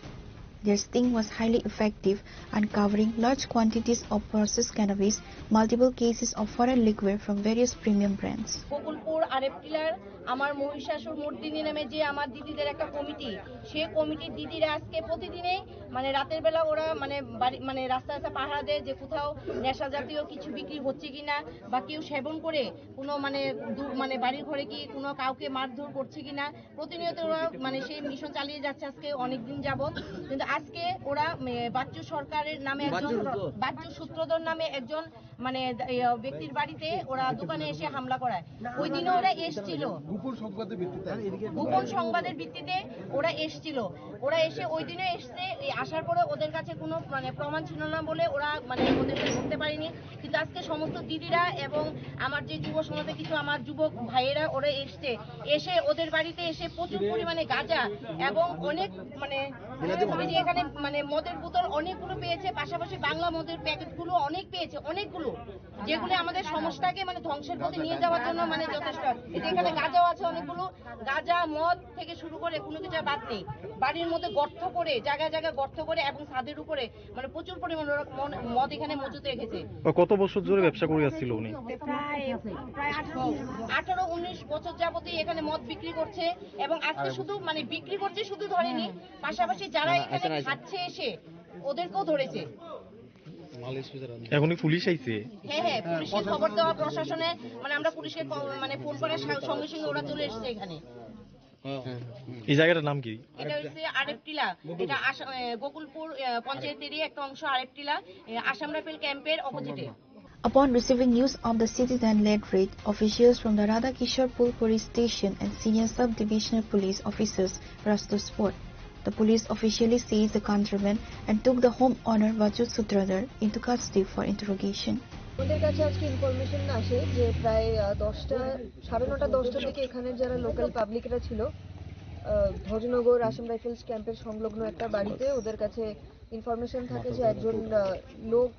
Their sting was highly effective, uncovering large quantities of processed cannabis, multiple cases of foreign liquor from various premium brands. Bakulpur RF tiller আমার মহিষাসুর মর্দিনী নামে যে আমার দিদিদের একটা কমিটি, সেই কমিটির দিদিরা আজকে প্রতিদিনেই মানে রাতের বেলা ওরা মানে বাড়ি, মানে রাস্তায় রাস্তায় পাহারা দেয় যে কোথাও নেশা জাতীয় কিছু বিক্রি হচ্ছে কিনা বা কেউ সেবন করে কোনো মানে দু-, মানে বাড়ির ঘরে কি কোনো কাউকে মারধর করছে কিনা। প্রতিনিয়ত ওরা মানে সেই মিশন চালিয়ে যাচ্ছে আজকে অনেক দিন যাবত। কিন্তু আজকে ওরা, এ, বাচ্চু সরকারের নামে একজন, বাচ্চু সূত্র। বাচ্চু সূত্রধর নামে একজন মানে, এ, ব্যক্তির বাড়িতে ওরা দোকানে এসে হামলা করায়। ওই দিনও ওরা এসছিল। গোপন সংবাদের ভিত্তিতে। গোপন সংবাদের ভিত্তিতে ওরা এসছিল। ওরা এসে ওই দিনে এসছে, এই আসার পরে ওদের কাছে কোনো মানে প্রমাণ ছিল না বলে ওরা মানে ওদেরকে ধরতে পারেনি। কিন্তু আজকে সমস্ত দিদিরা এবং আমার যে যুব সমাজে কিছু আমার যুবক ভাইয়েরা ওরা এসছে, এসে ওদের বাড়িতে এসে প্রচুর পরিমাণে গাঁজা এবং অনেক মানে এই যে এখানে মানে মদের বোতল অনেকগুলো পেয়েছে, পাশাপাশি বাংলা মদের প্যাকেটগুলো অনেক পেয়েছে, অনেকগুলো, যেগুলো আমাদের সমাজটাকে মানে ধ্বংসের পথে নিয়ে যাওয়ার জন্য মানে যথেষ্ট। এই যে এখানে গাঁজাও আছে অনেকগুলো, গাঁজা মদ থেকে শুরু করে কোনো কিছু বাদ নেই। বাড়ির মধ্যে গর্ত করে, জায়গায় জায়গায় গর্ত করে এবং ছাদের উপরে মানে প্রচুর পরিমাণ ওরা মন-, মদ এখানে মজুত রেখেছে। ও কত বছর ধরে ব্যবসা করে আসছিল উনি? প্রায় প্রায় আঠারো উনিশ বছর যাবতই এখানে মদ বিক্রি করছে এবং আজকে শুধু মানে বিক্রি করছে শুধু ধরেনি, পাশাপাশি যারা এখানে খাচ্ছে এসে ওদেরকেও ধরেছে। এখন কি পুলিশ আইছে? হ্যাঁ, হ্যাঁ, পুলিশকে খবর দেওয়া, প্রশাসনে মানে আমরা পুলিশকে ক-, মানে ফোন করার সা-, সঙ্গে সঙ্গে ওরা চলে এসেছে এখানে। এই জায়গাটার নাম কি? এটা হচ্ছে আরেপটিলা, এটা আস-, এ, গোকুলপুর, এ, পঞ্চায়েতেরই একটা অংশ আরেপটিলা, এ, আসাম রাইফেল ক্যাম্পের অপোজিটে। Upon receiving news of the citizen-led raid, officials from the Radha Kishore Pul Police Station and senior sub-divisional police officers rushed to spot. The police officially seized the contraband and took the homeowner Vachu Sutradhar into custody for interrogation. আমাদের কাছে আজকে ইনফরমেশন আসে যে প্রায় আহ, দশটা, সাড়ে নটা দশটার দিকে এখানে যারা লোকাল পাবলিকরা ছিল, আহ, ভজনগর আসাম রাইফেলস ক্যাম্পের সংলগ্ন একটা বাড়িতে ওদের কাছে ইনফরমেশন থাকে যে একজন আহ, লোক,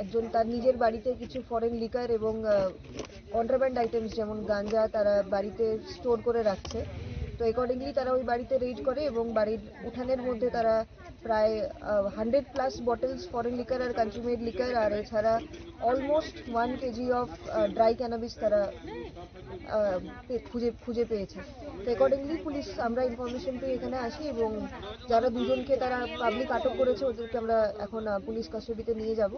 একজন তার নিজের বাড়িতে কিছু ফরেন লিকার এবং কন্ট্রাব্যান্ড আইটেমস যেমন গাঞ্জা তারা বাড়িতে স্টোর করে রাখছে। তো অ্যাকর্ডিংলি তারা ওই বাড়িতে রেড করে এবং বাড়ির উঠানের মধ্যে তারা প্রায় hundred plus bottles foreign liquor আর কান্ট্রি মেড লিকার আর এছাড়া almost one KG of dry cannabis তারা আহ, পে-, খুঁজে খুঁজে পেয়েছে। তো অ্যাকর্ডিংলি পুলিশ, আমরা ইনফরমেশন পেয়ে এখানে আসি এবং যারা দুজনকে তারা পাবলিক আটক করেছে ওদেরকে আমরা এখন আহ, পুলিশ কাস্টাডিতে নিয়ে যাব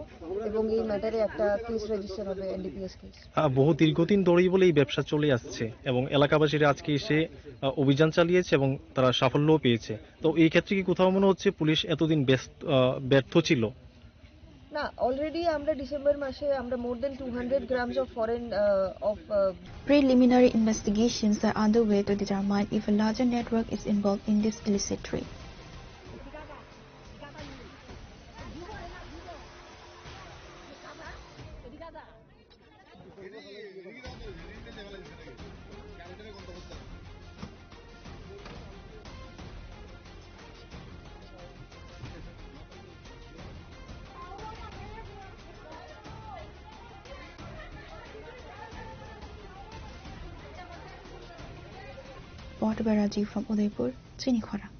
এবং এই ম্যাটারে একটা কেস রেজিস্টার হবে, এনডিপিএস কেস। আহ, বহু দীর্ঘদিন ধরেই বলে এই ব্যবসা চলে আসছে এবং এলাকাবাসীরা আজকে এসে আহ, অভিযান চালিয়েছে এবং তারা সাফল্যও পেয়েছে। তো এই ক্ষেত্রে কি কোথাও মনে হচ্ছে পুলিশ এতদিন ব্যস্ত, আহ, ব্যর্থ ছিল? না, অলরেডি আমরা ডিসেম্বর মাসে আমরা more than two hundred grams of foreign of Preliminary investigations are underway to determine if a larger network is involved in this illicit trade. Port Beraji from Udaipur, Chini Khorang.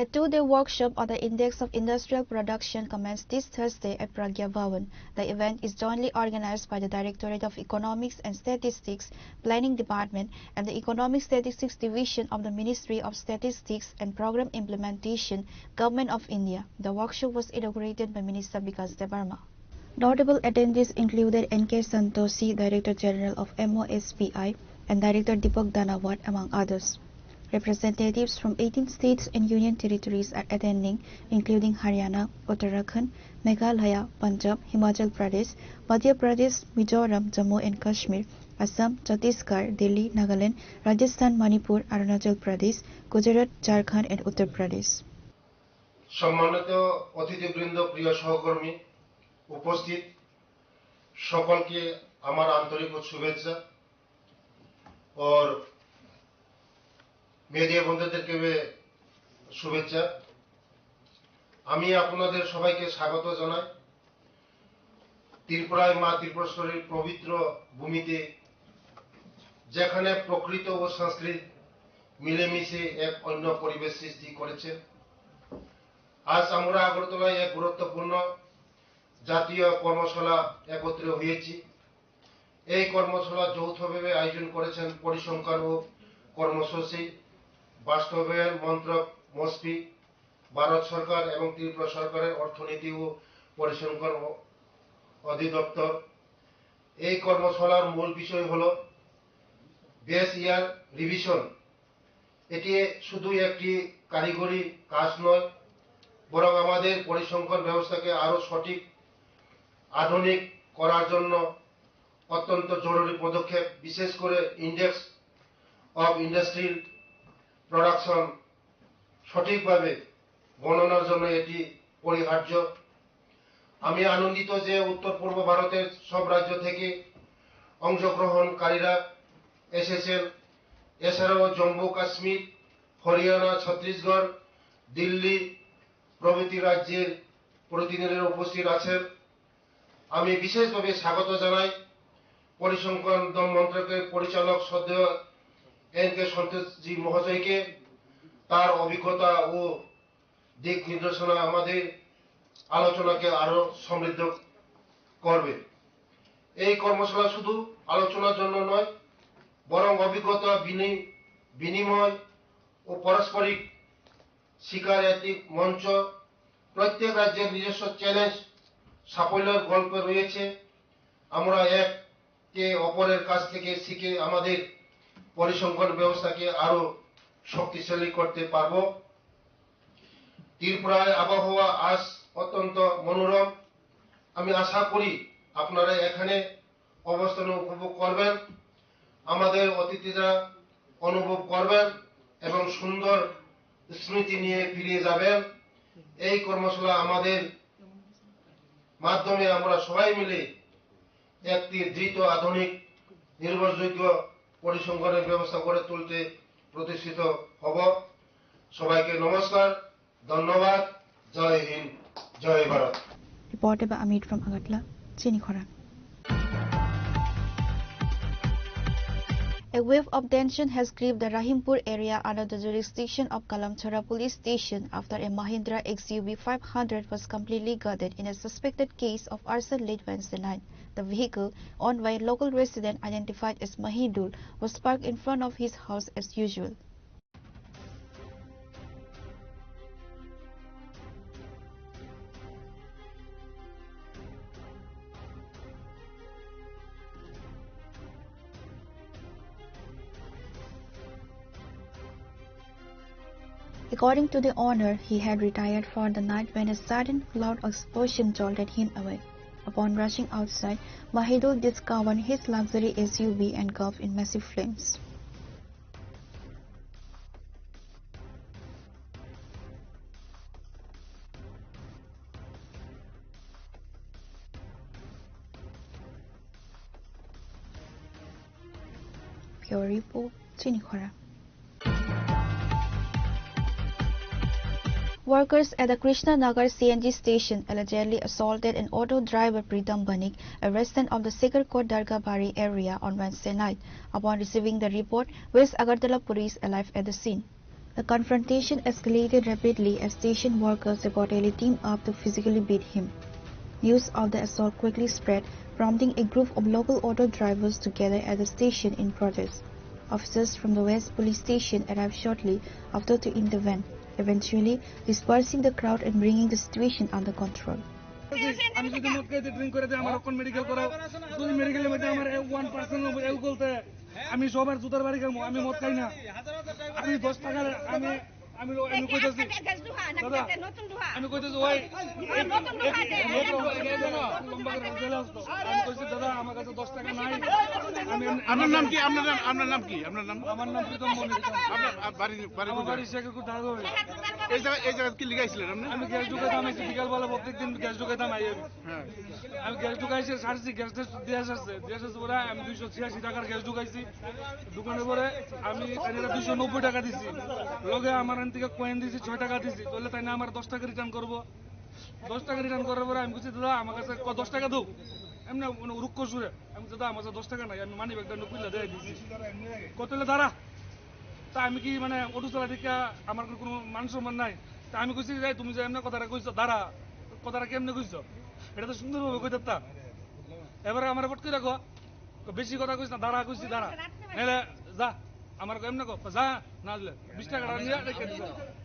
A two-day workshop on the index of industrial production commenced this Thursday at Pragya Bhawan. The event is jointly organized by the Directorate of Economics and Statistics, Planning Department, and the Economic Statistics Division of the Ministry of Statistics and Program Implementation, Government of India. The workshop was inaugurated by Minister Bikash Debbarma. Notable attendees included N K Santoshi, Director General of M O S P I, and Director Deepak Danawat, among others. Representatives from eighteen states and union territories are attending, including Haryana, Uttarakhand, Meghalaya, Punjab, Himachal Pradesh, Madhya Pradesh, Mizoram, Jammu and Kashmir, Assam, Chhattisgarh, Delhi, Nagaland, Rajasthan, Manipur, Arunachal Pradesh, Gujarat, Jharkhand, and Uttar Pradesh. সম্মানিত অতিথিবৃন্দ, প্রিয় সহকর্মী, উপস্থিত সকলকে আমার আন্তরিক শুভেচ্ছা। ওর মিডিয়া বন্ধুদেরকে শুভেচ্ছা। আমি আপনাদের সবাইকে স্বাগত জানাই ত্রিপুরায় মা ত্রিপুরেশ্বরীর পবিত্র ভূমিতে, যেখানে প্রকৃতি ও সংস্কৃতি মিলেমিশে এক অন্য পরিবেশ সৃষ্টি করেছে। আজ আমরা আগরতলায় এক গুরুত্বপূর্ণ জাতীয় কর্মশালা একত্রে হয়েছি। এই কর্মশালা যৌথভাবে আয়োজন করেছেন পরিসংখ্যান ও কর্মসূচি বাস্তবায়ন মন্ত্রক, মসপি, ভারত সরকার এবং ত্রিপুরা সরকারের অর্থনীতি ও পরিসংখ্যান অ-, অধিদপ্তর। এই কর্মশালার মূল বিষয় হল বেস ইয়ার রিভিশন। এটি শুধু একটি কারিগরি কাজ নয়, বরং আমাদের পরিসংখ্যান ব্যবস্থাকে আরও সঠিক, আধুনিক করার জন্য অত্যন্ত জরুরি পদক্ষেপ। বিশেষ করে ইন্ডেক্স অফ ইন্ডাস্ট্রিয়াল প্রোডাকশন সঠিকভাবে গণনার জন্য এটি অপরিহার্য। আমি আনন্দিত যে উত্তর পূর্ব ভারতের সব রাজ্য থেকে অংশগ্রহণকারীরা এসেছেন। এছাড়াও জম্মু কাশ্মীর, হরিয়ানা, ছত্তিশগড়, দিল্লি প্রভৃতি রাজ্যের প্রতিনিধিরা উপস্থিত আছেন। আমি বিশেষভাবে স্বাগত জানাই পরিসংখ্যান মন্ত্রকের পরিচালক শ্রদ্ধেয় এন কে সন্তোষজি মহোদয়কে। তার অভিজ্ঞতা ও দিক নির্দেশনা আমাদের আলোচনাকে আরো সমৃদ্ধ করবে। এই কর্মশালা শুধু আলোচনার জন্য নয়, বরং অভিজ্ঞতা বিনি-, বিনিময় ও পারস্পরিক শিকার একটি মঞ্চ। প্রত্যেক রাজ্যের নিজস্ব চ্যালেঞ্জ, সাফল্যের গল্প রয়েছে। আমরা একে অপরের কাছ থেকে শিখে আমাদের পরিসংখ্যান ব্যবস্থাকে আরো শক্তিশালী করতে পারব। ত্রিপুরার আবহাওয়া আজ অত্যন্ত মনোরম। আমি আশা করি আপনারা এখানে অবস্থান উপভোগ করবেন, আমাদের অতিথিরা অনুভব করবেন এবং সুন্দর স্মৃতি নিয়ে ফিরে যাবেন। এই কর্মশালা আমাদের মাধ্যমে আমরা সবাই মিলে একটি দৃঢ়, আধুনিক, নির্ভরযোগ্য পরিসংখ্যানের ব্যবস্থা গড়ে তুলতে প্রতিষ্ঠিত হব। সবাইকে নমস্কার, ধন্যবাদ, জয় হিন্দ, জয় Bharat. Reported by Amit from Agartala, Chini Khorang. A wave of tension has gripped the Rahimpur area under the jurisdiction of Kalamchara Police Station after a Mahindra X U V five hundred was completely gutted in a suspected case of arson late Wednesday night. The vehicle, owned by a local resident identified as Mahidul, was parked in front of his house as usual. According to the owner, he had retired for the night when a sudden loud explosion jolted him awake. Upon rushing outside, Mahidul discovered his luxury S U V engulfed in massive flames. Bureau Report, Chini Khorang. Workers at the Krishna Nagar C N G station allegedly assaulted an auto driver Pritam Banik, a resident of the Sikirkot Dargabari area, on Wednesday night. Upon receiving the report, West Agartala police arrived at the scene. The confrontation escalated rapidly as station workers reportedly teamed up to physically beat him. News of the assault quickly spread, prompting a group of local auto drivers to gather at the station in protest. Officers from the West Police Station arrived shortly after to intervene, eventually dispersing the crowd and bringing the situation under control. আমি যদি মদ খাইতে ড্রিঙ্ক করে দেয়, আমার এখন মেডিকেল করাও। যদি মেডিকেলের মধ্যে আমার ওয়ান পার্সেন্ট এউ বলতে, আমি সবার জুতার বাড়ি খাবো, আমি মদ খাই না। আমি দশ টাকার, আমি, আমি লো-, আমি কইতেছি, দাদা, আমি কইতেছি, ওই, লম্বা করে জেলে আসতো। আমি কইছি, দাদা, আমার কাছে দশ টাকা নাই। আমি এমনি আপনার নাম কি? আপনার নাম, আপনার নাম কি? আপনার নাম? আমার নাম প্রীতম মণি। আপনার, আ, বাড়ি, বাড়ি আমার কোথায়? বাড়ি শেখরপুর দাঁড়াবে। এই জায়গা, এই জায়গা কি লিখাইছিলেন আপনি? আমি গ্যাস ঢুকাইতাম, আইছি বিকালবেলা প্রত্যেক দিন গ্যাস ঢুকাইতাম, আই আমি। হ্যাঁ। আমি গ্যাস ঢুকাইছি, সারছি, গ্যাস টেস দিয়ে আসছে, দিয়ে আসার পরে আমি দুইশো ছিয়াশি টাকার গ্যাস ঢুকাইছি। ঢুকানোর পরে আমি তাইলে দুইশো নব্বই টাকা দিছি, লগে আমার এখান থেকে কয়েন দিছি, ছয় টাকা দিছি, তাহলে তাই না আমার দশ টাকা রিটার্ন করবো, দশ টাকা রিটার্ন করার পরে আমি বলছি, "দাদা, আমার কাছে ক-, দশ টাকা দাও।" এমনি মানে রুক্ষ সুরে আমি বলছি, "দাদা, আমার কাছে দশ টাকা নাই, আমি মানি ব্যাগটা নিয়ে খুলে দিয়ে দিছি।" কত হলে দাঁড়া, তা আমি কি মানে অটো চালাই দেখা আমার কোনো মান সম্মান নাই? তা আমি কইছি যে, "তুমি যে এমনি কথাটা কইছো, দাঁড়া, কথাটা কেমনে কইছো? এটা তো সুন্দরভাবে কইতে পারতা।" এবারে আমার ফট করে রাখো, "বেশি কথা কইছ না, দাঁড়া," কইছি, "দাঁড়া, নাইলে যা।" আমার কয়, "এমনি কো, যা, না দিলে বিশ টাকাটা নিয়ে রেখে দিস।"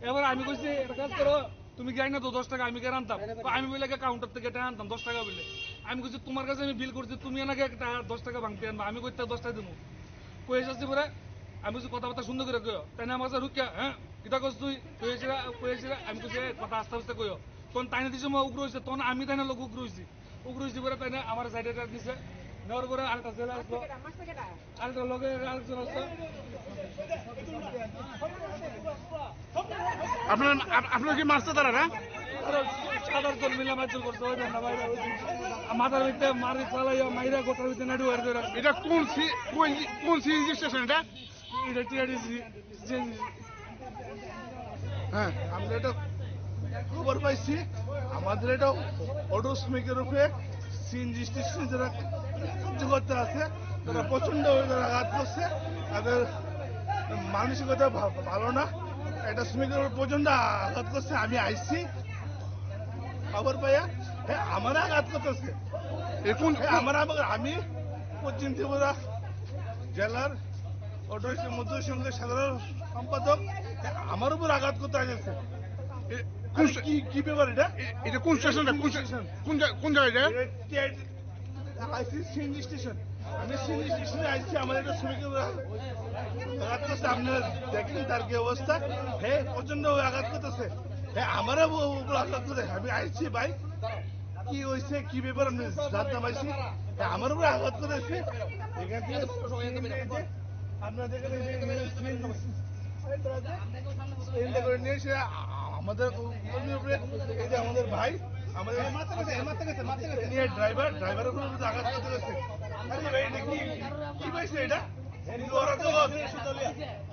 এবার আমি কইছি, "একটা কাজ করো, তুমি গিয়ে না তো দশ টাকা, আমি গিয়ে আনতাম।" কয়, "আমি বলে কাউন্টার থেকে এটা আনতাম দশ টাকা বলে।" আমি কইছি, "তোমার কাছে আমি বিল করছি, তুমি এনাকে একটা দশ টাকা ভাঙতে আনবা, আমি কইতে দশ টাকা দেবো।" কই এসেছি পরে আমি কিছু কথাবার্তা সুন্দর করে কইও, তাই না আমার কাছে রুকিয়া, "হ্যাঁ, কিতা করছ তুই?" কইছি না, কইছি না, আমি কইছি, "এ, কথা আস্তে আস্তে কইও।" তখন তাই না দিছে, "মা উগ্র হইছে," তখন আমি তাই না লোক উগ্র হইছি, উগ্র হইছি পরে তাই না আমার সাইডে দিছে। নেওয়ার পরে আরেকটা ছেলে আসলো, আরেকটা লগে আরেকজন আসলো। আপনার আপ- আপনার কি মারছে তারা না? আরো সাত আট জন মিলে মারধর করছে, ওই দেন না ভাই, ওই যে মাথার ভিতরে মারি চালাইয়া মাইরা গোটার ভিতরে নাড়ু আর ধরে রাখছে। এটা কোন সি- কোন কোন সিএনজি স্টেশন এটা? এটা টিআরটিসি। হ্যাঁ। আমরা এটা খবর পাইছি, আমাদের এটা অটো শ্রমিকের উপরে সিএনজি স্টেশনে যারা কার্যকর্তা আছে, তারা প্রচণ্ড ভাবে তারা আঘাত করছে। তাদের মানসিকতা ভা- ভালো না। এটা শ্রমিকের উপর প্রচণ্ড আঘাত করছে। আমি আইছি, খবর পাইয়া, হ্যাঁ, আমার আঘাত করতেছে। এখন হ্যাঁ, আমার আবার, আমি পশ্চিম ত্রিপুরা জেলার অটো রিক্সা মজদুর সংঘের সাধারণ সম্পাদক, হ্যাঁ, আমার উপর আঘাত করতে আসছে। এ, কোন আরে, স্টে- কি কি ব্যাপার এটা? এ- এটা কোন স্টেশনটা? কোন স্টে- স্টেশন? কোন জা- কোন জায়গা এটা? এটা T I- IC CNG station. আমি সিএনজি স্টেশনে আইছি, আমার একটা শ্রমিকের উপর আঘাত করছে। আপনারা দেখেন তার কি অবস্থা। হ্যাঁ, প্রচণ্ড আঘাত করতেছে। হ্যাঁ, আমারও উপর আঘাত করে। আমি আইছি ভাই, কি হয়েছে, কি ব্যাপার, আমি জানতাম আইছি। হ্যাঁ, আমার উপরে আঘাত করেছে। এখান থেকে সিএনজি এই যে আপনারা দেখেন, এই যে এখানে সিএনজি, সিএনজি করে নিয়ে এসে আ- আমাদের কর্মীর উপরে, এই যে আমাদের ভাই, আমাদের নিয়ে ড্রাইভার, ড্রাইভারের উপরে আঘাত করতে গেছে। আরে ভাই, এটা কি, কি পাইছে এটা?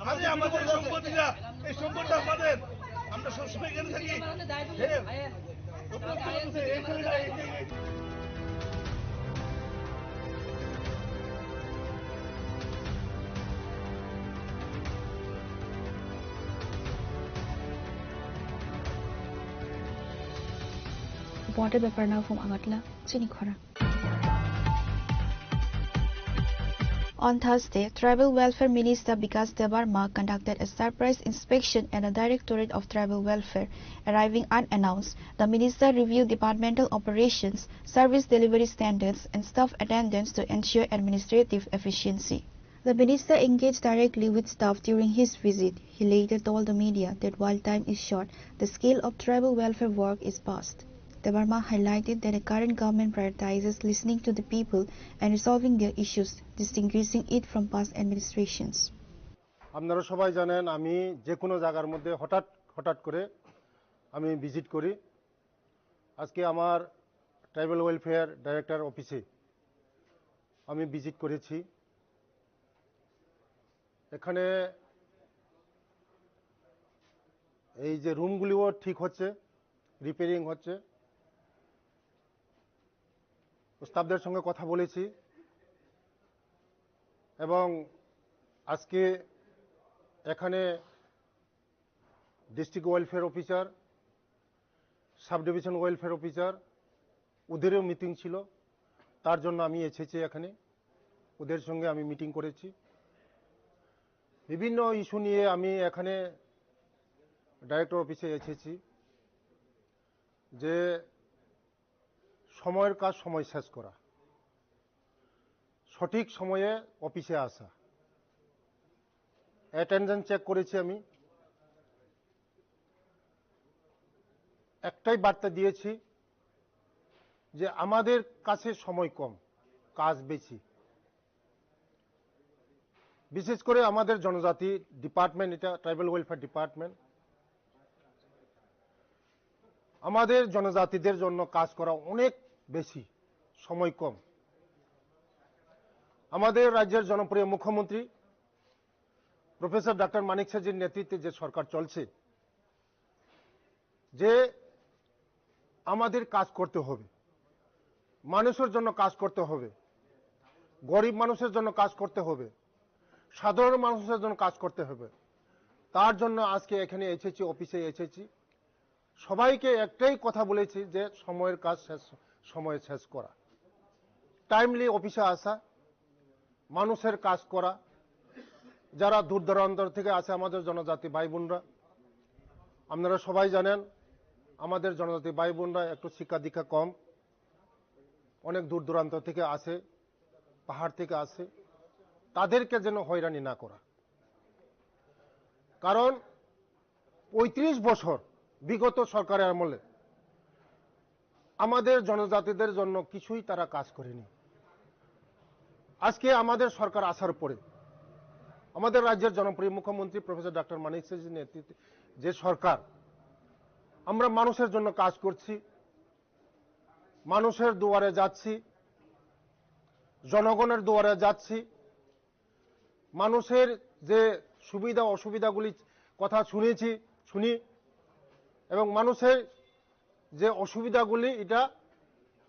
আরে আমাদের সম্পত্তিটা, এই সম্পত্তিটা আমাদের, আমরা সবসময় এখানে থাকি। হ্যাঁ। Reporter Beparna from Agartala, chini khorang. On Thursday, Tribal Welfare Minister Bikash Debbarma conducted a surprise inspection at the Directorate of Tribal Welfare. Arriving unannounced, the minister reviewed departmental operations, service delivery standards, and staff attendance to ensure administrative efficiency. The minister engaged directly with staff during his visit. He later told the media that while time is short, the scale of tribal welfare work is vast. Debbarma highlighted that the current government prioritizes listening to the people and resolving their issues, distinguishing it from past administrations. আপনারা সবাই জানেন, আমি যে কোনো জায়গার মধ্যে হঠাৎ হঠাৎ করে আমি ভিজিট করি। আজকে আমার ট্রাইবাল ওয়েলফেয়ার ডাইরেক্টর অফিসে আমি ভিজিট করেছি। এখানে এই যে রুমগুলিও ঠিক হচ্ছে, রিপেয়ারিং হচ্ছে। স্টাফদের সঙ্গে কথা বলেছি এবং আজকে এখানে district welfare officer, sub division welfare officer, ওদেরও মিটিং ছিল, তার জন্য আমি এসেছি এখানে, ওদের সঙ্গে আমি মিটিং করেছি। বিভিন্ন ইস্যু নিয়ে আমি এখানে ডাইরেক্টর অফিসে এসেছি যে সময়ের কাজ সময় শেষ করা, সঠিক সময়ে অফিসে আসা। অ্যাটেন্ডেন্স চেক করেছি আমি, একটাই বার্তা দিয়েছি যে আমাদের কাছে সময় কম, কাজ বেশি। বিশেষ করে আমাদের জনজাতি ডিপার্টমেন্ট, এটা ট্রাইবাল ওয়েলফেয়ার ডিপার্টমেন্ট, আমাদের জনজাতিদের জন্য কাজ করা অনেক বেশি, সময় কম। আমাদের রাজ্যের জনপ্রিয় মুখ্যমন্ত্রী প্রফেসর ডক্টর মানিক সাহাজির নেতৃত্বে যে সরকার চলছে, যে আমাদের কাজ করতে হবে, মানুষের জন্য কাজ করতে হবে, গরিব মানুষের জন্য কাজ করতে হবে, সাধারণ মানুষের জন্য কাজ করতে হবে। তার জন্য আজকে এখানে এসেছি, অফিসে এসেছি। সবাইকে একটাই কথা বলেছি যে সময়ের কাজ শেষ, সময়ে শেষ করা, টাইমলি অফিসে আসা, মানুষের কাজ করা। যারা দূর দূরান্ত থেকে আসে আমাদের জনজাতি ভাই বোনরা, আপনারা সবাই জানেন আমাদের জনজাতি ভাই বোনরা একটু শিক্ষা দীক্ষা কম, অনেক দূর দূরান্ত থেকে আসে, পাহাড় থেকে আসে, তাদেরকে যেন হয়রানি না করা। কারণ পঁয়ত্রিশ বছর বিগত সরকারের আমলে আমাদের জনজাতিদের জন্য কিছুই তারা কাজ করেনি। আজকে আমাদের সরকার আসার পরে আমাদের রাজ্যের জনপ্রিয় মুখ্যমন্ত্রী প্রফেসর ডক্টর মানিক সাহাজির নেতৃত্বে যে সরকার, আমরা মানুষের জন্য কাজ করছি, মানুষের দুয়ারে যাচ্ছি, জনগণের দুয়ারে যাচ্ছি, মানুষের যে সুবিধা অসুবিধাগুলি কথা শুনেছি, শুনি, এবং মানুষের যে অসুবিধাগুলি, এটা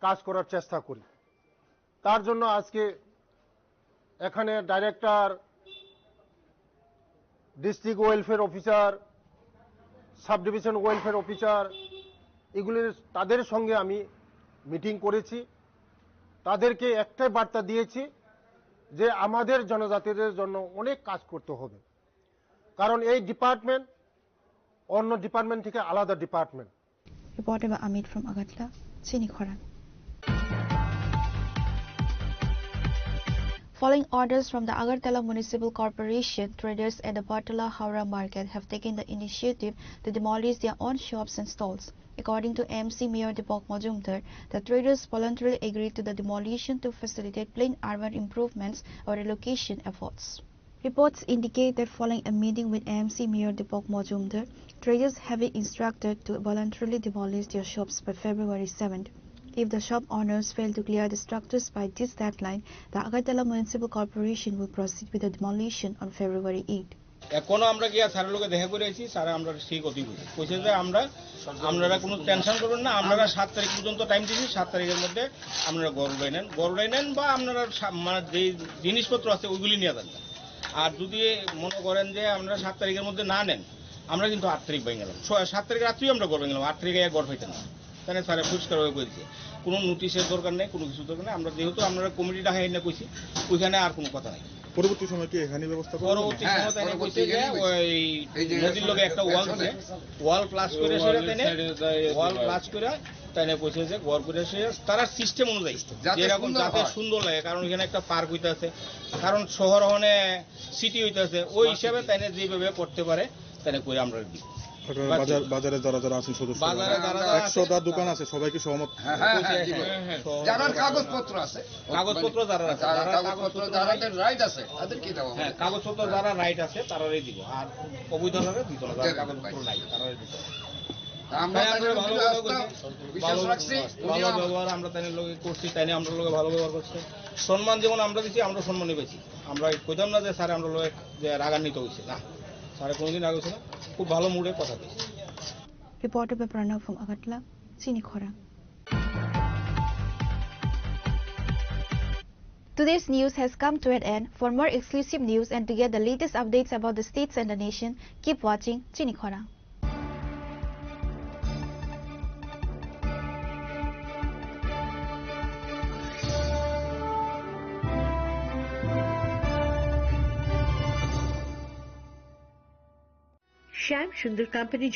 কাজ করার চেষ্টা করি। তার জন্য আজকে এখানে director, district welfare officer, sub division welfare officer, এগুলির, তাদের সঙ্গে আমি মিটিং করেছি। তাদেরকে একটাই বার্তা দিয়েছি যে আমাদের জনজাতিদের জন্য অনেক কাজ করতে হবে, কারণ এই ডিপার্টমেন্ট অন্য ডিপার্টমেন্ট থেকে আলাদা department. Reported by Amit from Agartala, Chini Khorang. Following orders from the Agartala Municipal Corporation, traders at the Bartala Howrah market have taken the initiative to demolish their own shops and stalls. According to M C Mayor Deepak Majumdar, the traders voluntarily agreed to the demolition to facilitate plain urban improvements or relocation efforts. Reports indicate that following a meeting with M C Mayor Deepak Majumdar, traders have been instructed to voluntarily demolish their shops by February seventh. If the shop owners fail to clear the structures by this deadline, the Agartala Municipal Corporation will proceed with the demolition on February eighth. এখনো আমরা গিয়া স্যারের লগে দেখা করে আইছি, স্যারে আমরা সেই কথাই কইছে, কইছে যে আমরা, আপনারা কোনো টেনশন করবেন না, আপনারা সাত তারিখ পর্যন্ত টাইম দিছি, সাত তারিখের মধ্যে আপনারা ঘর উড়াই নেন, ঘর উড়াই নেন বা আপনারা সা-, মানে যে জিনিসপত্র আছে ওইগুলি নিয়ে যান। আর যদি মনে করেন যে আপনারা সাত তারিখের মধ্যে না নেন, আমরা কিন্তু আট তারিখ ভেঙে গেলাম, ছ-, সাত তারিখ রাত্রেই আমরা ঘর ভেঙে গেলাম, আট তারিখে এক ঘর পাইতাম না। তাহলে স্যারে পরিষ্কারভাবে কই দিছে, কোনো নোটিশের দরকার নেই, কোনো কিছু দরকার নেই। আমরা যেহেতু আপনারা কমিটি ডাকা এনে কইছি, ওইখানে আর কোনো কথা নাই। পরবর্তী সময় কি এখানে ব্যবস্থা করবেন? পরবর্তী হ্যাঁ, সময় তাই পরবর্তী কইছে যে এখানে ওই এই যে নদীর লগে একটা ওয়াল আছে, ওয়াল প্লাস করে সেটা তাই ওয়াল প্লাস করে তাই কইছে যে ঘর করে সে তারা সিস্টেম অনুযায়ী যাতে যেরকম সুন্দর যাতে হয়। সুন্দর লাগে, কারণ এখানে একটা পার্ক হইতে আছে, কারণ শহর হনে সিটি হইতে আছে, ওই হিসাবে তাই যেভাবে করতে পারে তাই করে আমরা দিই। আপনারা বাজার, বাজারে যারা যারা আছেন সদস্য, বাজারে যারা যারা আছেন, একশোটা দোকান আছে, সবাই কি সহমত? হ্যাঁ, হ্যাঁ, হ্যাঁ, জি। হ্যাঁ, হ্যাঁ, সহমত। যারা কাগজপত্র আছে, কাগজপত্র যারা আছে, যারা যারা কাগজপত্র কাগজপত্র যারা নাই, রাইট আছে, তাদের কি দেওয়া হ্যাঁ, হবে? কাগজপত্র যারা রাইট আছে, তারারই দিব। আর অবৈধ যারা দিত না, যারা দেবে, কাগজপত্র ভাই। নাই, তারারই দিত। আমরা তাই তাদের আমরা ভালো উপরে ব্যবহার আস্থা, করি। বিশ্বাস ভালো, রাখছি, উনি ভালো আম- ব্যবহার আমরা তাই লগে করছি, তাই আমরা লগে ভালো ব্যবহার করছে। সম্মান যেমন আমরা দিছি, আমরা সম্মানই পেয়েছি। আমরা কইতাম না যে স্যার আমরা লগে যে রাগান্বিত হয়েছে, না, স্যারে কোনোদিন রাগ হয়েছে না, খুব ভালো মুডে কথা দিয়েছে। Reported by Pranav from Agartala, Chini Khorang. Today's news has come to an end. For more exclusive news and to get the latest updates about the states and the nation, keep watching Chini Khorang. Shyam Sundar Company